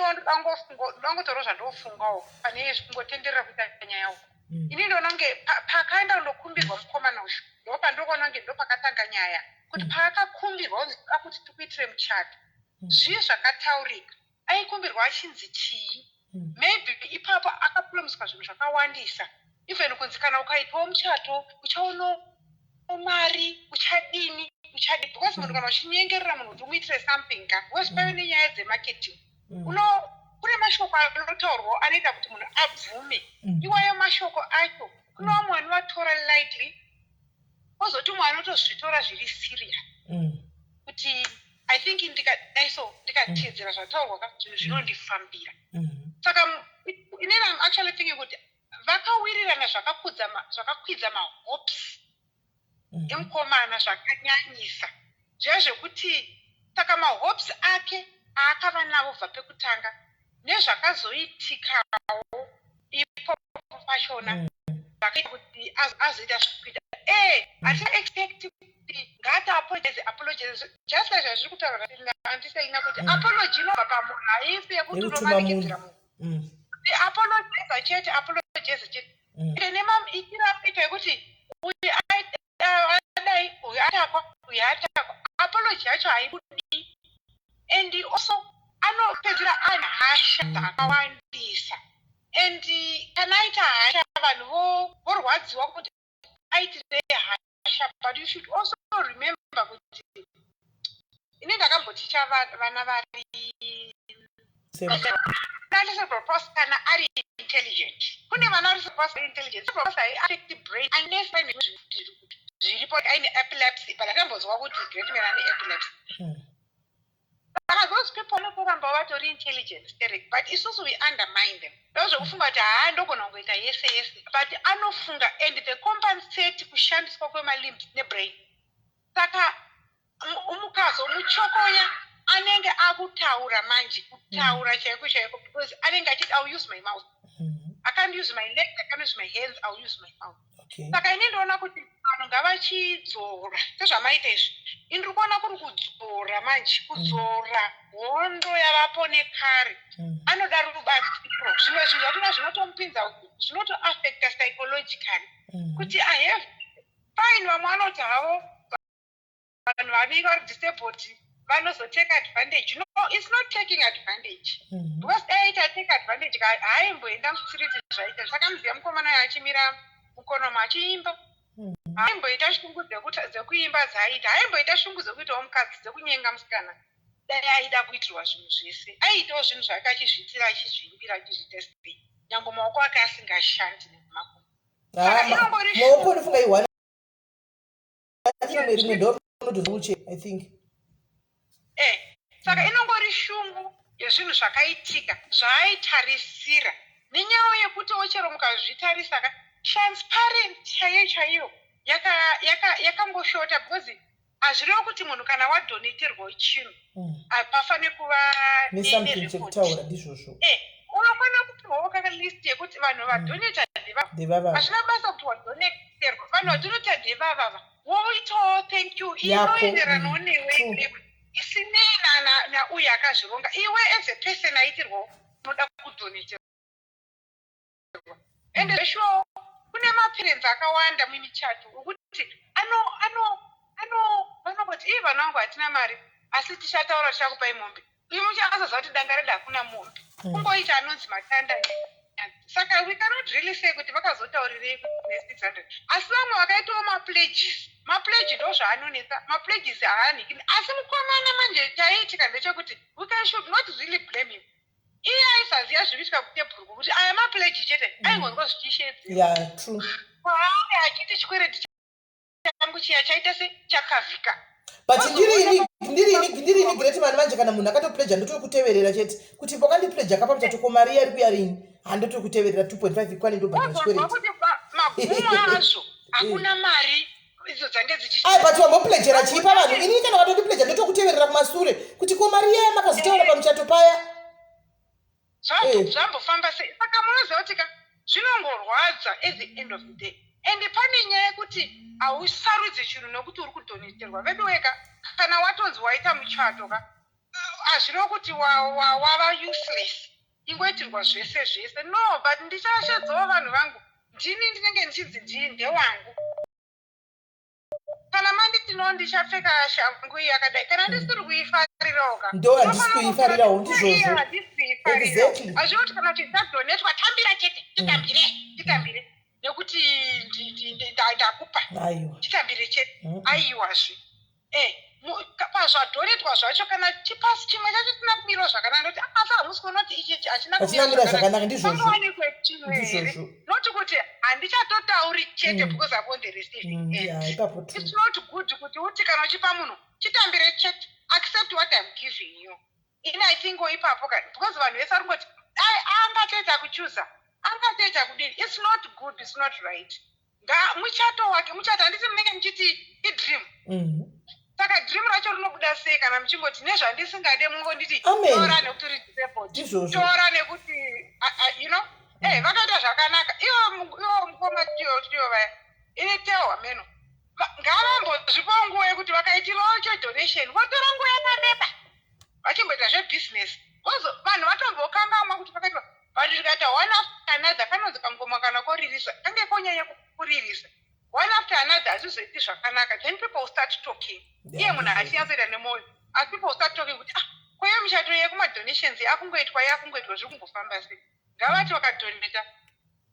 ndangotaura zvandofungawo pane kungotenderera kuita nyaya uko mm. Ini ndoona kunge pakaenda kundokumbirwa mukomana uyu, ndopandinoona kunge ndopakatanga nyaya kuti paakakumbirwa kunzi toda kuti tikuitire muchato, zvii zvakataurika? Aikumbirwa achinzi chii? Maybe ipapo akapromiswa zvinhu zvakawandisa, even kunzi kana ukaitwawo muchato uchaonawo mari, uchadini, uchadini, because munhu kana uchinyengerera munhu kuti umuitire something ka, because paive nenyaya dzemarketing uno kune mashoko anotaurwawo anoita kuti munhu abvume. Iwayo mashoko acho kune vamwe vanovatora lightly, kwozoti umwe anotozvitora zviri serious kuti I think ndikadai so, ndikateedzera zvataurwa ka, zvinhu zvinondifambira. Saka inini I'm actually thinking kuti vakawirirana zvakakwidza mahopes emukomana zvakanyanyisa, zviya zvekuti saka mahopes ake aakava navo bva pekutanga nezvakazoitikawo ipopo pachona zvakaita kuti azoita zvekuita. Hatina expect kuti ngaati apologize, apologize just like zvazviri kutaura Auntie Selina kuti apology inobva pamunhu, haisi yekuti Yekutuma unomanikidzira munhu. Munhu. Apologize chete, apologize chete. Ende nemaitiro anoita ekuti uyu adai, uyu atakwa, uyu atakwa, apology yacho haibudi, and also anopedzera ane hasha dzakawandisa, and kana aita hasha vanhu vorwadziwa kuti aitirei hasha. But you should also remember kuti ini ndakamboticha vana vari cerebral palsy. Kana ari intelligent, kune vana vari cerebral palsy intelligent. Cerebral palsy haiaffect brain unless paine zviripo, aine epilepsy, but akambonzwa kuti Greatman ane epilepsy. Saka those people vanotoramba vatori intelligent sterek, but isusu we undermine them ndozvekufunga kuti haa, ndogona kungoita yese yese, but anofunga and the compensate kushandiswa kwemalimbs nebrain. Saka mukazomuchokonya anenge akutaura manje, kutaura chaiko chaiko, because anenge achiti, "I'll use my mouth. I can't use my legs, I can't use my hands, I'll use my mouth." Saka ini ndoona kuti vanhu ngavachidzora sezvamaita izvi. Ini ndiri kuona kuri kudzora manje, kudzora hondo yavapo nekare. Anoda rubatsiro. Zvimwe zvinhu zvatona zvinotomupinza, zvinotoaffecta psychologically kuti I have fine. Vamwe vanoti havo vanhu vanenge vari disabled vanozotake advantage. No, it's not taking advantage, because dai aita take advantage haaimboenda mustreet zvaita. Saka muziva mukomana uyo achimira mukonomo achiimba, haaimboita shungu dzekuimba dzaaita, haaimboita shungu dzekuitawo mukadzi, dzekunyenga musikana. Dai aida kuitirwa zvinhu zvese, aiitawo zvinhu zvake achizviitira, achizviimbira, achizviita sei, nyange maoko ake asingashandi nemakumbo. Saka inongori Maoko unofunga iwana rimwe rimwe ndo unotozuche, I think. Saka inongori shungu yezvinhu zvakaitika zvaaitarisira, nenyaya yekutiwo chero mukazvitarisa ka, transparent chaiyo chaiyo yakangoshota, because hazvirevo kuti munhu kana wadonaterwa chinhu hapafane kuva nesomething nerecord. Chekutaura ndizvozvo. Unofanira kupiwawo kalist yekuti vanhu vadonata ndevava. Ndevavava. Hazvina basa kuti wadonaterwa, vanhu vadonata ndevavava, woitawo thank you Yako, inoenderanawo newe. True. Iwewe isinei nauyu akazvironga, iwe as a person aitirwawo unoda kudonaterwa. Ende zveshuwawo kune maparents akawanda mumichato wekuti ano ano ano vanongoti, "Ii, vana vangu, hatina mari, asi tichataura, tichakupai mombe." Imi muchaazoziva kuti danga redu hakuna mombe, kungoita anonzi matanda. Saka we cannot really say kuti vakazotaurirei kuti ne600, asi vamwe vakaitawo mapledges. Mapledge ndo zvaanonetsa, mapledges haaniki. Asi mukomana manje chaiitika ndechekuti we can should not really blame him. Iye aisaziva zviri kuitika kutebhuru, kuti aya mapledge chete aingonzwa zvichishedzera. Yeah, true. Kwaange achiti chikwereti changu chiya chaita se chakavhika. But ndiri ini Great Man manje, kana munhu akatopleja ndotokuteverera chete kuti wakandipleja kapa muchato, ko mari yari kuya rini? Handotokuteverera 2.5 ikwane, ndobhadhara wazonzwa chikwereti. Kuti magumo azvo hakuna mari idzo dzange dzichi Ai, but wamboplejera chii pavanhu? Inini kana watondipleja ndotokuteverera kumasure kuti ko mari yaya makazotaura pamuchato paya. Eh. Zvambofamba sei? Saka munoziva kuti ka zvinongorwadza at the end of the day. And pane nyaya yekuti hausarudzi chinhu nekuti uri kudoneterwa. Veduweka, kana watonzi waita muchato ka, hazvirevo kuti wava useless. Ingoitirwa zvese zvese. No, but ndichashedzawo vanhu vangu. Ndini ndinenge ndichinzi ndii ndewangu. Kana manditi no ndichapfeka shangu iyi yakadai, kana ndisiri kuifarirawo ka. Ndo handisi kuifarirawo, ndizvozvo. Handisi kuifarirawo. Exactly. Hazvirevo kuti kana kuti ndadonetwa tambira chete, titambire, titambire. Nekuti ndakupa. Aiwa. Titambire chete. Aiwazve. Eh, pazvadonetwa zvacho kana chipasi chimwe chacho chisina kumira zvakanaka nekuti asi hamusi kuona kuti ichi hachina Hachina kumira zvakanaka, ndizvozvo. Pangawanikwe chimwe here? Ndizvozvo. Not kuti handichatotauri chete because I'm on the receiving end. Yeah, ipapo true. It's not good kuti uti kana uchipa munhu chitambire chete, accept what I'm giving you. Ini I think ipapo ka, because vanhu vese vari kungoti ai angatoita kuchuza, angatoita kudini. It's not good, it's not right. Nga muchato wake, muchato handiti munenge muchiti idream. Saka dream racho rinobuda sei kana muchingoti nezvandisingade mungonditi Amen. tora nekuti uri disabled. Ndizvozvo. Tora nekuti you know? Vakaita zvakanaka. Ivo mukoma tiyo vaya. Ini teo hameno. Ngavambozvipawo nguva yekuti vakaitirawo cho donation votora nguva yakareba vachimboita zvebusiness. Vozo vanhu vatombokangamwa kuti pakaitwa, but zvikaita one after another kanonzi kangoma kana koririsa kange konyanya kuririsa one after another hazvizoiti zvakanaka. Then people will start talking. Iye munhu achinyatsoita nemwoyo, asi people will start talking kuti koiyo michato yekumadonations yakungoitwa, yakungoitwa, zviri kungofamba sei? Ngavati vakadonata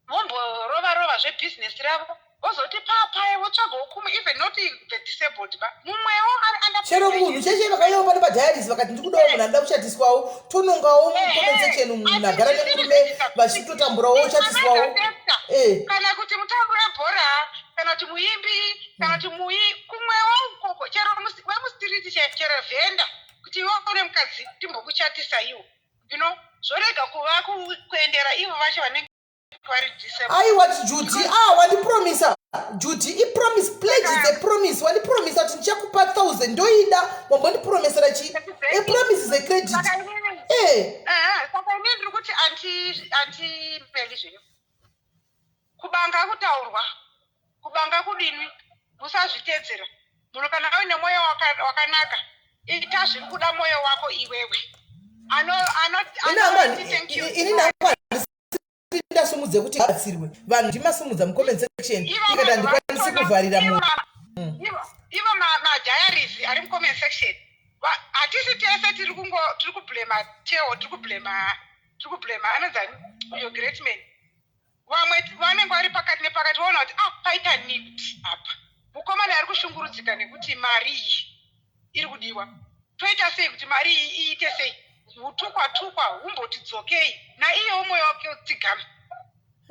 vomborova rova zvebusiness ravo, vozoti papaye votsvagawo kumwe, even not the disabled ba, mumwewo ari under Chero munhu cheshe vakauyawo pano padiaries vakati ndikudawo munhu anoda kuchatiswawo, tonongawo mucomment section munhu agara nemurume vachitotamburawo ochatiswawo. Kana kuti mutambo webhora, kana kuti muimbi, kana kuti kumwewo ukoko, chero wemustreet, chero vhenda, kuti iwe une mukadzi timbokuchatisa iwo, zvorega kuva kuendera ivo vacho vanenge vari disabled. Aiwa Judy, wandipromisa Judy, ipromise, pledge is a promise. Wandipromisa kuti ndichakupa 1000, ndoida. Wambondipromesera chi? A promise is a credit. Saka inini ndiri kuti anti Meli zvenyu, kubanga kutaurwa, kubanga kudinwi, musazvitedzera. Munhu kana uine mwoyo wakanaka, ita zviri kuda mwoyo wako iwewe. Anoti thank you. Ini nangu ndasumudze kuti batsirwe vanhu, ndimasumudza mucomment section ikati handikwanisi kuvharira munhu. Ivo madiaries ari mucomment section, hatisi tese tiri kublema Teo, tiri kublema anonzani uyo Great Man. Vamwe vanenge vari pakati nepakati, vaona kuti paita need apa, mukomana ari kushungurudzika nekuti mari iyi iri kudiwa, toita sei kuti mari iyi iite sei? Hutukwa tukwa humboti dzokei naiyewo mwoyo wake utsigame.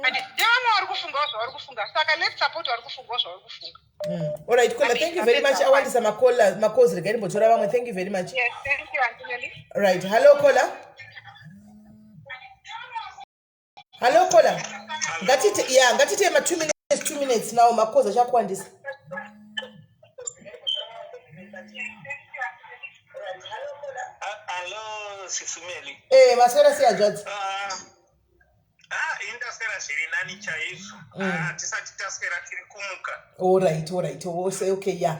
And ndevamwe vari kufungawo zvavari kufunga, saka let's support vari kufungawo zvavari kufunga. Alright caller, thank you very much. Awandisa macalls, regai ndimbotora vamwe. Thank you very much. Yes, thank you, Aunty Nelly. Right, hello caller, hello caller. Ngatite, ya, ngatite ma 2 minutes, 2 minutes now, macalls achakuwandisa. Hello, Sisi Meli. Maswera sei hanzvadzi? Ah, indaswera zviri nani chaizvo. Ah, tisati taswera, tiri kumuka. Alright, oh, say okay, yeah.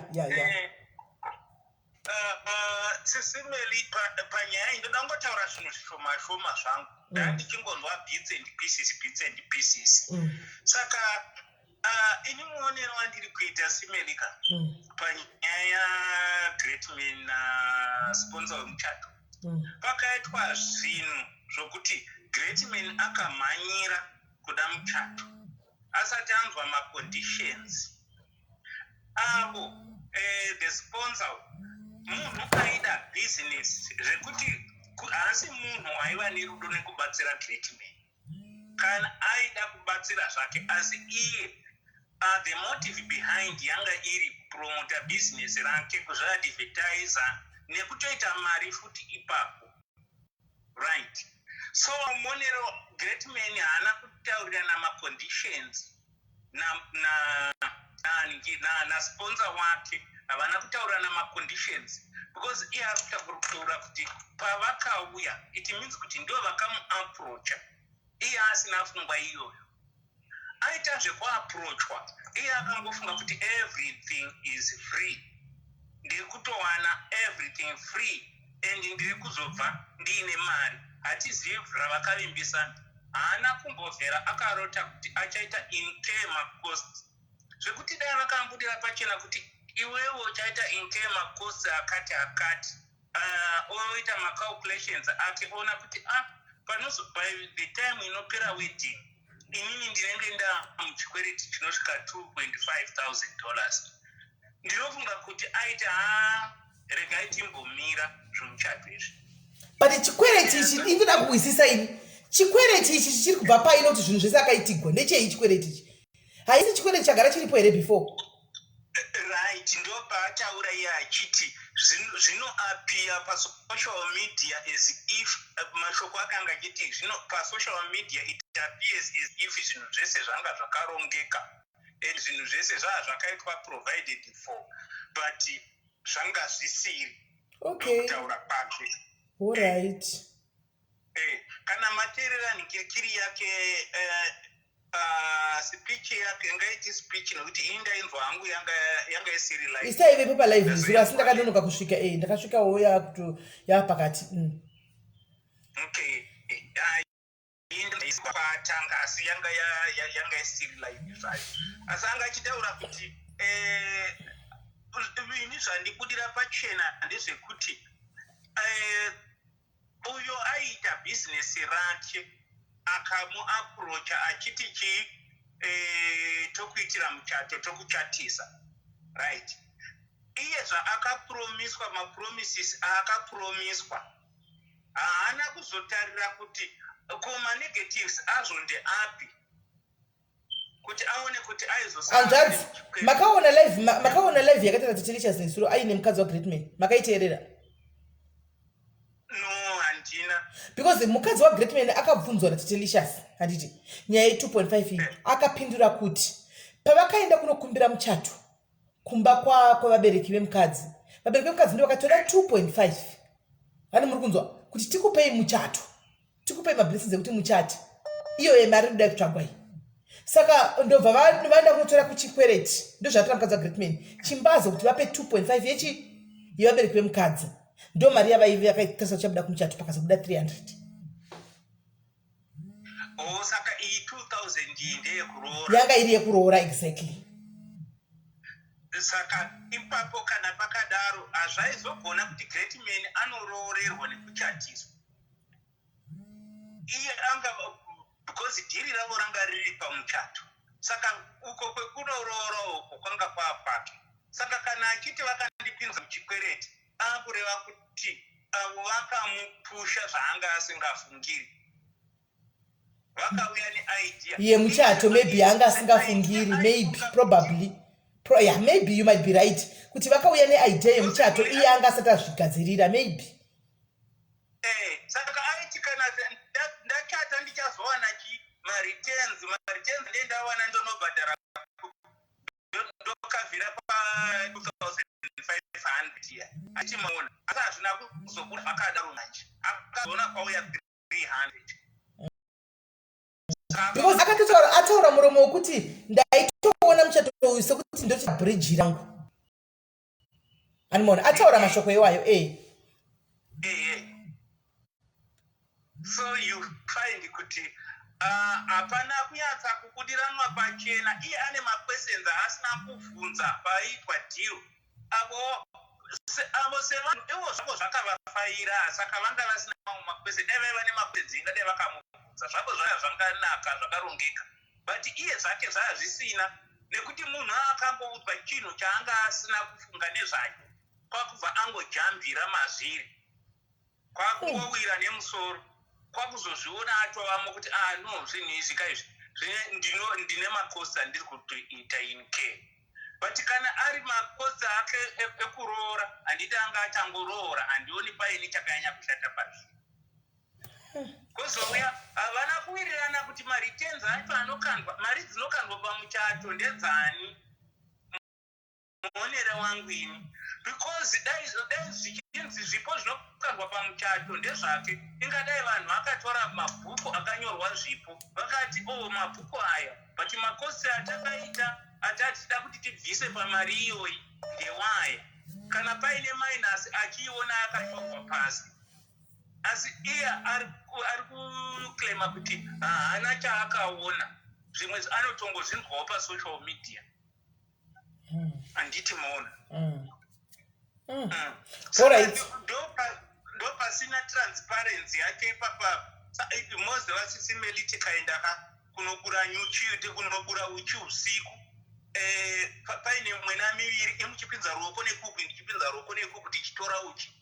Sisi Meli, panyaya iyi ndoda kungotaura zvinhu zvishoma shoma zvangu. Ndaa ndichingonzwa bits and pieces, bits and pieces. Saka ini muonero wandiri kuita, Simelika, panyaya yaGreatman nasponsor wemuchato, pakaitwa zvinhu zvokuti Greatman akamhanyira kuda muchato asati anzwa maconditions avo. The sponsor munhu aida business, zvekuti haasi munhu aiva nerudo nekubatsira Greatman. Kana aida kubatsira zvake, asi iye the motive behind yanga iri kupromota business rake, kuzviadvertisa nekutoita mari futi ipapo, right? So monero Greatman haana kutaurirana maconditions nasponsor na wake. Havana kutaurirana maconditions, because iye ari kutaura kuti pavakauya, it means kuti ndo vakamuapproacha, iye asina pfungwa iyoyo. Aita zvekuapproachwa, iye akangofunga kuti everything is free, ndiri kutowana everything free and ndiri kuzobva ndiine mari. Hatizivi ravakavimbisana. Haana kumbovhera akarota kuti achaita incur macost, zvekuti dai vakambudira pachena kuti iwewe uchaita incur macost akati akati, oita macalculations ake, oona kuti ah, panozo by the time inopera wedding, inini ndinenge ndamuchikwereti chinosvika $2.5 thousand. Ndinofunga kuti aiti, ha, regai timbomira zvomuchato izvi. But chikwereti ichi, indoda kuhwisisa ini, chikwereti ichi chichiri kubva paino kuti zvinhu zvese akaitigwa ndechei? Chikwereti ichi haisi chikwereti chagara chiripo here before? Right, ndo paataura iye achiti zvinoappear pasocial media as if, mashoko akanga achiti zvino pasocial media it appears as if zvinhu zvese zvanga zvakarongeka and zvinhu zvese zvaa zvakaitwa provided for, but zvanga zvisiri. Kutaura kwake. Alright. Kana mateerera nhikirikiri yake, speech yake, ngaiti speech, nekuti ini ndainzwa hangu yanga isiri live. Isaivepo palive zuro, asi ndakanonoka kusvika. Ndakasvikawo yakuto yapakati. Okay, patanga, asi yanga isiri live zvayo, asi anga achitaura kuti ini zvandibudira pachena ndezvekuti uyo aiita bhizinesi rake akamuapproacha achiti chii, tokuitira muchato, tokuchatisa, right? Iye zvaakapromiswa, mapromises aakapromiswa, haana kuzotarira kuti ko manegatives azvo ndeapi, kuti aone kuti Hanzvadzi, makaona live yakaita naTatelicious nesuro aine mukadzi waGreatman? Makaiteerera? No, handina. Because mukadzi waGreatman akabvunzwa naTatelicious, handiti, nyaya ye2.5 iyi, akapindura kuti pavakaenda kunokumbira muchato kumba kwavabereki vemukadzi, vabereki vemukadzi ndo vakatora 2.5. Vani muri kunzwa kuti tikupei muchato, tikupei mablessings ekuti muchati, iyo yemari inoda kutsvagwa iyi. Saka ndobva vaenda kunotora kuchikwereti, ndozvatora mukadzi waGreatman chimbazo kuti vape 2.5 yechi yevabereki vemukadzi. Ndo mari yavaive vakatarisa kuchabuda kumuchato, pakazobuda 300. Oh, saka iyi 2000 iyi ndeyekuroora? Yanga iri yekuroora, exactly. Saka ipapo kana pakadaro, hazvaizogona kuti Greatman anoroorerwa nekuchatiswa iye anga, because dhiri ravo ranga riri pamuchato. Saka uko kwekunoroora uko kwanga kwaa kwake. Saka kana achiti vakandipinza muchikwereti, akureva kuti avo vakamupusha zvaanga asingafungiri, vakauya neidea Yemuchato. Maybe anga asingafungiri, maybe, probably. Yeah, maybe you might be right kuti vakauya neidea yemuchato, iye anga asati azvigadzirira, maybe. Saka aiti kana ndachata ndichazowana chi mareturns, mareturns ndendawana ndonobhadhara, ndokavhira pa2500 iya achimaona. Asi hazvina kuzobuda zvakadaro. Manje akazoona kwauya 300. Because akatotaura, ataura muromo wekuti ndaitoona muchato uyu sekuti ndoti bridge rangu. Animona ataura mashoko iwayo e. Ehe, so you find kuti hapana kunyatsa kubudiranwa pachena. Iye ane maquestions aasina kubvunza paiitwa deal. Avo sevanhu ivo zvavo zvakavafaira, saka vanga vasina mamwe maquestions. Dai vaiva nemaquestions, ingadai vakamubvunza. Zvavo zvaya zvanganaka, zvakarongeka, but iye zvake zvaya zvisina, nekuti munhu akangoudzwa chinhu chaanga asina kufunga nezvacho, kwakubva angojambira mazviri, kwakungowira nemusoro, kwakuzozviona atovamo kuti ah no, zvinhu izvi kaizvi ndine macosts andiri kutoita incur. But kana ari macosts ake ekuroora, handiti anga achangoroora? Handioni paine chakanyanya kushata pazviri. Kozouya havana kuwirirana kuti mareturns acho anokandwa, mari dzinokandwa pamuchato ndedzani. Muonere wangu ini, because dai dai zvichinzi zvipo zvinokandwa pamuchato ndezvake, ingadai vanhu vakatora mabhuku akanyorwa zvipo vakati, oh, mabhuku aya, but makosi atakaita atatida kuti tibvise pamari iyoyi ndewaya. Kana paine minus achiiona akanyorwa pasi, asi iye ari kuclaima kuti haana chaakaona. Zvimwe anotongozvinzwawo pasocial media. Handiti maona? Ndo pasina transparency yake ipapa. Moziva, Sisi Meli, tikaenda ka kunobura nyuchi, kunobura uchi usiku, paine mwena miviri, imuchipinza ruoko nekuku, ndichipinza ruoko nekuku, tichitora uchi.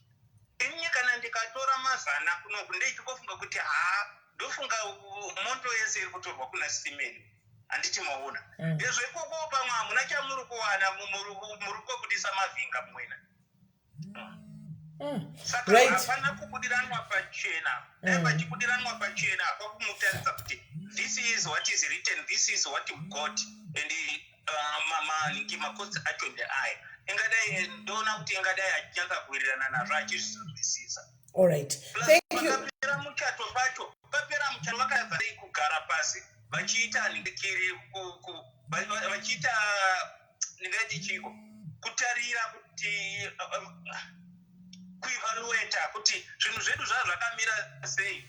Ini kana ndikatora 100 kunoku, ndechikofunga kuti haa, ndofunga mondo yese iri kutorwa kuna Sisi Meli. Handiti maona? Izvo ikoko pamwe hamuna chamuri kuwana, muri kungobudisa mavhinga mwena. Saka hapana kubudiranwa pachena. Dai pachibudiranwa pachena, kwakumutaridza kuti this is what is written, this is what you got, and maningi macosts acho ndeaya, ingadai ndoona kuti ingadai achinyatsa kuwirirana nazvo, achizvinzwisisa. Alright, thank you. Papera muchato pacho, papera muchato, vakazai kugara pasi vachiita nhingikiri, vachiita, ndingaiti chiko, kutarira kuti kuevaluata kuti zvinhu zvedu zvaa zvakamira sei,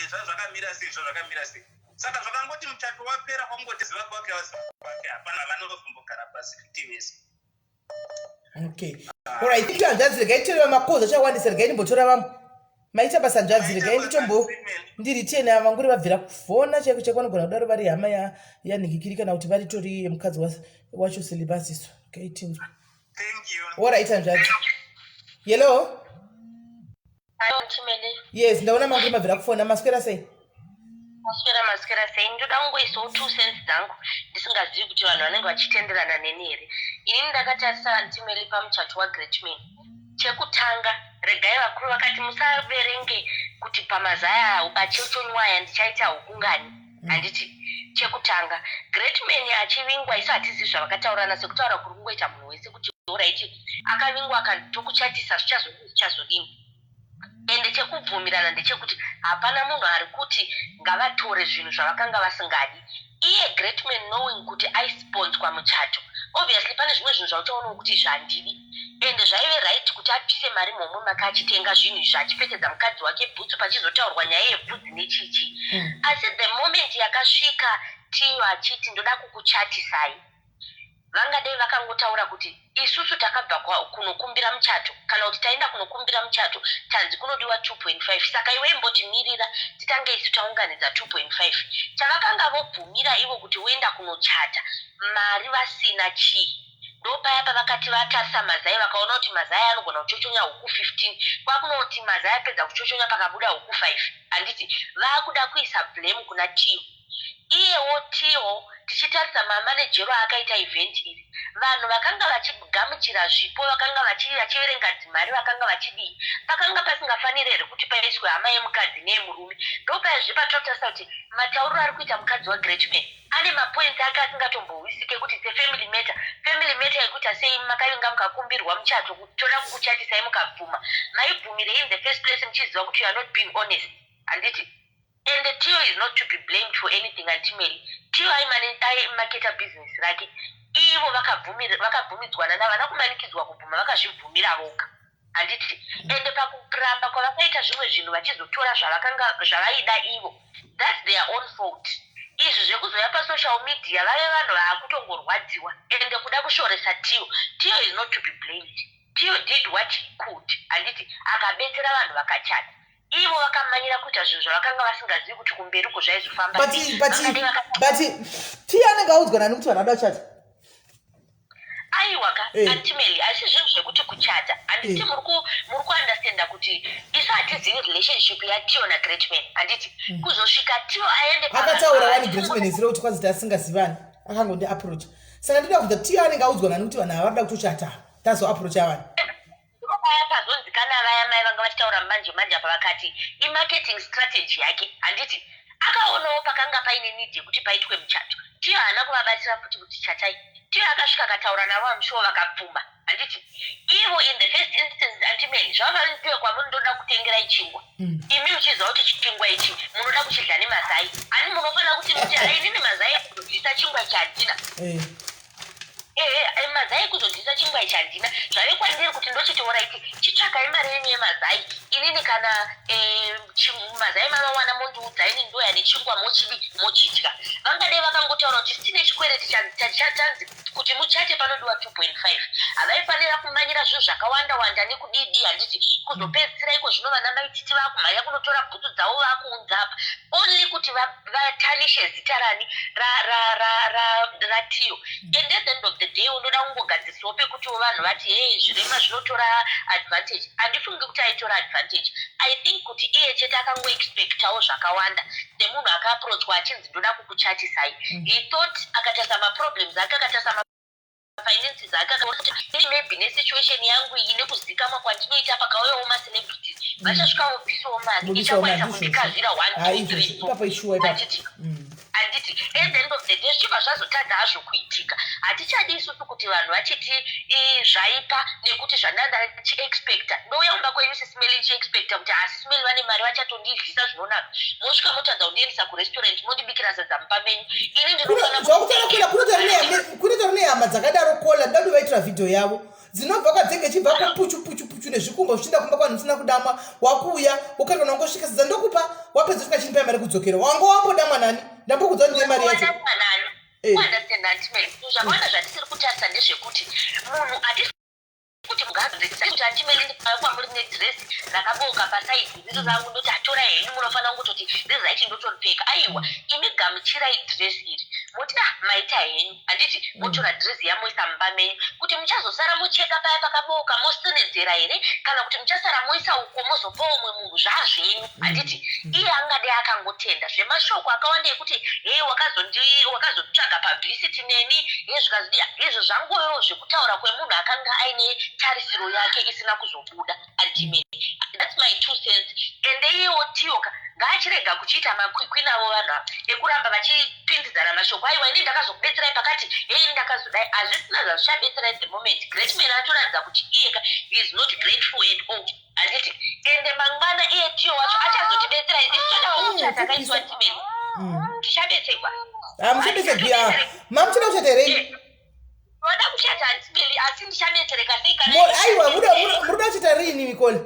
zvaa zvakamira sei, zvaa zvakamira sei. Saka zvakangoti muchato wapera, kwangoti ziva kwake, waziva kwake, hapana vanozombogara pasi kuti vese. Okay, alright, thank you, hanzvadzi. Regai titoreva macalls achawandisa. Regai ndimbotora vamwe. Maita basa, hanzvadzi. Regai nditombo ndiri tena vanguri vabvira kufona chaiko chaiko. Vanogona kudaro vari hama yanhikikiri kana kuti vari tori mukadzi wacho Silibasiso. Regai tinzwe. Thank you. Alright, hanzvadzi. Hello. Chimele. Yes, ndaona manguri mabvira kufona. Maswera sei? Maswera, maswera sei? Ndoda kungoisawo two cents dzangu, ndisingazivi kuti vanhu vanenge vachitenderana neni here. Inini ndakatarisa, Aunty Meli, pamuchato waGreatman. Chekutanga, regai vakuru vakati musaverenge kuti pamazaya achochonywaya ndichaita hukungani, handiti? Chekutanga, Greatman achivingwa, isu hatizivi zvavakataurana, sekutaura kuri kungoita munhu wese kuti alright, akavingwa akanzi tokuchatisa, zvichazodini, zvichazodini. Ende chekubvumirana ndechekuti hapana munhu ari kuti ngavatore zvinhu zvavakanga vasingadi. Iye Greatman, knowing kuti aisponswa muchato, obviously pane zvimwe zvinhu zvauchaonawo kuti izvi handidi. Ende zvaive right kuti abvise mari muhomwe make achitenga zvinhu izvi, achipfekedza mukadzi wake bhutsu, pachizotaurwa nyaya yebvudzi nechichi. Asi the moment yakasvika Tiyo achiti ndoda kukuchatisai, vangadei vakangotaura kuti isusu takabva kunokumbira muchato, kana kuti taenda kunokumbira muchato, tanzi kunodiwa 2.5, saka iwe imbotimirira titange isu taunganidza 2.5. Chavakanga vobvumira ivo kuti voenda kunochata mari vasina chii? Ndopaya pavakati vatarisa mazai, vakaona kuti mazai anogona kuchochonya huku 15, kwakunoti mazai apedza kuchochonya pakabuda huku 5, handiti? Vaakuda kuisa blame kuna Tiyo. Iyewo Tiyo, tichitarisa mamanejero aakaita event iri, vanhu vakanga vachigamuchira zvipo, vakanga vachiverenga dzimari, vakanga vachidii, pakanga pasingafaniri here kuti paiswe hama yemukadzi neyemurume? Ndopayazve patotarisa kuti matauriro ari kuita mukadzi waGreatman ane mapoints ake asingatombohwisike kuti it's a family matter. Family matter yekuita sei? Makavinga mukakumbirwa muchato, toda kukuchatisai, mukabvuma. Maibvumirei in the first place muchiziva kuti you are not being honest, handiti? And Tio is not to be blamed for anything, Aunty Meli. Tio aimaketa business rake. Ivo vakabvumidzwana navana kumanikidzwa kubvuma, vakazvibvumira voga, handiti? Ende pakuramba kwavakaita zvimwe zvinhu vachizotora zvavakanga zvavaida ivo, that's their own fault. Izvi zvekuzoya pasocial media vave vanhu vaakutongorwadziwa ende kuda kushoresa Tio, Tio is not to be blamed. Tio did what he could, handiti? Akabetsera vanhu vakachata. Ivo vakamanyira kuita zvinhu zvavakanga vasingazivi kuti kumberi uko zvaizofamba. But Tiyo anenge audzwa nani kuti vanhu vada kuchata? Aiwa ka. Aunty Meli, asi zvinhu zvekuti kuchata, handiti? Muri kuunderstanda kuti isu hatizivi relationship yaTio naGreatman, handiti? Kuzosvika Tio aende Akataura wani Greatman ziro kuti kwanzi tasingazivani, akangondi approach. Saka ndinoda kubvunza, Tiyo anenge audzwa nani kuti vanhu ava varida kutochata, tazoapproacha vanhu? Ndopaya pazonzikana vaya mai vanga vachitaura manje manje apa, vakati imarketing strategy yake, handiti? Akaonawo pakanga paine need yekuti paitwe muchato. Tiyo haana kuvabatsira futi kuti chatai. Tiyo akasvika akataura navo I'm sure vakabvuma. Handiti ivo in the first instance Auntie Melly zvavavandiwe kwamuri ndoda kutengerai chingwa. Imi muchiziva kuti chingwa ichi munoda kuchidya nemazai. Ani munofanira kuti muti hai inini mazai ekuzodyisa chingwa ichi handina. Eh. Ehe, eh, mazai ekuzodyisa chingwa ichi handina. Zvave kwandiri kuti ndochiti oraiti chitsvakai mari yenyu yemazai. Inini kana eh, mazai mamawana mondiudza ini ndoya nechingwa mochidi mochidya. Vangadai vakangotaura kuti tine chikwereti chanzi kuti muchate panodiwa 2.5 havaifanira kumanyira zvinhu zvakawanda wanda nekudidi handiti kuzopedzisira iko zvino vana maititi vakumhanya kunotora bhutsu dzavo vakuunza apa only kuti vatanishe zita rani ratiyo and at the end of the day unoda kungogadzirisawo pekutiwo vanhu vati hey zvirema zvinotora advantage handifungi kuti aitora advantage i think kuti iye chete akangoexpectawo zvakawanda semunhu akaaprochwa achinzi ndoda kukuchatisai he thought akatarisa maproblems ake akatarisa finances ake akaona kuti ini maybe nesituation yangu iyi nekuzikamwa kwandinoita pakauyawo macelebrities vachasvika vobvisawo mari Vobvisawo mari, ichakwanisa ndizvozvo. kundikavhira one Ah, two izvozvo. three four Ipapo ishuwa ipapo. handiti handiti at the end of the day zvichibva zvazotadza hazvo kuitika hatichadi isusu kuti vanhu vachiti "Ii, zvaipa nekuti zvandanga ndichiexpecta ndouya kumba kwenyu Sis Melly ndichiexpecta kuti ha Sis Melly vane mari vachatondidlisa zvinonaka mosvika motadza kundiendesa kurestaurant mondibikira sadza mumba menyu ini ndinofanira Zvakutaura kunotori nehama dzakadaro kola ndadu vaitira vhidhiyo yavo dzinobva kwadzenge chibva kupuchu puchu puchu nezvikumbo zvichienda kumba kwanhu usina kudamwa wakuuya ukarikana wangosvika sadza ndokupa wapedza usvika chinipa mari kudzokera wanga wambodamwa nani ndambokudza kuti ndiye mari yacho. Eh. Understand, Auntie Mary, zvakawanda zvatisiri kutarisa ndezvekuti munhu hatisi kuti mugadzirisa kuti Auntie Mary ndikauya kwamuri nedress rakabooka pasaidhi riri rangu ndoti atora henyu munofanira kungototi riri right ndotoripfeka. Aiwa, imi gamuchirai dress iri moti ah maita henyu handiti motora dress yamoisa mumba menyu kuti muchazosara mocheka paya pakabooka mosonedzera here kana kuti muchasara moisa uko mozopawo umwe munhu zvazvenyu handiti iye angadai akangotenda zvemashoko akawanda ekuti hei wakazotsvaga publicity neni hei zvikazodii izvo zvangovewo zvekutaura kwemunhu akanga aine tarisiro yake isina kuzobuda. Auntie Mary, that's my two cents. Ende iyewo Tiyoka ngaachirega kuchiita makwikwi navo vanhu ava ekuramba vachipindidzana mashoko aiwa ini ndakazokubetserai pakati hei ini ndakazodai hazvisina zvazvichabetsera at the moment. Great man atoratidza kuti iyeka he is not grateful at all handiti ende mangwana iye Tiyo wacho achazotibetsera isu todawo kuchata kaiswa timeni tichabetserwa. Hamuchabetserwi ah. Mamuchada kuchata here imi? Ndoda kuchata Auntie Mary asi ndichabetsereka sei kana Aiwa munoda kuchata rini Nicole?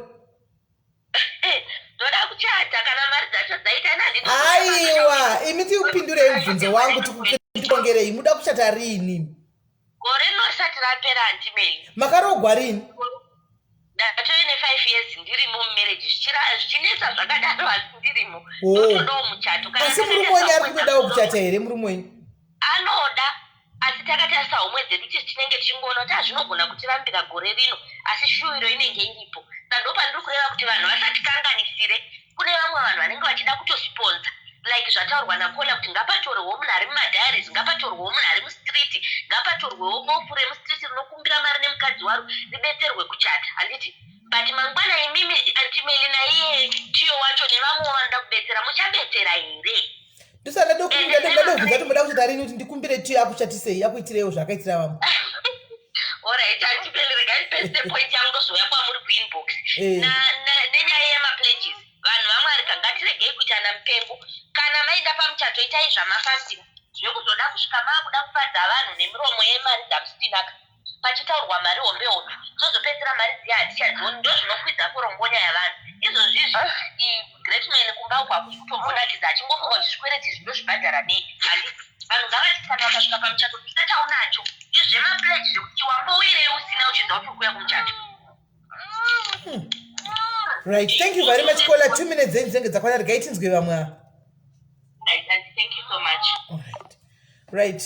Ndoda kuchata kana mari dzacho dzaita nani. Aiwa imi tikupindurei mubvunzo wangu tikukongerei muda kuchata rini? Gore rino risati rapera Auntie Mary. Makaroogwa rini? Ndatove ne 5 years ndirimo mumarriage zvichinetsa zvakadaro asi ndirimo. Oh. Ndotodawo muchato kana Asi murume ndakatarisa wenyu ari homwe kutodawo dzangu kuchata here murume wenyu? Anoda asi takatarisa homwe dzedu tisu tinenge tichingoona kuti hazvinogona kutirambira gore rino asi shuwiro inenge iripo. Saka ndopandiri kureva kuti vanhu vasatikanganisire kune vamwe vanhu vanenge vachida kutosponsa like zvataurwa naKola kuti ngapatorwewo munhu ari mumadiaries, ngapatorwewo munhu ari mustreet, ngapatorwewo bofu remustreet rinokumbira mari nemukadzi waro ribetserwe kuchata handiti? But mangwana imimi Auntie Melly naiye Tiyo wacho nevamwewo vanoda kubetsera muchabetsera here? Ndosaka ndadobvunza kuti muda kuchata rini kuti ndikumbire Tiyo akuchatisei akuitireiwo zvaakaitira vamwe. Alright, Auntie Melly regai ndipedzise point yangu ndozouya kwamuri kuinbox. Eh. Nenyaya yemapledges vanhu vaMwari ka ngatiregei kuitana mupengo. Kana maenda pamuchato itai zvamafambira zvekuzoda kusvika maakuda kufadza vanhu nemiromo yemari dzamusina ka. Pachitaurwa mari hombe hombe tozopedzisira mari dziya hatichadzioni ndozvinokwidza forongonya yavanhu izvozvizvi greatman kumba uko hakusi kutombonakidza achingofunga kuti zvikwereti izvi ndozvibhadhara nei handiti vanhu ngavati kana vakasvika pamuchato bvisa chaunacho izvi zvemapledge zvekuti wambowirei usina uchiziva kuti uri kuuya kumuchato. Right, thank you very much caller. 2 minutes dzenyu dzinenge dzakwana regai tinzwe vamwe ava. Right, thank you so much. All right. Right,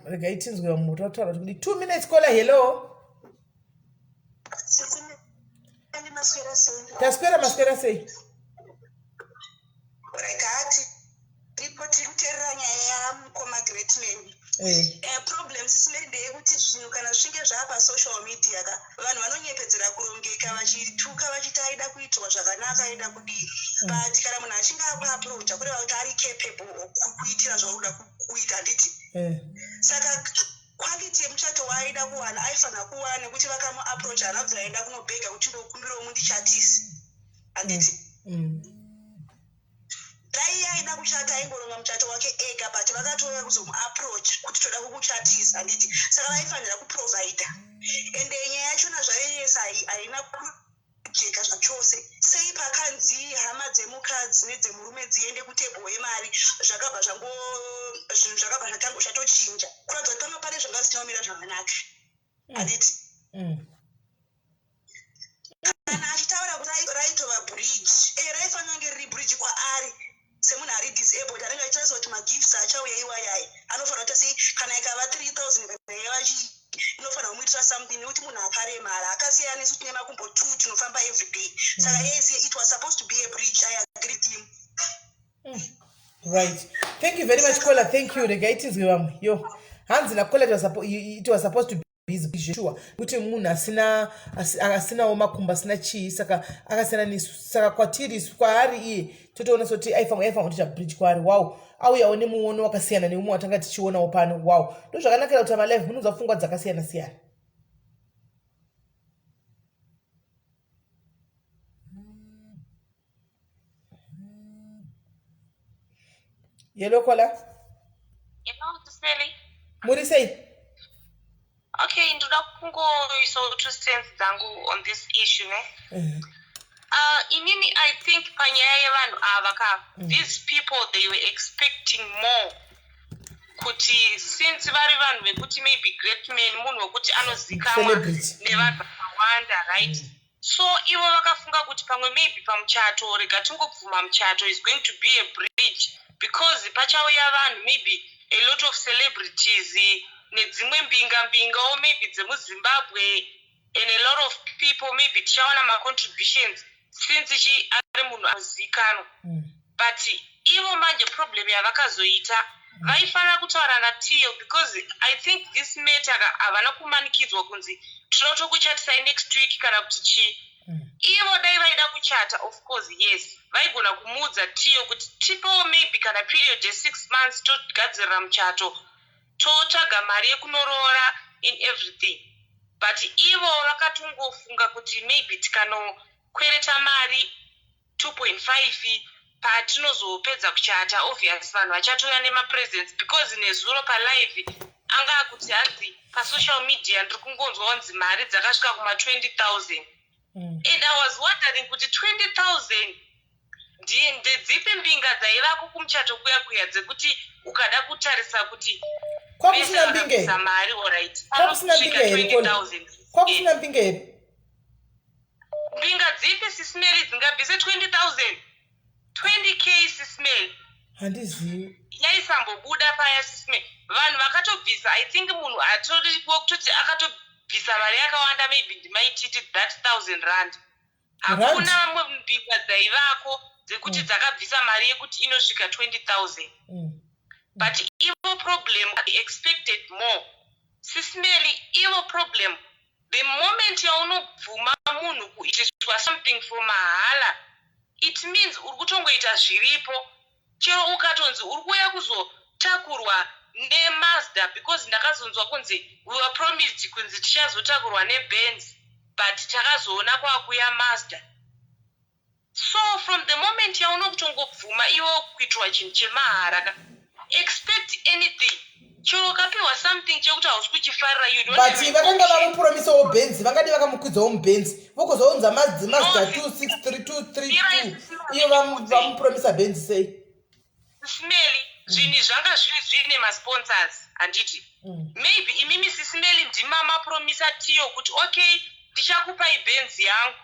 regai tinzwe vamwe kuti vataura kuti kudii. 2 minutes caller, hello. Taswera maswera sei? Rega tiripo tiri kuteerera nyaya yamukoma Greatman. Eh. Eh, problem sisime ndeyekuti zvinhu kana zvichinge zvaa pasocial media ka vanhu vanonyepedzera kurongeka vachituka vachiti aida kuitirwa zvakanaka aida kudii mm. but kana munhu achinge akuapproacha kureva kuti ari capable kuitira zvauri kuda kuita handiti eh. saka quality yemuchato waaida kuwana aifanira kuwana nekuti vakamuapproacha haana kubvira aenda kunobhega kuti ndokumbirawo mundichatise handiti mm. Dai iye aida kuchata aingoronga muchato wake ega but vakatouya kuzomuapproach kuti toda kukuchatisa handiti saka vaifanira kuprovida ende nyaya yachona zvayo yese haina kujeka zvachose sei pakanzi hama dzemukadzi nedzemurume dziende kutable yemari zvakabva zvango zvinhu zvakabva zvatango zvatochinja kuratidza kuti panga pane zvanga zvisina kumira zvakanaka handiti Kana achitaura kuti raitova bridge eh raifanira kunge riri bridge kwaari semunhu ari disabled anenge achitarisa kuti magifts achauya iwayai anofanira kuita sei kana ikava 3000 kana ikava chii inofanira kumuitira something nekuti munhu akaremara akasiyana nesu tine makumbo two tinofamba everyday saka yes it was supposed to be a bridge i agree with him Right. Thank you very much, Kola. Thank you. Regai tinzwe vamwe. Yo. Hanzi naKola it was supposed to be busy sure kuti munhu asina asinawo makumbo asina chii saka akasiyana nesu saka kwatiri isu kwaari iye totoona soti aifanira aifanira kutoita bridge kwaari wow auyawo nemuono wakasiyana neumwe watanga tichionawo pano wow ndozvakanakira kuti amalive munonzwa pfungwa dzakasiyana siyana Hello, caller. Hello, Siseli. Muri sei? Okay, ndoda kungoisawo two cents dzangu on this issue ne. Mm -hmm. Inini I think panyaya yevanhu ava ka mm. these people they were expecting more kuti since vari vanhu vekuti maybe great man munhu wekuti anozikamwa nevanhu vakawanda right mm. So ivo vakafunga kuti pamwe maybe pamuchato rega tingobvuma muchato is going to be a bridge because pachauya vanhu maybe a lot of celebrities nedzimwe mbinga mbingawo maybe dzemuZimbabwe and a lot of people maybe tichawana macontributions since chi ari munhu anozivikanwa mm. but ivo manje problem yavakazoita vaifanira kutaura naTiyo because I think this matter ka havana kumanikidzwa kunzi tinoda kutokuchatisai next week kana kuti chii mm. ivo dai vaida kuchata of course yes vaigona kumuudza Tiyo kuti tipewo maybe kana period yesix months togadzirira muchato totsvaga mari yekunoroora in everything but ivo vakatongofunga kuti maybe tikanokwereta mari 2.5 patinozopedza kuchata obvious vanhu vachatouya nemapresents because nezuro palive anga akuti hanzi pasocial media ndiri kungonzwa kunzi mari dzakasvika kuma 20000 mm. and i was wondering kuti 20000 ndedzipi mbinga dzaivako kumuchato kuya kuya dzekuti ukada kutarisa kuti kwakusina mbinga here mari orit kwakusina mbinga here kwakusina mbinga here Mbinga dzipi sisimeli dzingabvise 20000 20k sisimeli handizivi yaisambobuda paya sisimeli vanhu vakatobvisa i think munhu atoriwokutoti akatobvisa mari yakawanda maybe ndimaititi that thousand rand hakuna vamwe mbinga dzaivako dzekuti mm. dzakabvisa mari yekuti inosvika 20000 mm. but ivo problem expected more sisimeli ivo problem The moment yaunobvuma munhu kuitiswa something for mahala it means uri kutongoita zviripo chero ukatonzi uri kuuya kuzotakurwa neMazda because ndakazonzwa kunzi we were promised kunzi tichazotakurwa neBenz but takazoona kwakuya Mazda So from the moment yaunokutongobvuma iwe kuitirwa chinhu chemahara ka expect anything chero ukapiwa something chekuti hausi kuchifarira you don't but vakanga vamupromisawo benzi vangadi vakamukwidzawo mubenzi vokuzounza mazda 263232 iyo vamupromisa benzi sei Smelly zvinhu zvanga zviri zviine masponsors handiti mm. maybe imimi sismely ndima mapromisa tiyo kuti okay ndichakupai benzi yangu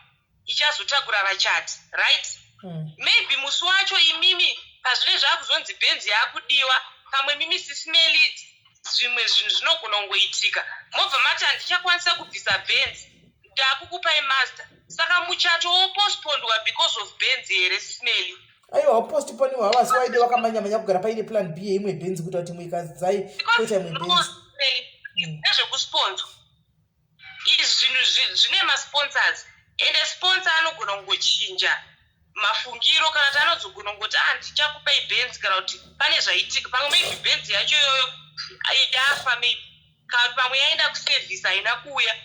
ichazotakura vachati right mm. maybe musi wacho imimi pazvinenge zvakuzonzi benzi yakudiwa pamwe mimi sisimeli zvimwe zvinhu zvinogona kungoitika mobva mati handichakwanisa kubvisa benzi ndakukupai master saka muchato wopospondwa because of benzi here sisimeli. Aiwa, upostponiwa havo, asi waide wakamanya-manya kugara paine plan B yeimwe bhenzi kuita kuti imwe ikazai koita imwe bhenzi. Nezvekusponsor, izvi zvinhu zvine masponsors, ende sponsor anogona kungochinja mafungiro, kana kuti anozogona kungoti, "Ah, ndichakupai bhenzi," kana kuti pane zvaitika pamwe, maybe bhenzi yacho iyoyo yafa, maybe kana kuti pamwe yaenda kuservice haina kuuya,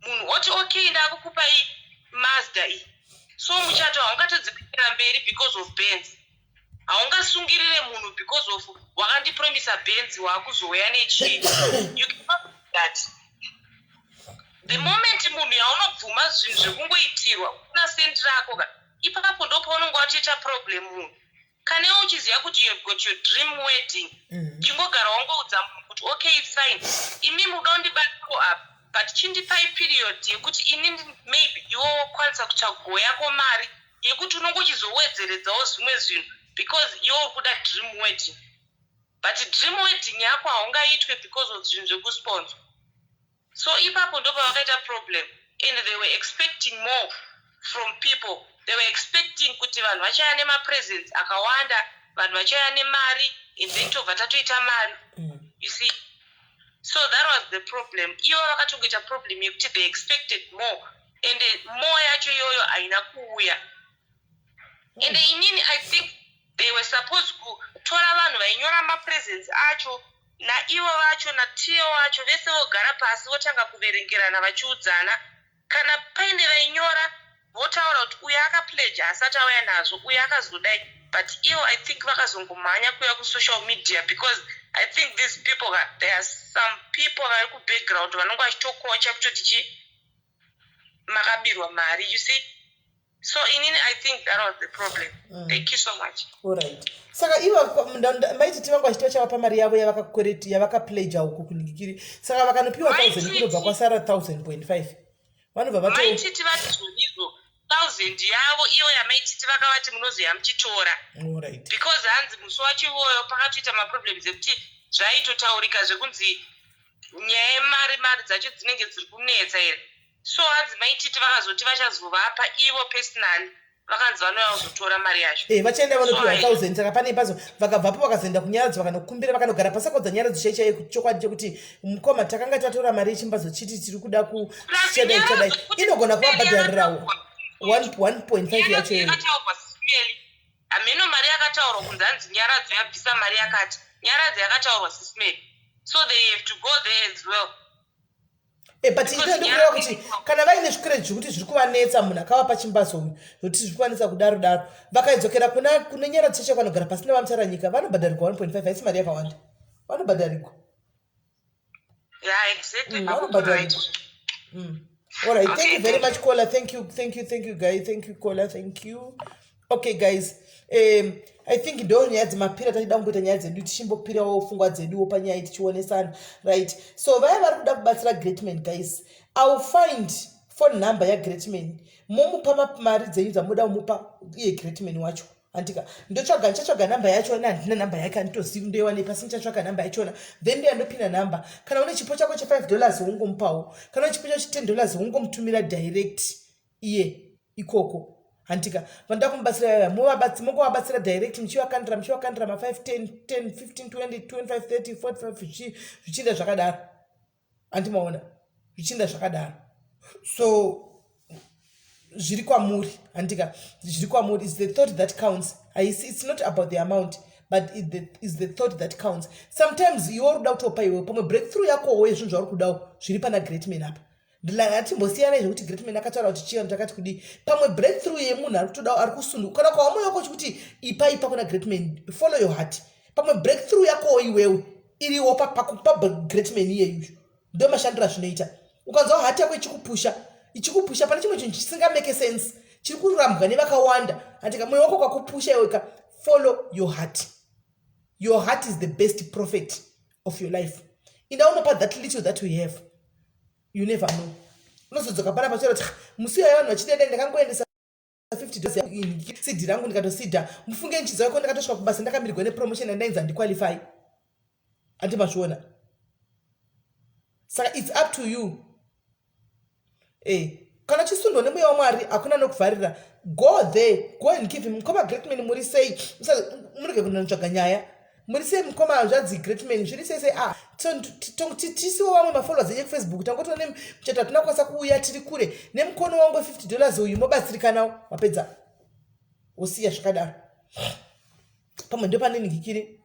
munhu oti, "Okay, ndakukupai Mazda iyi." So muchato haungatodzi kuendera mberi because of Benz. Haungasungirire munhu because of wakandipromisa Benz, waakuzouya nechii. You cannot do that. The moment munhu yaunobvuma zvinhu zvekungoitirwa una sendi rako ka, ipapo ndo paunonge watoita problem. Munhu kana iwe uchiziva kuti you have got your dream wedding, chingogara wangoudza munhu kuti, "Okay, it's fine, imi muda kundibatiro apa, but chindipai period yekuti ini maybe iwe wokwanisa kutsvago yako mari yekuti unonge uchizowedzeredzawo zvimwe zvinhu, because iwe uri kuda dream wedding, but dream wedding yako haungaitwe because of zvinhu zvekusponsor." So ipapo ndo pavakaita problem, and they were expecting more from people. They were expecting kuti vanhu vachauya nemapresents akawanda, vanhu vachauya nemari, and then tobva tatoita mari. You see, so that was the problem. Ivo vakatongoita problem yekuti they expected more, and more yacho iyoyo haina kuuya. And inini I think they were supposed kutora vanhu vainyora mapresents acho, naivo vacho, natiyo wacho, vese vogara pasi, votanga kuverengerana vachiudzana. Kana paine vainyora, votaura kuti uyu akapledge asati auya nazvo, uyu akazodai. But ivo, I think vakazongomhanya kuuya kusocial media, because I think these people, there are some people vari kubackground vanonge vachitokocha kutoti chi makabirwa mari, you see. So inini I think that was the problem. Thank you so much. Alright, saka ivo maititi vangu vachiti vachavapa mari yavo yavakakwereti, yavakapledja uku kuningikiri. Saka vakanopiwa 1000, kunobva kwasara 1000.5, vanobva vato Maititi vati zvonizvo 1000 yavo ivo yamaititi vakavati munozoya muchitora, because hanzi musi wacho iwoyo pakatoita maproblems ekuti zvaitotaurika zvekunzi nyaya yemari, mari dzacho dzinenge dziri kunetsa here. So hanzi maititi vakazoti vachazovapa ivo personally, vakanzi vanouya kuzotora mari yacho. Eh, vachaenda vanopiwa 1000. Saka pane pazo vakabvapo, vakazoenda kunyaradzo, vakanokumbira, vakanogara pasakaudza nyaradzo chai chaiyo chokwadi chekuti, "Mukoma, takanga tatora mari yechimbazo, chiti tiri kuda kuchadai chadai," inogona kuvabhadharirawo 1.5 yacho iyoyo. Yakataurwa sisimeli, hameno mari yakataurwa kunzi hanzi nyaradzo yabvisa mari yakati. Nyaradzo yakataurwa sisimeli, so they have to go there as well. Eh, but ino ndikureva kuti kana vaine zvikwereti zvekuti zviri kuvanetsa, munhu akavapa chimbazo uyu, zvokuti zviri kuvanetsa kudaro daro, vakaidzokera kuna kune nyaradzo cheche, vanogara pasina vamutaranyika, vanobhadharigwa 1.5. Haisi mari yakawanda, vanobhadharigwa. Yeah, exactly. Vanobhadharigwa. All right, thank you very much, caller. Thank you, thank you, thank you, guys. Thank you, caller. Thank you. Okay, guys. I think ndo nyaya dzemapira tachida kumboita nyaya dzedu, tichimbopirawo pfungwa dzeduwo panyaya, tichionesana, right? So vaya vari kuda kubatsira Greatman, guys, I will find phone number yaGreatman, momupa mari dzenyu dzamuda kumupa iye Greatman wacho, handika? Ndotsvaga, ndichatsvaga namba yachona. Handina namba yake, handitozivi ndoiwanei pasi. Ndichatsvaga namba yachona, then ndoyandopinda namba. Kana une chipo chako che5 dollars, wongomupawo. Kana une chipo chako che10 dollars, wongomutumira direct iye ikoko, handika? Vanoda kumubatsira vaya, mongovabatsira direct, muchivakandira, muchivakandira ma5, 10, 10, 15, 20, 25, 30, 45, zvichienda zvakadaro, handimaona? Zvichienda zvakadaro. So zviri kwamuri, handika? Zviri kwamuri. Is the thought that counts. Haisi, it's not about the amount, but it is the thought that counts. Sometimes iwe uri kuda kutopa iwe pamwe breakthrough yakowo yezvinhu zvauri kudawo zviri pana Greatman apa. Hatimbosiyana zvekuti Greatman akataura kuti chiya takati kudii. Pamwe breakthrough yemunhu ari kutodawo, ari kusunduka, kana kwawamoyo wako chikuti ipa, ipa kuna Greatman, follow your heart. Pamwe breakthrough yakowo iwewe iriwo pakupa Greatman iyeyuyo. Ndo mashandiro azvinoita. Ukanzwa heart yako ichikupusha, ichikupusha pane chimwe chinhu chisingamake sense, chiri kurambwa nevakawanda, handika? Mwoyo wako kwakupusha iweka, follow your heart. Your heart is the best prophet of your life. Inda unopa that little that we have. You never know, unozodzoka panapa chero kuti musi uyo vanhu vachideda, ndakangoendesa 50 seed rangu, ndikatoseeda. Mufunge nchidzo yako, ndakatosvika kubasa ndakamirigwa nepromotion yandainzi handiqualify, handimazviona? Saka it's up to you. Kana chisundwa nemweya waMwari hakuna nokuvharira. Go there, go and give him. Mukoma Greatman muri sei? Murege kunotsvaga nyaya. Muri sei mukoma hanzvadzi Greatman? Zviri sei sei? Ah, tisiwo vamwe mafollowers enyu kufacebook tangotoona nemuchato hatina kukwanisa kuuya tiri kure nemukono wangu we50 dollars uyu mobatsirikanawo wapedza wosiya zvakadaro. Pamwe ndopane nhikikiri.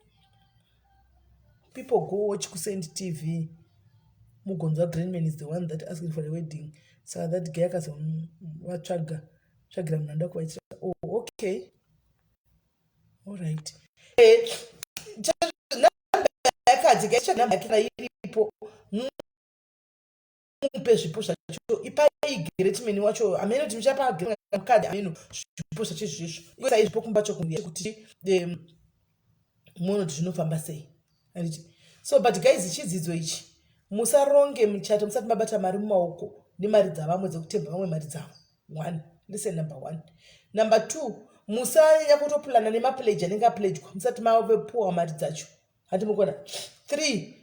People go watch kuSend TV mugonzwa Greenman is the one that asking for a wedding saka that guy akazovatsvaga tsvagira munhu anoda kuvaitira. Oh, okay, alright. Eh, namba yakadzi gaisa namba yake iripo mupe zvipo zvacho ipai Greatman wacho amene kuti muchapa mukadzi ameno zvipo zvacho izvozvo isai zvipo kumba cho kuti muone kuti zvinofamba sei anditi. So but guys, chidzidzo ichi, musaronge muchato musati mabata mari mumaoko nemari dzavamwe dzekutemba vamwe mari dzavo. One listen, number one. Number two, musanyanya kutopulana nemapledge anenge apledgwa musati mavepuwa mari dzacho, handi mukona. Three,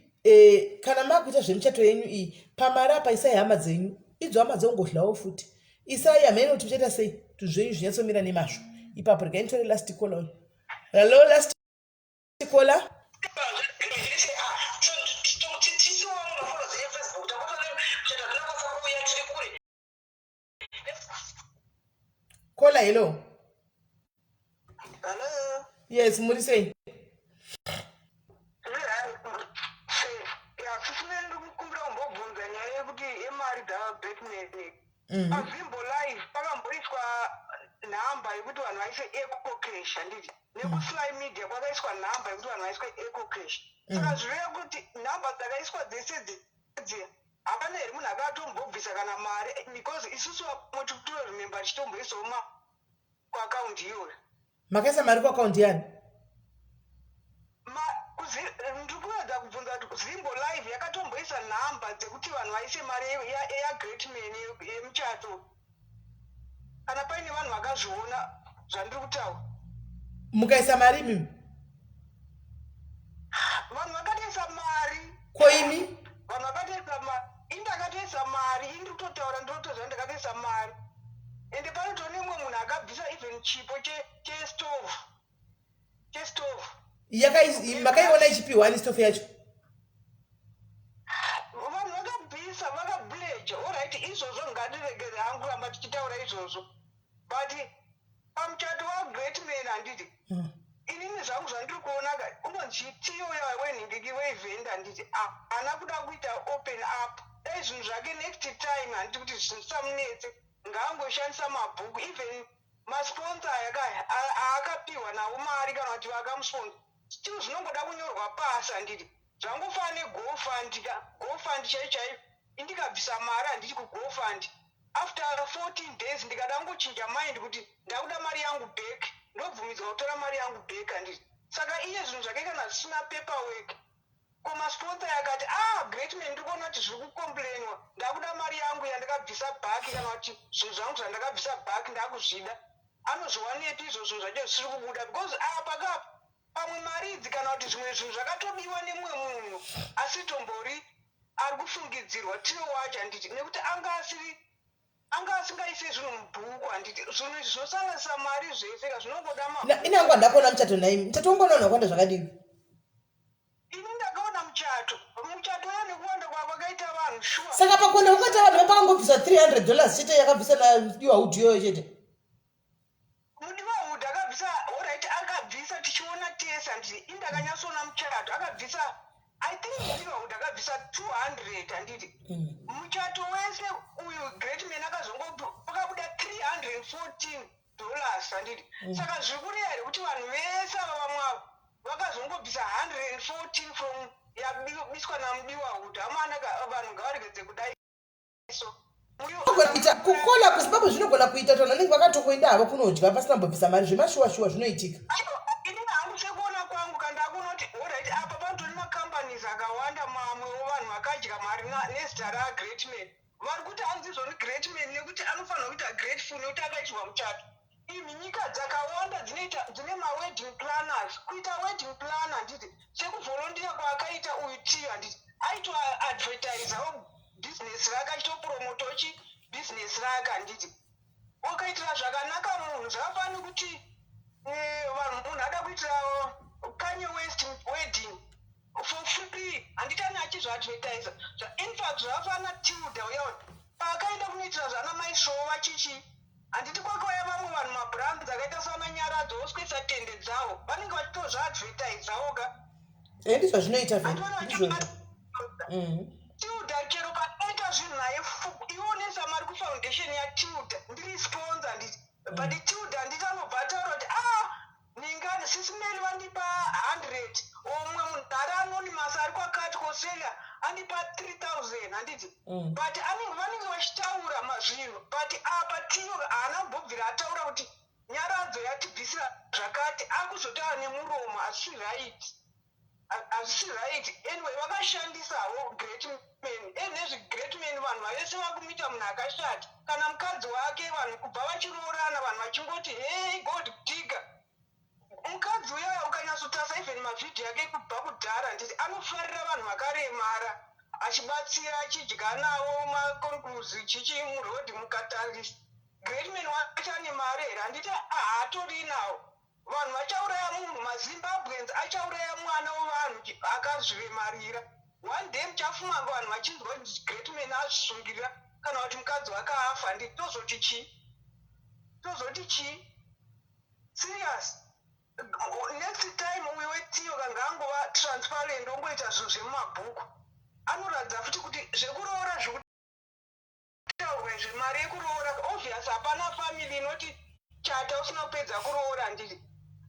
kana makuita zvemichato yenyu iyi, pamari apa isai hama dzenyu idzo, hama dzongodlawo futi. Isai hamene kuti muchaita sei kuti zvenyu zvinyatsomira nemazvo ipapo. Regai nditore last call. Hello, last caller. Caller, hello. Hello. Yes, muri sei? Ndikukumbira kumbobvunza nyaya yekuti yemari dzaGreatman. PaZimbo Live pakamboiswa nhamba yekuti vanhu vaise EcoCash, handiti? NekuSly Media kwakaiswa nhamba yekuti vanhu vaiswe EcoCash. Saka zvireva kuti nhamba dzakaiswa dzese dzi hapana here munhu akatombobvisa kana mari? Because isusu vamwe tikutoremember tichitomboisawo kuakaundi iyoyo. Makaisa mari kuakaundi yani? Ndiri kuedza kubvunza kuti Zimbo Live yakatomboisa nhamba dzekuti vanhu vaise mari yaGreatman yemuchato, kana paine vanhu vakazviona zvandiri kutaura. Mukaisa mari imimi? Vanhu vakatoisa mari. Ko imi? Vanhu vakatoisa mari. Ini ndakatoisa mari, ini ndiri kutotaura, ndinotoziva ndakatoisa mari. Ende panotone mumwe munhu akabvisa even chipo chestove, chestove. Makaiona ichipiwa ani stove yacho? Vanhu vakabvisa, vakapledge. Alright, izvozvo ngatiregere hangu kuramba tichitaura izvozvo, but pamuchato waGreatman, handiti? Inini zvangu zvandiri kuona ka, unonzi Tiyo wenhingiki weevent, handiti? Haana kuda kuita open up. Dai zvinhu zvake next time, handiti, kuti zvinhu zvisamunetse, ngaangoshandisa mabhuku. Even masponsor aya kaya aakapiwa nawo mari kana kuti vakamusponsor, still zvinongoda kunyorwa pasi, handiti? Zvangofana neGoFund ka. GoFund chaiyo chaiyo, indikabvisa mari, handiti, kuGoFund, after 14 days ndikada kungochinja mind kuti ndakuda mari yangu back, ndobvumidzwa kutora mari yangu back, handiti? Saka iye zvinhu zvake kana zvisina paperwork, ko masponsor akati, "Ah, Greatman, ndiri kuona kuti zviri kucomplainwa, ndakuda mari yangu yandakabvisa back, kana kuti zvinhu zvangu zvandakabvisa back ndakuzvida," anozviwanepi izvo zvinhu zvacho zvisiri kubuda? Because apa kapa pamwe mari idzi kana kuti zvimwe zvinhu zvakatobiwa nemumwe munhu asi tombori ari kufungidzirwa Tiyo wacho, handiti? Nekuti anga asiri, anga asingaise zvinhu mubhuku, handiti? Zvinhu izvi zvinosanganisa mari zvese ka, zvinongoda ma Inangu handakuona muchato nhaimi. Muchato wangu unoona kuwanda zvakadini? Ini ndakaona muchato, muchato uya nekuwanda kwakaita vanhu, shuwa. Saka pakuwanda kwakaita vanhu, vapakangobvisa $300 chete yakabvisa naMudiwa Hood iyoyo chete? Mudiwa Hood akabvisa, alright, akabvisa tichiona tese, handiti? Ini ndakanyatsoona muchato, akabvisa, I think Mudiwa Hood akabvisa 200, handiti? Muchato wese uyu Greatman akazongo pakabuda $314, handiti? Saka zviri kureva here kuti vanhu vese ava, vamwe ava vakazongobvisa 114 from yabiswa naMudiwa Hood? Hamana, vanhu ngavaregedze kudai so. Kuita kukola kuZimbabwe zvinogona kuita kuti vanhu vanenge vakatongoenda havo kunodya pasina kumbobvisa mari. Zvemashuwa shuwa zvinoitika. Inini hangu sekuona kwangu, kandakuona kuti alright, apa panotori macompanies akawanda, mamwewo vanhu vakadya mari nezita raGreatman vari kuti hanzi izvoni Greatman nekuti anofanira kuita grateful nekuti akaitirwa muchato. Imi, nyika dzakawanda dzinoita, dzine mawedding planners. Kuita wedding planner, handiti, sekuvolondiya kwaakaita uyu Tiyo, handiti? Aitoadvertisawo business rake achitopromotawo chi bhizinesi rake handiti ukaitira zvakanaka munhu zvakafanira kuti eh, vanhu munhu ada kuitira Kanye West wedding for free handiti ane achizviadvertisa infact zvakafanana Tilda uya paakaenda kunoitira zvana mai Svova chichi handiti kwakauya vamwe vanhu mabrands akaita sana Nyaradzo voswesa tende dzavo vanenge vachitozviadvertisawo ka eh, ndizvo zvinoita ndizvozvo Tilda chero panoita zvinhu naye iwe unoisa mari kufoundation yaTilda ndiri sponsor handiti but Tilda handiti anobva ataura kuti ah ningani sisi Meli vandipa 100 omwe munhu ari anonymous ari kwakati kuAustralia andipa 3000 handiti but anenge vanenge vachitaura mazvinhu but apa Tiyo haana kumbobvira ataura kuti Nyaradzo yatibvisira zvakati akuzotaura nemuromo hazvisi right hazvisi right anyway vakashandisawo great man enezvi great man vanhu vavese vakumuita munhu akashata kana mukadzi wake vanhu kubva vachiroorana vanhu vachingoti hey gold digger mukadzi uya ukanyatsotarisa even mavhidhiyo ake kubva kudhara handiti anofarira vanhu vakaremara achibatsira achidya navo maconclusi chichi murodhi mukatarisa great man wacho ane mari here handiti haatorinawo vanhu vachauraya munhu mazimbabweans achauraya mwana wevanhu akazviremarira one day muchafuma vanhu vachinzwa kuti great man azvisungirira kana kuti mukadzi wake afa handiti tozoti chii tozoti chii serious next time uyo wetiyo kanga angova transparent ongoita zvinhu zvemumabhuku anoratidza futi kuti zvekuroora zvekutaurwa izvi mari yekuroora obvious hapana family inoti chata usina kupedza kuroora handiti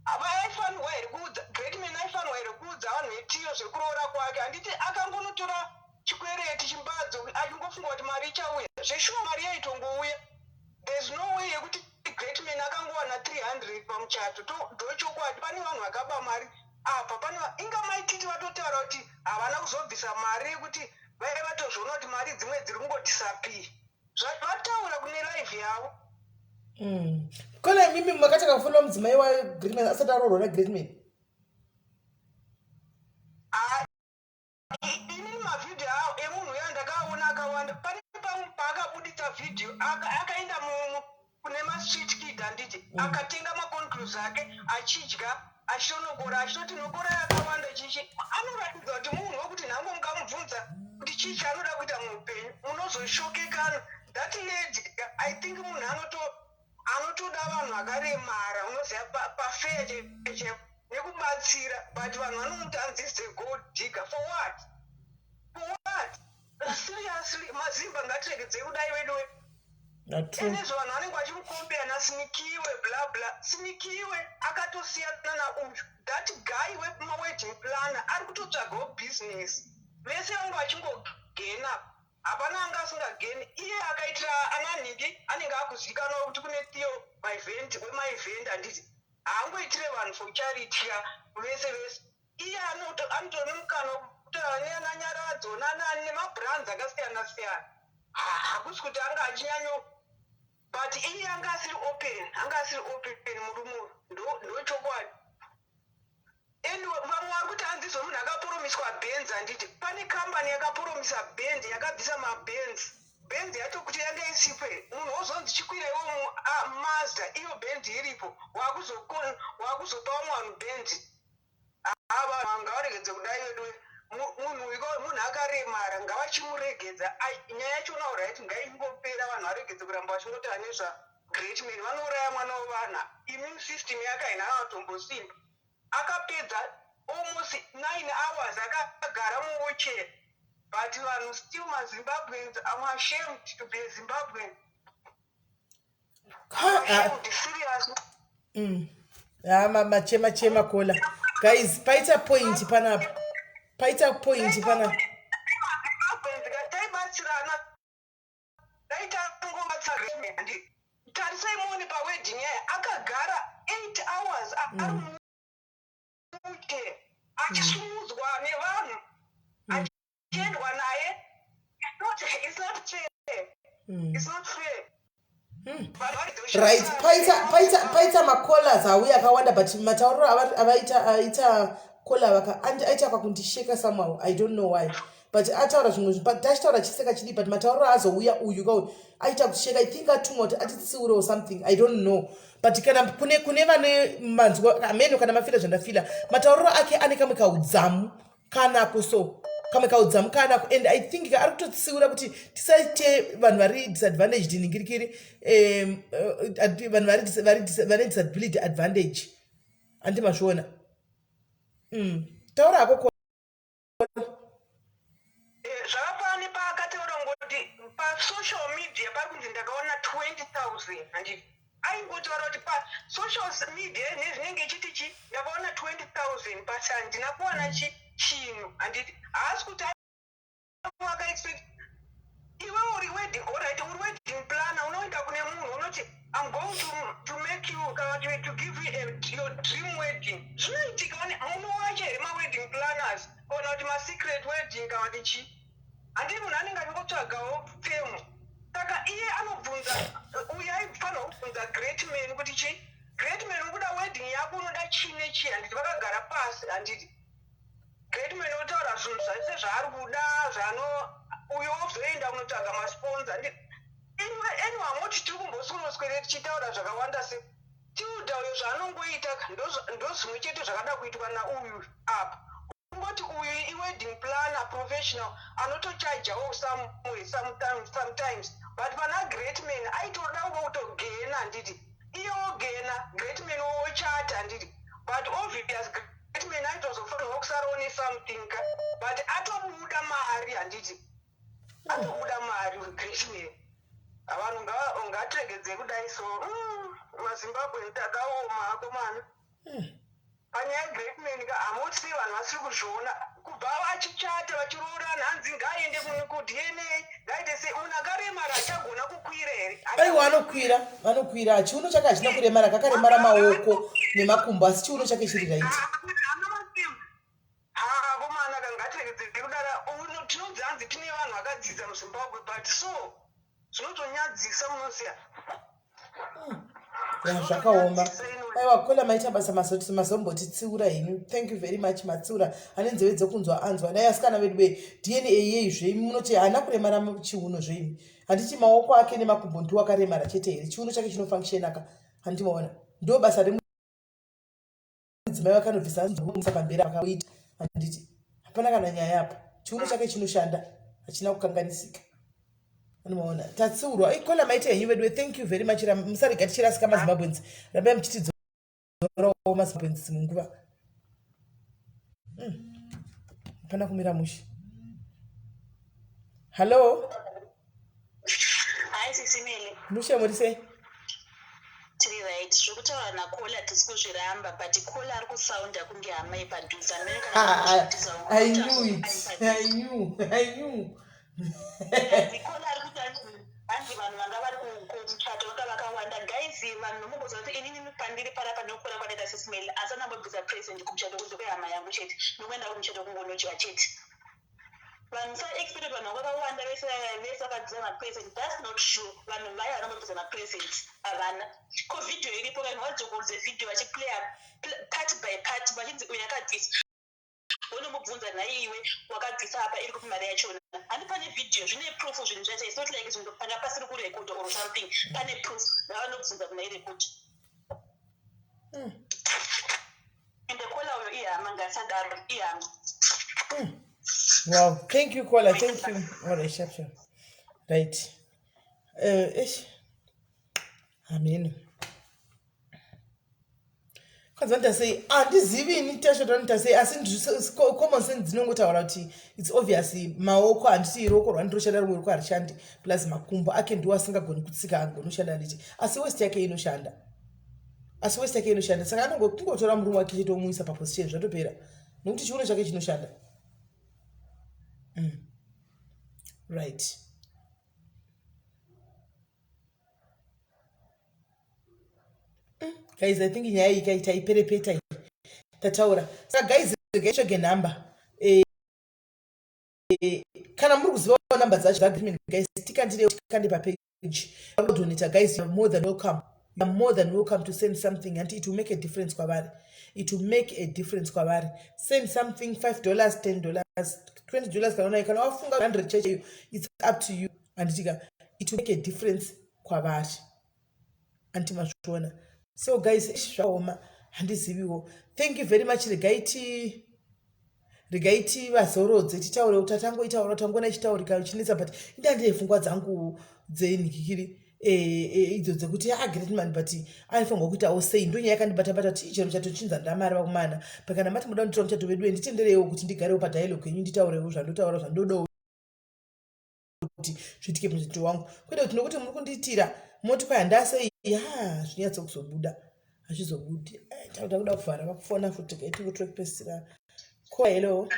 aifanirwa here kuudza great man aifanirwa here kuudza vanhu vetiyo zvekuroora kwake handiti akangonotora chikwereti chimbadzo achingofunga kuti mari ichauya zveshuwa mari yaitongouya there's no way yekuti great man akangowana 300 pamuchato ndochokwadi pane vanhu vakaba mari apa pane inga maititi vatotaura kuti havana kuzobvisa mari yekuti vaive vatozviona kuti mari dzimwe dziri kungodisappear vataura kune live yavo Kona imimi makatanga kufonera mudzimai wagreatman asati aroorwa nagreatman? Inini mavhidhiyo awo emunhu uya ndakaona akawanda. Pane pamwe paakabuditsa vhidhiyo akaenda kune mastreet kid handiti akatenga maconclus ake achidya achitonokora achitoti nokora yakawanda chichi anoratidza kuti munhu wekuti nhange mukamubvunza kuti chii chaanoda kuita muupenyu munozoshokekana that lady I think munhu anoto anotoda vanhu vakaremara unoziva pafeya chaipo nekubatsira but vanhu vanomuti hanzi is a gold digger for what for what seriously mazimba ngatiregedzei kudai weduwe enezvo vanhu vanenge vachimukombeya nasinikiwe bla bla sinikiwe akatosiyana nauyu that guy wemawedding planner ari kutotsvagawo business vese vange vachingogena hapana anga asingageni iye akaitira ananhingi anenge akuzivikanwa kuti kune theo maevent wemaevent handiti haangoitire vanhu for charity ya vese vese iye anotori mukana wekutaura neananyaradzo nanani nemabrands akasiyana siyana hakusi kuti anga achinyanyo but iye anga asiri open anga asiri open murume uyu ndochokwadi and vamwe vari kuti hanzizvo munhu akaporomiswa Benz handiti pane kambani yakaporomisa Benz yakabvisa mabenz Benz yacho kuti yange isipwe munhu wozonzi chikwira iwo Mazda iyo Benz iripo wakuzopa vamwe vanhu Benz ava vanhu ngavaregedze kudai vedu munhu munhu akaremara ngavachimuregedza nyaya yachona alright ngaingopera vanhu varegedze kuramba vachingotaura nezva great man vanouraya mwana wevana immune system yake haina kana akapedza almost 9 hours akagara muwheelchair but vanhu still mazimbabweans I'm ashamed to be a Zimbabwean. Ashamed, serious. Ha machema chema kola guys paita point panapa paita point panapa Zimbabweans taibatsirana dai tangobatsira tarisai muone pawedding yaya akagara 8 hours ari muwheelchair achisumudzwa nevanhu achiendwa naye it's not fair it's not fair Right paita paita paita macallers auya akawanda but matauriro avaita aita caller vaka aita kakundisheka somehow I don't know why. But ataura zvimwe zvinhu, tachitaura chiseka chidii, but matauriro azouya uyu ka aita kusheka. I think atumwa kuti atitsiure or something, I don't know. But kana kune kune vane manzwa ameno kana mafila zvandafila, matauriro ake ane kamwe kaudzamu kanako, so kamwe kaudzamu kanako, and I think ka ari kutotsiura kuti tisaite vanhu vari disadvantaged ningirikiri, vanhu vane disability advantage. Handi mazviona? Taura hako. Zvakafanana nepaakataura ngoti pasocial media pari kunzi ndakaona 20 000, handiti? Aingotaura kuti pasocial media nezvinenge ichiti chi ndakaona 20 000, but handina kuwana chi chinhu, handiti? Haasi kuti wakaexpect iwe uri wedding, alright, uri wedding planner, unoenda kune munhu unoti, "I'm going to make you kana to give you your dream wedding." Zvinoitika, munowacha here mawedding planners kana kuti masecret wedding kana kuti chii? Handii, munhu anenge achingotsvagawo fame. Saka iye anobvunza, uyo aifanirwa kubvunza Great Man kuti chi, Great Man, ukuda wedding yako unoda chii nechii, handiti? Vakagara pasi, handiti? Great Man otaura zvinhu zvese zvaari kuda zvano, uyo ozoenda kunotsvaga masponsor. Anyway, hamoti tiri kumbosweroswere tichitaura zvakawanda. Se Tilda uyo zvaanongoita ndozvimwe chete zvakada kuitwa nauyu apa. Kungoti uyu iwedding planner professional, anotochajawo somewhere sometimes, but pana Great Man aitoda kutogena, handiti? Iye wogena, Great Man wochata, handiti? But obvious Great Man aitozofanirwa kusarawo nesomething ka, but atobuda mari, handiti? Atobuda mari Great Man. Vanhu ngatiregedzei kudai. So maZimbabwe takaoma akomana. Panyaya yeGreat Man ka, hamuti vanhu vasiri kuzviona kubva vachichata vachiroorana, hanzi ngaaende kuDNA, ngaite sei? Munhu akaremara achagona kukwira here? Aiwa, anokwira, vanokwira. Chiuno chake hachina kuremara, kakaremara maoko nemakumbo, asi chiuno chake chiri right. Akomana ka, ngatiregedzei kudara. Tinonzi hanzi tine vanhu vakadzidza muZimbabwe, but so zvinotonyadzisa, munoziva. Ya, zvakaoma. Aiwa caller, maita basa, mazombotitsiura henyu. Thank you very much, matsiura. Ane nzeve dzekunzwa anzwa. Dai asikana vedu ve DNA yeizve, munoti haana kuremara chiuno zveimi? Handiti maoko ake nemakumbo ndiwo akaremara chete here? Chiuno chake chinofunctionaka, handiti maona? Ndo basa remudzimai vakanobvisa nzomisa pamberi akaita, handiti? Hapana kana nyaya apa. Chiuno chake chinoshanda, hachina kukanganisika. Anomaona, tatsiurwa. Caller, maita henyu vedu, thank you very much. Musarega tichirasika maZimbabweans, rambai muchitidzorawo maZimbabweans dzimwe nguva. Hapana kumira mushe. Hallo. Hai Sisi Melly. Mushe, muri sei? Tiri right. Zvekutaura nacaller tisi kuzviramba, but caller ari kusounda kunge hama yepadhuze. Ah, I knew it, I knew, I knew. Caller ari kuti hanzi vanhu vanga vari kumuchato vanga vakawanda. Guys, vanhu nomumboziva kuti inini pandiri parapa nokukura kwadaita Sisi Melly, asi anambobvisa present kumuchato kunze kwehama yangu chete, nokuenda kumuchato kungonodya chete. Vanhu saexpected vanhu vanga vakawanda vese vese vakabvisa mapresent. That's not true. Vanhu vaya vanongobvisa mapresent havana ko vhidhiyo iripo. Vanhu vadzokorudze vhidhiyo vachiplaya part by part, vachinzi uyu akabvisa, vonomubvunza, "Nhai iwe, wakabvisa apa, iri kupi mari yachona?" Handi pane vhidhiyo, zvine proof zvinhu zvacho. It's not like zvinhu panga pasiri kurekodha or something. Pane proof, ngavanobvunza kuna irekodhi. Ende caller uyo ihama, ngasadaro, ihama. Wow, thank you caller, thank you. All right, sharp sharp. Right, eish, ameno kwanzi vanoita sei, handizivi ini tasho vanoita sei, asi common sense dzinongotaura kuti it's obvious. Maoko, handiti ruoko rwandiroshanda, rumwe ruoko harishandi, plus makumbo ake ndiwo asingagoni kutsika, agoni kushanda, handiti? Asi waist yake inoshanda, asi waist yake inoshanda. Saka anongotora murume wake chete, omuisa paposition, zvatopera, nokuti chiuno chake chinoshanda. Right. Guys, I think nyaya iyi kaita iperepeta iyi tataura. Saka guys, regai tsvege nhamba. Kana muri kuzivawo namba dzacho dzaagreement, guys, tikandire, tikande papage. Donata guys, you are more than welcome. You are more than welcome to send something and it will make a difference kwavari. It will make a difference kwavari. Send something, $5, $10. 20 dollars kana unayo kana wafunga 100 church iyo it's up to you handitika it will make a difference kwavari anti mazviona so guys zvaoma handiziviwo thank you very much regai ti regai tivazorodze titaure kuti tatangoitaura tangoona ichitaurika ichinetsa but indandire pfungwa dzangu dzenhikikiri eh, eh, idzo dzekuti ah, great man but aifanirwa kuitawo sei ndonyaya yakandibata-bata kuti chero chatochinza ndamari vakomana but kana mati muda kunditora muchato vedu nditendereiwo kuti ndigarewo padialogue yenyu nditaurewo zvandotaura zvandodawo kuti zviitike muchato wangu kwete kuti nokuti muri kundiitira moti kwai handasei ha zvinyatso kuzobuda hazvizobudi eh, takuda kuda kuvhara vakufona futi kaitikutorekupesira kola hello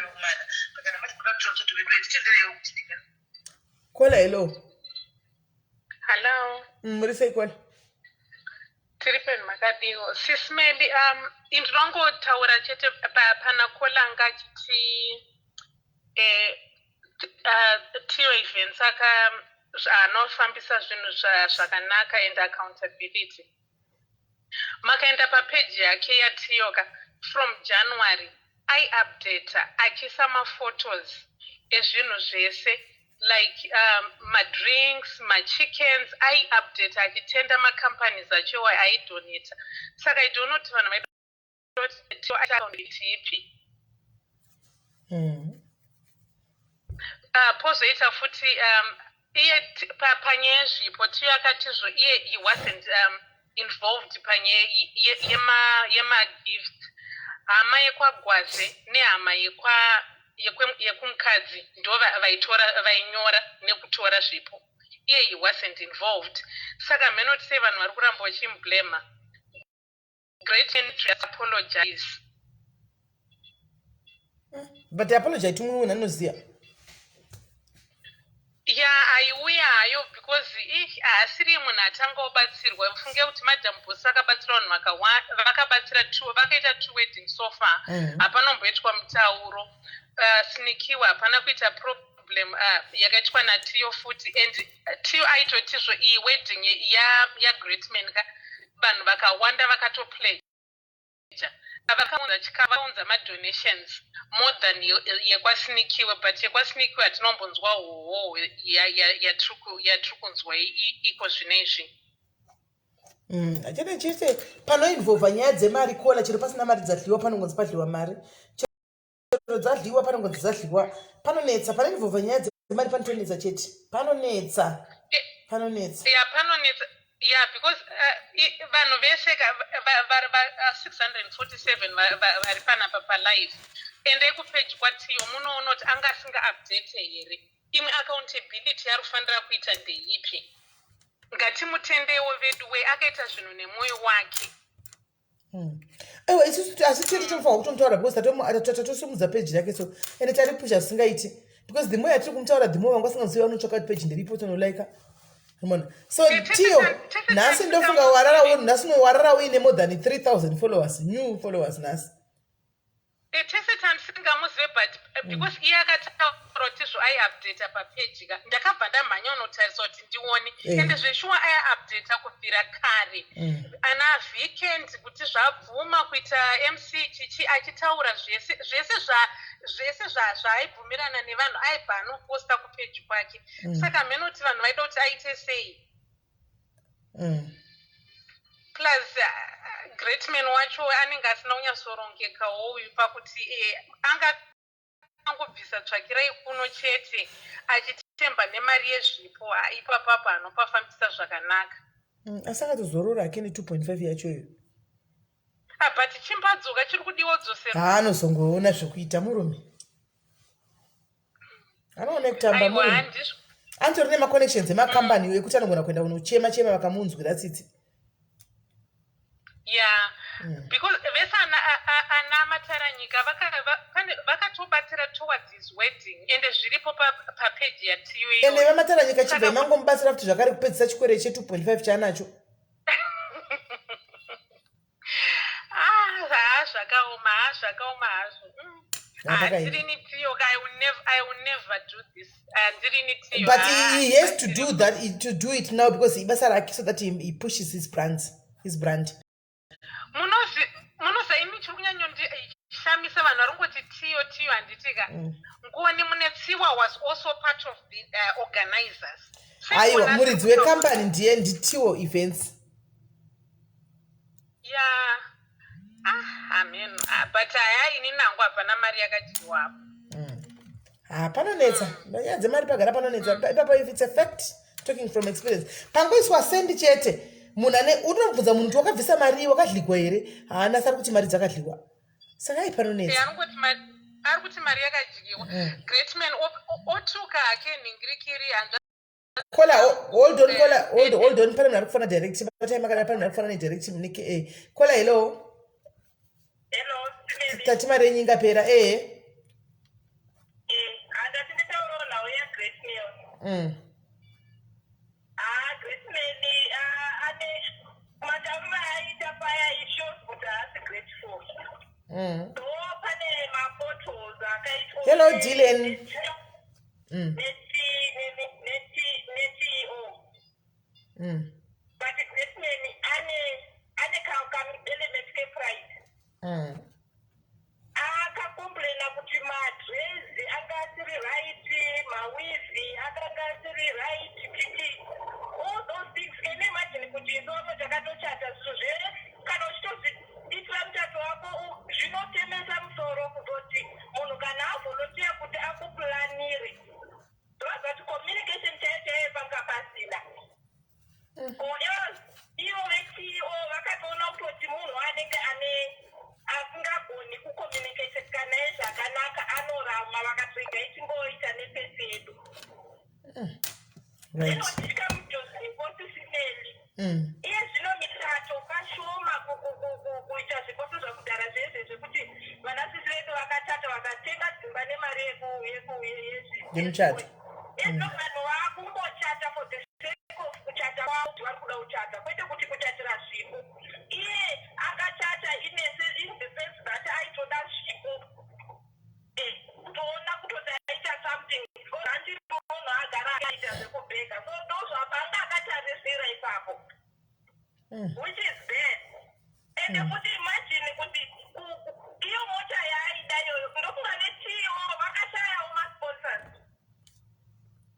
kola hello Hello. Mm, muri sei kola? Tiri penu makadiwo. Sis Melly, um, ndinongotaura chete pana kola anga achiti eh, uh, Tio Events aka anofambisa zvinhu zvakanaka and accountability. Makaenda papeji yake yaTio ka from January aiupdata achiisa maphotos ezvinhu zvese like um, madrinks machickens aiupdata achitenda macompanies acho aidonata saka i don't know kuti vanhu vaidoti ipi mm. uh, pozoita futi um, iye panyaya yezvipo tiyo akatizvo iye he wasn't um, involved panyaya yemagift hama yekwagwaze nehama yekwa yekumukadzi ndo vaitora vainyora nekutora zvipo iye he wasn't involved saka mheno kuti sei vanhu vari kuramba vachimublema great apologize but apologize to munhu anoziva ya aiuya hayo because ih haasiri munhu atanga obatsirwa funge kuti madam boss vakabatsira vanhu vakabatsira two vakaita two wedding so far mm. hapana mm. mutauro uh, snikiwa hapana kuita problem uh, yakaitwa natiyo futi and uh, tiyo aitotizvo iyi wedding yagreatman ya ka vanhu vakawanda vakatopledja vakaunza chikafu vakaunza madonations more than yekwasinikiwe but yekwasinikiwe hatinombonzwa hoho yatiri kunzwa iko zvino izvi mm, chete chete panoinvolva nyaya dzemari kola chero pasina mari dzadliwa panongonzi padliwa mari chero dzadliwa panongonzi dzadliwa panonetsa panoinvolva nyaya dzemari panotonetsa chete panonetsa eh, panonetsa ya panonetsa ya because uh, vanhu vese 647 vari panapa palive endai kupeji kwatiyo munoona kuti anga asinga update here imwe accountability yaari kufanira kuita ndeipi ngatimutendewo vedu we akaita zvinhu nemwoyo wake Hmm. Aiwa isusu asi tiri tofanirwa kutomutaura because tatosimudza peji rake so ende taripusha zvisingaiti because the more yatiri kumutaura the more vanga vasingazivi vanotsvaka kuti peji nderipo tonolaika mona so tiyo nhasi ndofunga warara nhasi warara uine more than 3000 followers new followers nhasi Eh, tese tandisingamuzive but eh, mm. because iye akataura kuti zvo aiupdata papeji ka ndakabva ndamhanya unotarisa kuti ndione eh. ende zveshuwa aiupdata kubvira kare mm. ana weekend kuti zvabvuma kuita mc chichi achitaura zvese zvese zvese zvaaibvumirana nevanhu aibva anoposta kupeji kwake mm. saka mheno kuti vanhu vaida kuti aite sei mm. plus uh, great man wacho anenge asina kunyatsorongekawo uyu pakuti eh, anga angobvisa tsvakirai kuno chete achitemba nemari yezvipo ah, ipapapo anopafambisa zvakanaka mm, asi akatozorora hake ne 2.5 yacho iyo ah, but chimbadzoka chiri kudiwa dzosera haanozongoona zvekuita murume anoona kutamba murume anotori nemaconnections emakambani mm. ekuti anogona kuenda kunochema chema vakamunzwira tsitsi ya mm. because vese ana mataranyika vakatobatsira towards his wedding ende zviripo papeji yatiyo ende vamataranyika chibva imangomubatsira futi zvakare kupedzisa chikwere che 2.5 chaanacho Ah, haa zvakaoma haa zvakaoma hazvo mm. Handirini tiyo I will never, I will never do this handirini tiyo but he, he has to do that to do it now because ibasa rake so that he, he pushes his brands his brand munoziva imi chiri kunyanyondi Chinoshamisa vanhu vari kungoti Tiyo Tiyo handitika. Ngoni Munetsiwa was also part of the organizers. Aiwa, muridzi wekambani ndiye ndiTiwo Events. Ya, ah, amen. Ah, but haya, ini nangu hapana mari yakadyiwa apo. Ha, panonetsa nyaya dzemari, pagara panonetsa ipapo. If it's a fact, talking from experience, pangoiswa sendi chete, munhu ane unobvunza munhu kuti wakabvisa mari, wakadligwa here, haana sari kuti mari dzakadliwa, saka ai panonetsa. Ari kuti mari yakadyiwa. Greatman otuka hake nhingirikiri hanzva. Caller, hold on, caller, hold on. Pane munhu ari kufona direct, batai makadai. Pane munhu ari kufona nedirect neke caller, hello. Hello, Simeli. Tati mari yenyu ingapera ehe. Handati nditaurawo nhau yaGreat Meal. Ah, Greatman ane matauriro aaita paya, it shows kuti haasi grateful. So pane maphotos akaitwa. Hello, Dylan. NeCEO. But Greatman ane kaelement kepride. Akacomplaina kuti madrezi anga asiri right, maweave akanga asiri right, titi all those things. Can you imagine kuti isu vamwe takatochata zvinhu zve kana uchitozviitira muchato wako, zvinotemesa musoro kutoti munhu kana avolunteer kuti akuplanire, ndovaziva kuti communication chaiyo chaiyo panga pasina. Or else ivo veCEO vakatoona kutoti munhu anenge ane asingagoni kucommunicate naye zvakanaka, anorama, vakatoita ichingoita nepesi yedu. Inotya mujosipo sisimeli. Iye zvino michato kashoma kuita zviposo zvakudhara zvezve zvekuti vanasisi vedu vakachata vakatenga dzimba nemari Yemuchato. Izvo vanhu vakungochata for the sake of kuchata kwavo, kuti vari kuda kuchata, kwete kuti kuchatira zvipo. Iye akachata in the sense that aitoda zvipo, kutoona kutoti aita something, because handiri munhu agara akaita zvekubheka, so ndozvapanga akatarisira ipapo, which is bad. Ende futi imagine kuti iyo mota yaaida iyoyo, ndofunga neCEO vakashayawo masponsors,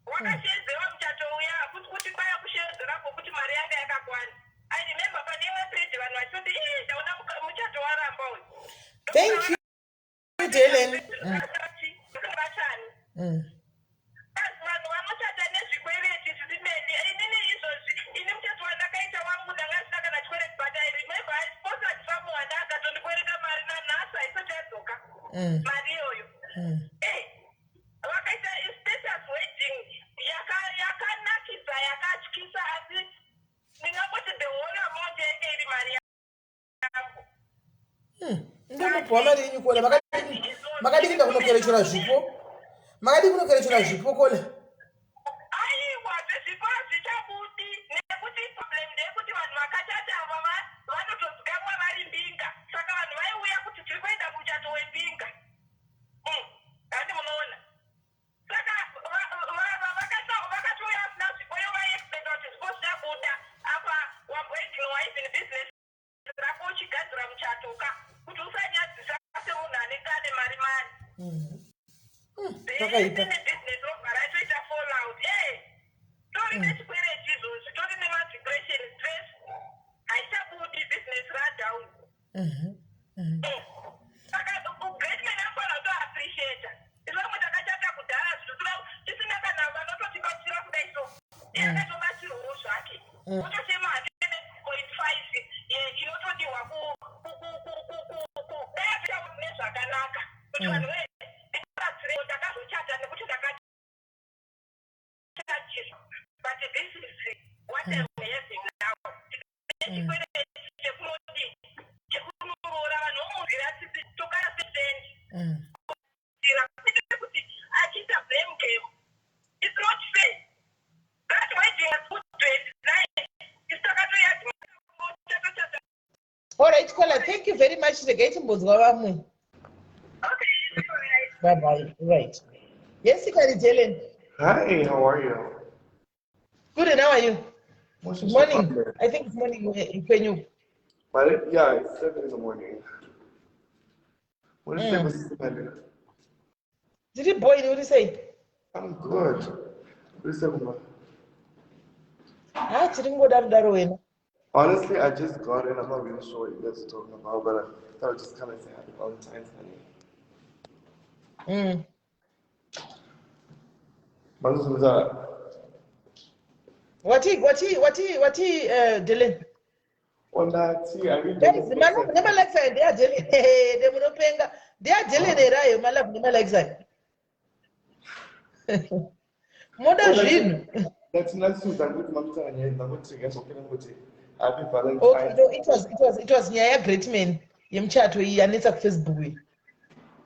wakashedzewa muchato uya kuti kwaya kushedzera kwokuti mari yanga yakakwana. I remember pane imwe page vanhu vachitoti, "Ii, ndaona muchato waramba uyu." Thank you, Dylan. Vachani. Asi vanhu vanochata nezvikwereti zvisimeni. Inini izvozvi, ini muchato wandakaita wangu ndanga ndisina kana chikwereti, but I remember I sponsored someone akatondikwereta mari, nanhasi haisati yadzoka mari iyoyo. Vakaita status wedding yakanakisa, yakatyisa, asi ndingangoti the whole amount yainge iri mari yangu. Ndomupuwa mari yenyu, caller. Makadi kuenda kunokerechera zvipo? Makadi kunokerechera zvipo, caller? Aiwa, zvezvipo hazvichabudi nekuti problem ndeyekuti vanhu vakachata ava vanotozikamwa vari mbinga, saka vanhu vaiuya kuti tiri kuenda kumuchato wembinga. Handi munoona, saka vakatouya vasina zvipo, yo vaiexpecta kuti zvipo zvichabuda. Apa wamboignora even business rako uchigadzira muchato ka, kuti usanyadzisa semunhu anenge ane mari mari. Pakaipa. Nebusiness robva ratoita fallout. Tori nechikwereti izvozvi, tori nemadepression, stress, haichabudi, business radown. Saka Greatman anofanira kutoappreciata isu vamwe takachata kudhara, zvinhu tisina kana vanototibatsira kudai, so iye akatobatsirwawo zvake. Otochema hake ne.5 inotodiwa dai nezvakanaka kuti vanhu ndibatsire, ndakazochata nekuti ndakachachiswa, but this is what I'm having now, nechikwereti chekunodi chekunoroora vanhu vomunzira tsitsi tokara sesendi kuti achiita blame game. It's not fair. That wedding was good 29, isu takatoyadha. Alright, caller, thank you very much. Regai timbonzwa vamwe. Bye bye. Right, yes, Ikari Jelen. Hi, how are you? Good, and how are you? What's Good morning. I think it's morning kwenyu. But yeah, it's 7 in the morning. Muri sei kusisi Mali? Ndiri boy, uri sei? I'm good. Uri sei kumba? Ha, tiri kungodaro daro wena. Honestly, I just got in. I'm not really sure what you guys are talking about, but I thought I'd just come and say happy Valentine's, honey. Manzuzumza. Wati wati wati wati Dylan. Ondati, I mean, Guys, malove nemalikes ayo ndeyaDylan. Ndemunopenga. NdeyaDylan here ayo malove nemalikes ayo. Moda zvinhu. Ndatinasuza kuti mamutanga nyaya ndakuti ngazokena kuti happy Okay, Valentine's. no, it was nyaya yaGreat Man yemuchato iyi yanetsa kuFacebook iyi.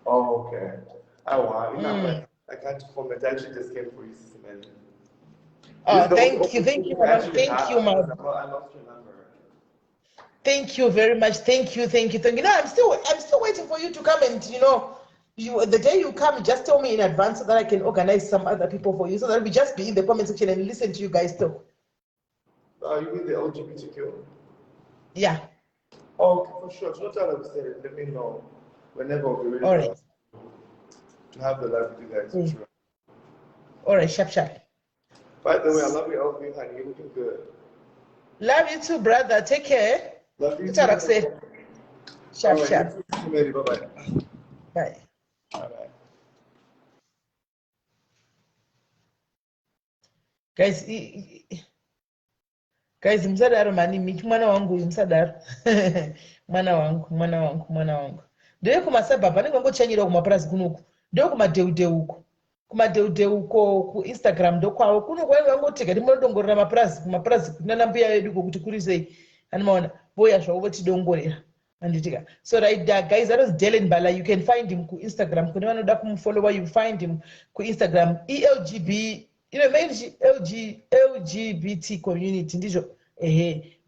Oh, okay. Oh, wow. You know, I can't comment. I actually just came for you, Sister Mary. Oh, This is the thank only you, thank you, opportunity I madam. actually Thank have, you, madam. because I lost your number. Thank you very much. Thank you, thank you, thank you. No, I'm still waiting for you to come and the day you come, just tell me in advance so that I can organize some other people for you, so that we just be in the comment section and listen to you guys talk. You mean the LGBTQ? Yeah. Oh, okay, for sure. It's not that I'm saying. Let me know whenever I'll be ready All right. to have the live with you guys. For sure. All right, sharp, sharp. By the way, I love your LV, honey. You're looking good. Love you too, brother. Take care. Love you It's too. all right, Sharp, All right, sharp. you too, Mary. Bye-bye. Bye. Bye-bye. Guys, guys, musadaro mani Miki mwana wangu uyu musadaro. Mwana wangu, mwana wangu, mwana wangu. Ndeyekumasabhabha anenge angochanyirawo kumapurazi kunoku. Ndeyekumadheudheu uko. Kumadheudheu uko kuInstagram ndokwavo. Kuno kwainge vangotega timunodongorera mapurazi kumapurazi kunana mbuya vedu uko kuti kuri sei. Anomaona voya zvavo votidongorera. Handitika. So right there, guys, that was Dylan Bala. You can find him ku Instagram. Kune vanoda kumufollowa, you find him ku Instagram. ELGB, mainly LG, LGBT community ndizvo ehe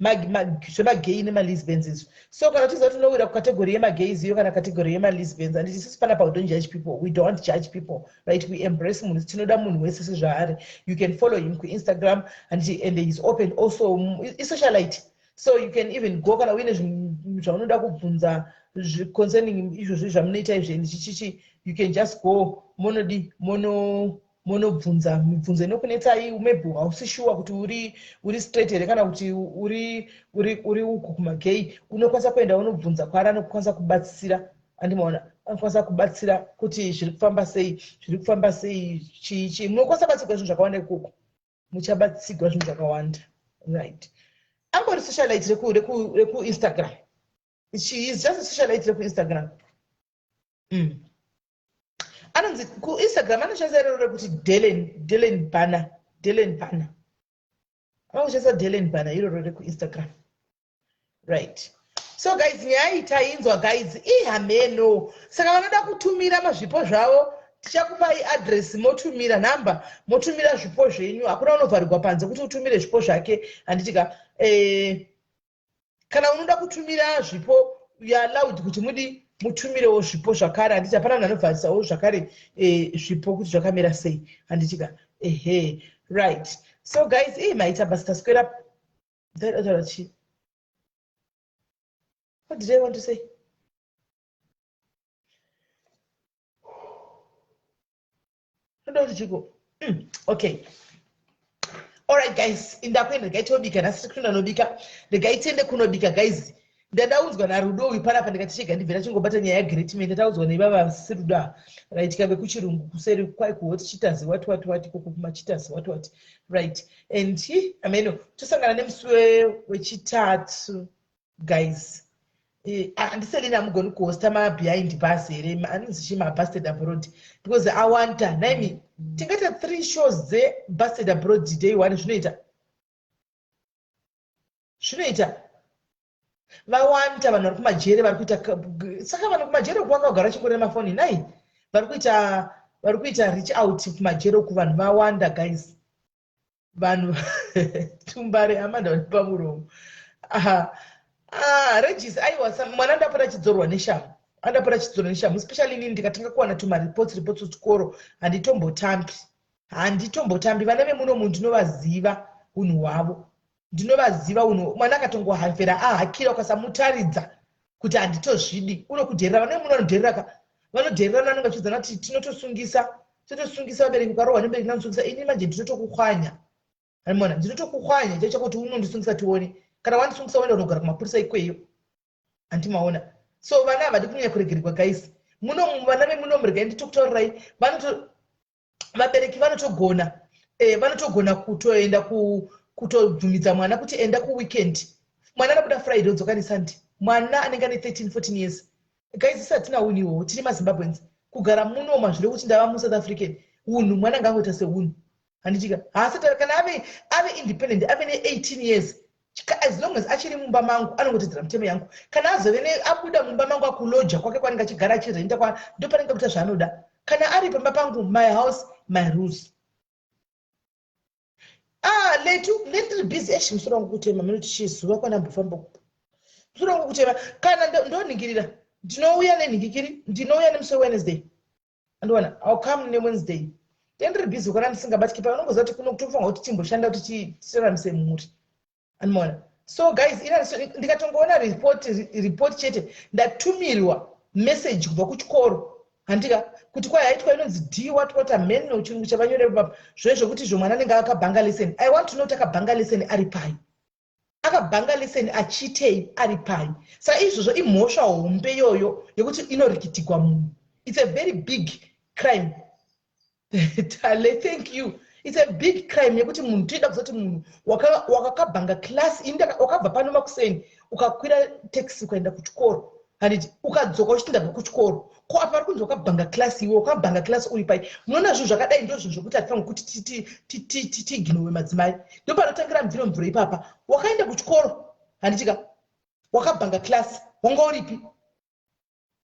zvemagay nemalesbians izvo. So kana tiziva kuti unowira kucategory yemagays iyo kana category yemalesbians, handiti isusu panapa we don't judge people, we don't judge people, right? We embrace munhu, tinoda munhu wese sezvaari. You can follow him kuInstagram handiti, and he's open also, isocialite, so you can even go kana uine zvaunoda kubvunza concerning izvozvo zvamunoita izvi and chichichi, you can just go monodi mono monobvunza mibvunzo inokunetsai. Maybe hausi sure kuti uri straight here kana kuti uri uku kumagay, unokwanisa kuenda unobvunza kwaari, anokwanisa kubatsira. Andimaona anokwanisa kubatsira kuti zviri kufamba sei, zviri kufamba sei, chii chii. Munokwanisa batsirwa zvinhu zvakawanda ikoko, muchabatsigwa zvinhu zvakawanda, right? Angori socialite rekuInstagram. She is just a socialite rekuInstagram. Anonzi kuInstagram anoshandisa iroro rekuti Dylan Banner, Dylan Banner, anoshandisa Dylan Banner iroro rekuInstagram, right? So guys, nyaya iyi tainzwa, guys, ihameno. Saka vanoda kutumira mazvipo zvavo, tichakupai address, motumira nhamba, motumira zvipo zvenyu. Hakuna unovharirwa panze kuti utumire zvipo zvake, handitika? Kana unoda kutumira zvipo, you are allowed kuti mudi mutumirewo zvipo zvakare, handiti? Hapana munhu anovharisawo zvakare zvipo kuti zvakamira sei, handitika? Ehe, right. So guys, ii maita basa, taswera. Chii? What did I want to say? Ndoda kuti chiko? Okay, alright guys, indakuenda. Regai tobika nhasi, tiri kuenda nobika. Regai tiende kunobika, guys. Ndadaudzwa naRudo uyu panapa, ndikati chega ndibve ndachingobata nyaya yaGreatman. Ndataudzwa neivava sirudo ava, right? Kave kuchirungu kuseri kwai kuhoti chitazi wati wati wati koko kumachitazi wati wati, right? And hi ameno tosangana nemusi wechitatu, guys. Handiselini hamugoni kuhosta mabehind bars here? Anonzi chii mabusted abroad? Because awanta naimi, tingaita three shows dzebusted abroad day one. Zvinoita, zvinoita. Vawanda vanhu vari kumajere vari kuita saka vanhu kumajere uku vakagara chingori nemafoni nai, vari kuita reach out kumajere uku. Vanhu vawanda, guys, vanhu tumbare amanda vane pamuromo. Ah, Regis, aiwa, mwana ndapota achidzorwa neshamu, andapota achidzorwa neshamu, especially inini ndikatanga kuwana tumareports reports kuchikoro, handitombotambi, handitombotambi. Vana vemunomu ndinovaziva unhu hwavo, ndinovaziva unhu. Mwana akatongohafera ahakira, ukasamutaridza kuti handitozvidi, unokudherera. Vana vemuno vanodherera ka. Vanodhererana, vanenge vachiudzana kuti tinotosungisa, totosungisa vabereki. Ukarohwa nemubereki nanosungisa, ini manje ndinotokukwanya. Aimona, ndinotokukwanya chaicho kuti unondisungisa tione. Kana wandisungisa, woenda unogara kumapurisa ikweyo. Handimaona. So vana havadi kunyanya kuregererwa, guys. Muno vana vemunomu, regai nditokutaurirai, vanoto vabereki vanotogona, vanotogona kutoenda kutobvumidza mwana kuti enda kuweekend. Mwana anobuda Friday, odzoka neSunday. Mwana anenge ane 13, 14 years. Guys, isi hatina unhu ihwohwo. Tiri maZimbabweans, kugara muno mazviro kuti ndava muSouth African. Unhu, mwana ngaangoita seunhu, handitika? Haasati kana ave independent, ave ne18 years, as long as achiri mumba mangu, anongotedzera mitemo yangu. Kana azove abuda mumba mangu, akuloja kwake kwanenge achigara, achirenda kwa, ndo panenge kuita zvaanoda. Kana ari pamba pangu, my house, my rules. Ah, letu ndendiri busy. Eshi, musoro wangu kutema minoti chizuva kwanambofamba, musoro wangu kutema. Kana ndoningirira, ndinouya nenhingikiri, ndinouya nemusi weWednesday. Andiwana, I'll come neWednesday. Tendiri busy kana ndisingabatiki pa unongoziva kuti kuno kutofanira kuti timboshanda kuti tiraramise mhuri. Andimaona. So guys, ina ndikatongoona report chete, ndatumirwa message kubva kuchikoro, handika, kuti kwai haitwa inonzi d what what ameno chirungu chavanyore papa zvoe zvokuti izvo mwana anenge akabhanga lesson. I want to know kuti akabhanga lesson ari pai, akabhanga lesson achiitei, ari pai. Saka izvozvo imhosva hombe iyoyo yekuti inorikitigwa munhu. It's a very big crime. Tale, thank you. It's a big crime yekuti munhu, toida kuziva kuti munhu wakakabhanga class, wakabva pano makuseni, ukakwira taxi ukaenda kuchikoro, handiti? Ukadzoka uchiti ndabva kuchikoro. Ko apa vari kunzi wakabhanga class, iwe wakabhanga class uri pai? Munoona, zvinhu zvakadai ndo zvinhu zvokuti hatifaniri kuti tiignowe. Madzimai, ndo panotangira mviro mvuro ipapa. Wakaenda kuchikoro, handitika? Wakabhanga class, wanga uripi?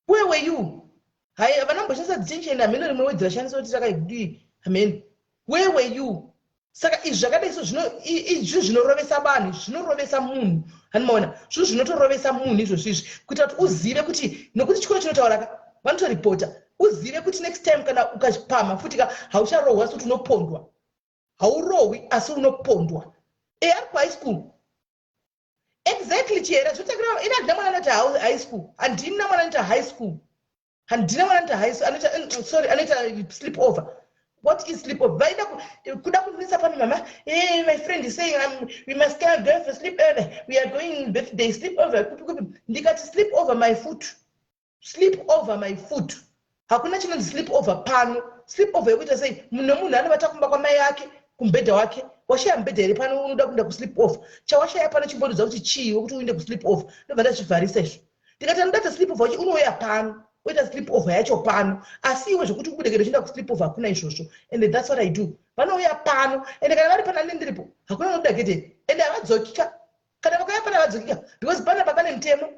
Where were you? Hai, vanamboshandisa detention, hameno rimwe wedzi rashandisa kuti rakaidii, hameno. Where were you? Saka izvi zvakadai so izvi zvinorovesa vanhu, zvinorovesa munhu. Hanimaona, zvinhu zvinotorovesa munhu izvozvo izvi, kuitira kuti uzive kuti, nokuti chikoro chinotaura ka, vanotoripota, uzive kuti next time kana ukapamha futi ka, haucharohwa sekuti unopondwa. Haurohwi, asi unopondwa. E, ari kuhigh school. Exactly, Chiyera. Zvotangira ini handina mwana anoita high school, handina mwana anoita high school, handina mwana anoita high school, anoita, sorry, anoita sleep over. What is sleep over? Vaida kuda kundinisa pano. Mama, hey, my friend is saying we must go for sleep over, we are going birthday sleep over. Kupi kupi? Ndikati sleep over my foot, sleep over my foot. Hakuna chinonzi sleep over pano. Sleep over yekuita sei? Munhu nemunhu anovata kumba kwamai ake, kumubhedha wake. Washaya mubhedha here pano unoda kuenda kusleep over? Chawashaya pano chimbodudza kuti chii wekuti uende kusleep over? Ndobva ndazvivharisa izvo. Ndikati anoda kuita sleep over, unouya pano oita sleep over yacho pano, asi iwe zvekuti ubudekere uchienda kusleep over, hakuna izvozvo. And that's what I do. Vanouya pano, ende kana vari pano ane ndiripo, hakuna unobuda gedheni, ende havadzokika. Kana vakauya pano havadzokika, because panapa pane mutemo.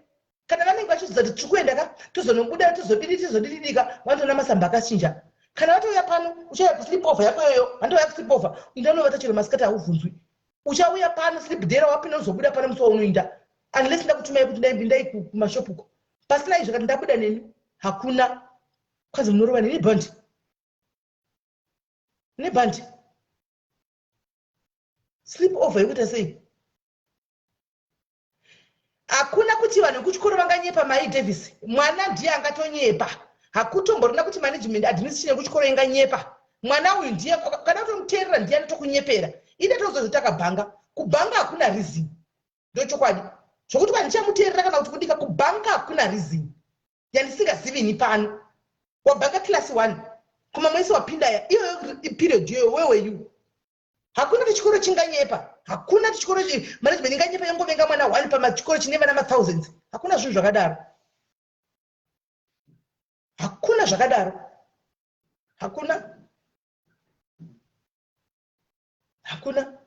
Kana vanenge vachiziva kuti tiri kuenda ka, tozonobuda, tozodidi, tozodididika, vanotoona masamba akachinja. Kana vatouya pano, uchauya kusleep over yako iyoyo, handouya kusleep over, inda unovata chero masikati, haubvunzwi. Uchauya pano sleep day rawapinda, uzobuda pano musi waunoinda, unless ndakutumai kuti ndai kumashopu uko. Pasina izvo, kati ndabuda neni, hakuna. Kwanzi munorova neni bhandi nebhandi. Sleep over yekuita sei? Hakuna kuti vanhu vekuchikoro vanganyepa. Mai Davis, mwana ndiye angatonyepa. Hakutomborina kuti management, administration yekuchikoro inganyepa. Mwana uyu ndiye, kana kutomuteerera, ndiye anotokunyepera. Ine tozozoti akabhanga, kubhanga hakuna reason. Ndochokwadi zvokuti vandichamuteerera kana kuti kudika. Kubhanga hakuna reason yandisingazivi ini pano. Wabhanga class one kuma mwesi wapinda ya iyoyo period iyoyo, where were you? Hakuna kuti chikoro chinganyepa. Hakuna kuti chikoro management inganyepa, yongovenga mwana one pamachikoro chine vana mathousands. Hakuna zvinhu zvakadaro, hakuna zvakadaro, hakuna, hakuna.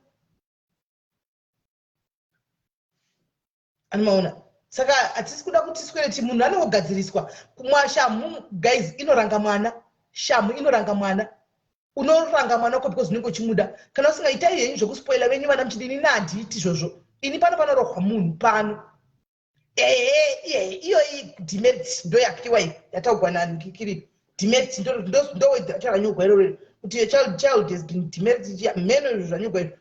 Anomaona. Saka hatisi kuda kuti tiswere munhu anongogadziriswa kumwa shamhu. Guys, inoranga mwana, shamhu inoranga mwana. Unoranga mwana wako because unenge uchimuda. Kana usingaitai henyu zvekuspoila venyu vana muchidini, ini handiiti izvozvo. Ini pano panorohwa munhu pano. Ehe, iye iyoyi demerit ndo yakiwa iyi yataugwa nankikiri. Demerit ndo word racho ranyogwa iroro kuti your child has been demerit, meno izvo zvanyogwa izvo.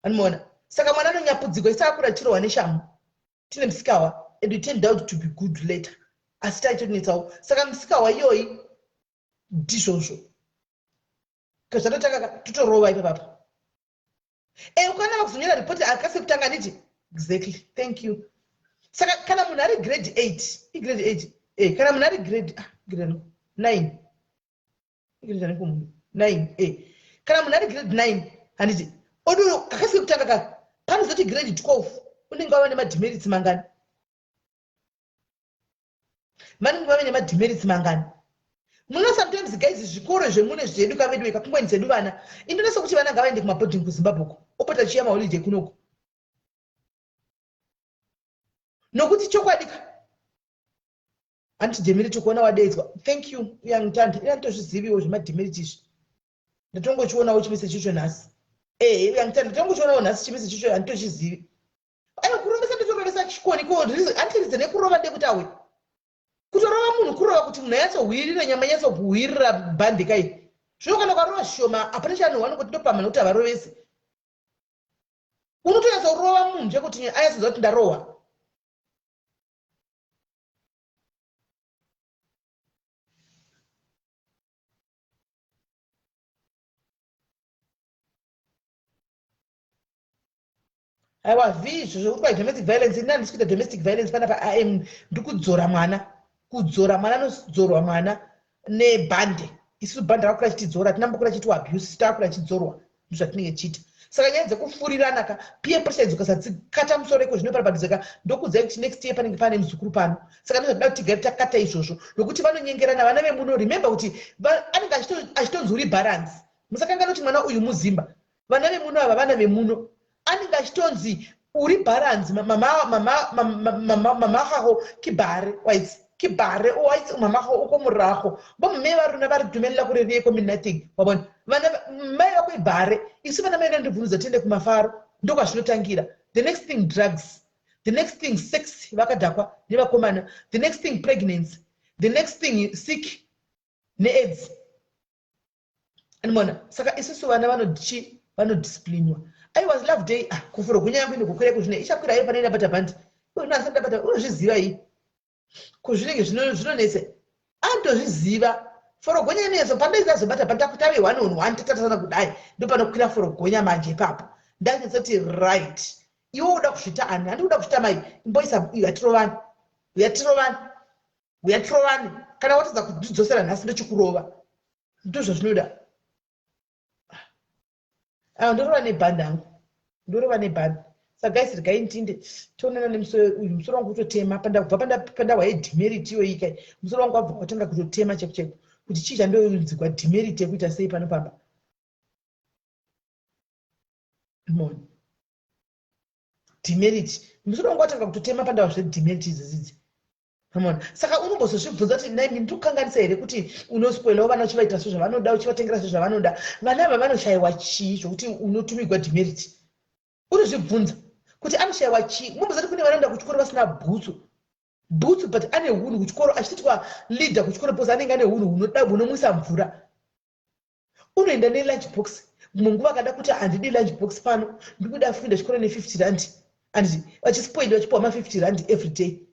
Anomaona. Saka mwana anonyapudzigwa, isakura achirohwa neshamhu. Tine musikawa and we turned out to be good later. Asi taitonetsawo. Saka musikawa iyoyi ndizvozvo. Zvatotanga totorova ipapapa. Eh, ukana vakuzonyora report akasi kutanga anditi exactly thank you. Saka kana munhu ari grade 8, igrade 8 eh, kana munhu ari grade ah, grade 9 igrade ani kumunhu 9 eh, kana munhu ari grade 9 handiti odo kakasi kutanga ka panozoti grade 12 unenge wava nemademerits mangani? Vanenge vave nemademerits mangani? Muno sometimes guys zvikoro zvemune zvedu kaveduwe kakungweni dzedu vana indonesa kuti vana ngavaende kumaboarding kuzimbabwe uko opota chiya maholiday kunoku nokuti chokwadi ka antidemerit kuona wadeedzwa thank you uyangitanda ina nditozviziviwo zvemademerit izvi ndatongochionawo chimese chicho nhasi ehe uyangitanda ndatongochionawo nhasi chimese chicho handitochizivi Aiwa kurovesa ndotorovesa chikoni ko andiridze nekurova ndekuti awe kutorova munhu kurova kuti munhu anyatsohwirira nyama inyatsokuhwirira bhande kai zvino kana ukarova zvishoma hapana chaanohwa nokuti ndopamha nokuti havarovesi unotonyatsorova munhu chekuti anyatsoziva kuti ndarohwa Aiwa v izvo zvekuti kwai domestic violence ini handisi kuita domestic violence panapa i am ndikudzora mwana kudzora mwana anodzorwa mwana nebhande isusu bhande rakakura chitidzora hatina mbokura chiitwa abuse takakura chidzorwa ndozvatinenge tichiita saka nyaya dzekufurirana ka peer pressure idzo kasadzikata musoro iko zvino pano ka ndokuudzai kuti next year panenge pane muzukuru pano saka ndozvatida kuti tigare takata izvozvo nokuti vanonyengerana vana vemuno remember kuti anenge achitonzi uri balance musakanganwa kuti mwana uyu muzimba Vana vemuno ava vana vemuno. Anenge achitonzi uri bharanzi mamagago ke bare wa itse ke bare o wa itse mamagago o ko morago bo mme ba rona ba re dumelela gore re ye ko menateng wa bona vana mai vako ibare isu vana mai vanondibvunza tiende kumafaro ndokwazvinotangira the next thing drugs the next thing sex vakadhakwa nevakomana the next thing pregnancy the next thing sick neaids Animona saka isusu vana vanochi vanodisciplinwa. I was love day ah kufuro gunya yangu inokukwira kuzvine ichakwira iyo pane ndabata bhandi. Iwe unasa ndabata unozviziva iyi. Kuzvinenge zvino zvinonetsa. Anotozviziva. Forogonya inetsa pandaizazobata bhandi takutave one on one tatarisana kudai ndopanokwira forogonya manje ipapo. Ndanyatsoti right. Iwe uda kuzvita ani? Handi kuda kuzvita mai. Imboisa yatirovani. Yatirovani. Huya tirovane kana watadza kundidzosera nhasi ndochikurova ndozvazvinoda awa ndorova nebhandi hangu ndorova nebhandi sa guys regai ndinde tionana nemusoro uyu musoro wangu kutotema pandabva pandahwa yedemerit iyoyi kai musoro wangu wabva watanga kutotema cheko cheko kuti chii chandonzigwa demerit yekuita sei pano pamba moni demerit musoro wangu watanga kutotema pandahwa zvedemerit idzidzi Amona. Saka unombozozvibvunza kuti nai ndiri kukanganisa here kuti unospoilawo vana uchivaitira sezvavanoda uchivatengera sezvavanoda vana ava vanoshayiwa chii zvokuti unotumigwa demerit unozvibvunza kuti anoshayiwa chii unomboziva kuti kune vanoenda kuchikoro vasina bhutsu bhutsu but ane hunhu kuchikoro achitoitwa leader kuchikoro because anenge ane hunhu hunoda hunomwisa mvura unoenda nelunch box mumwe nguva akada kuti handidi lunch box pano ndikuda kuenda chikoro ne50 rand anditi vachispoil vachipiwa ma50 rand every day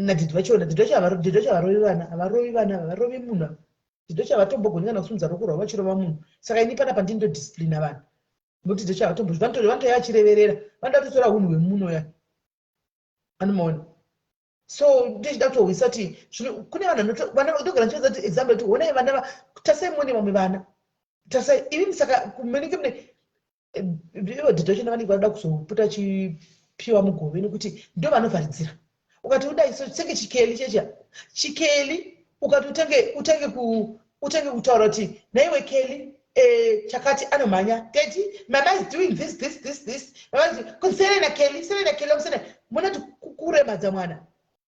nadhidhi vacho nadhidhi vacho dhidhi vacho havarovi vana havarovi vana havarovi munhu ava dhidhi vacho havatombogoni kana kusimudza ruoko rwavo vachirova munhu saka ini panapa ndini ndodisciplina vanhu nokuti dhidhi vacho havatombo vanotouya vachireverera vanoda kutotora unhu hwemuno ya anomaona so ndichida kutohwisa kuti kune vanhu ndogara ndichivaudza kuti example kuti honai vana tasai muone vamwe vana tasai inini saka munenge mune ivo dhidho chena vanenge vanoda kuzopota chipiwa mugove nekuti ndo vanovharidzira ukati udai so senge chikeli checha chikeli ukati utange utange ku utange kutaura kuti naiwe keli eh, chakati anomhanya daddy mama is doing this this this this kuserena kelly serena kelly amusena munoti kuremadza mwana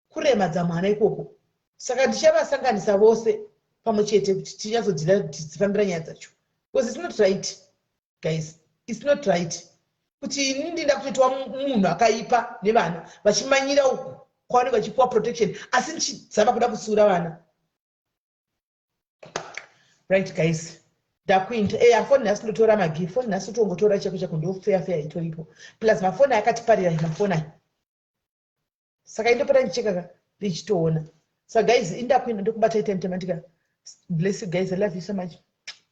kuremadza mwana ikoko saka ndichavasanganisa vose pamwe chete kuti tinyatsodzifambira nyaya dzacho because it's not right guys it's not right kuti ini ndinda kutoitwa munhu akaipa nevana vachimanyira uku kwavanenge vachipiwa protection asi ndichizama kuda kutsiura vana right guys ndakuinta eya foni nhasi ndotora magi foni nhasi totongotora chako chako ndofeya feya itoripo plus mafoni akatiparira mafoni aya saka indopota ndicheka ka ndichitoona So guys, indakuenda ndokubata itime tematika. Bless you guys, I love you so much.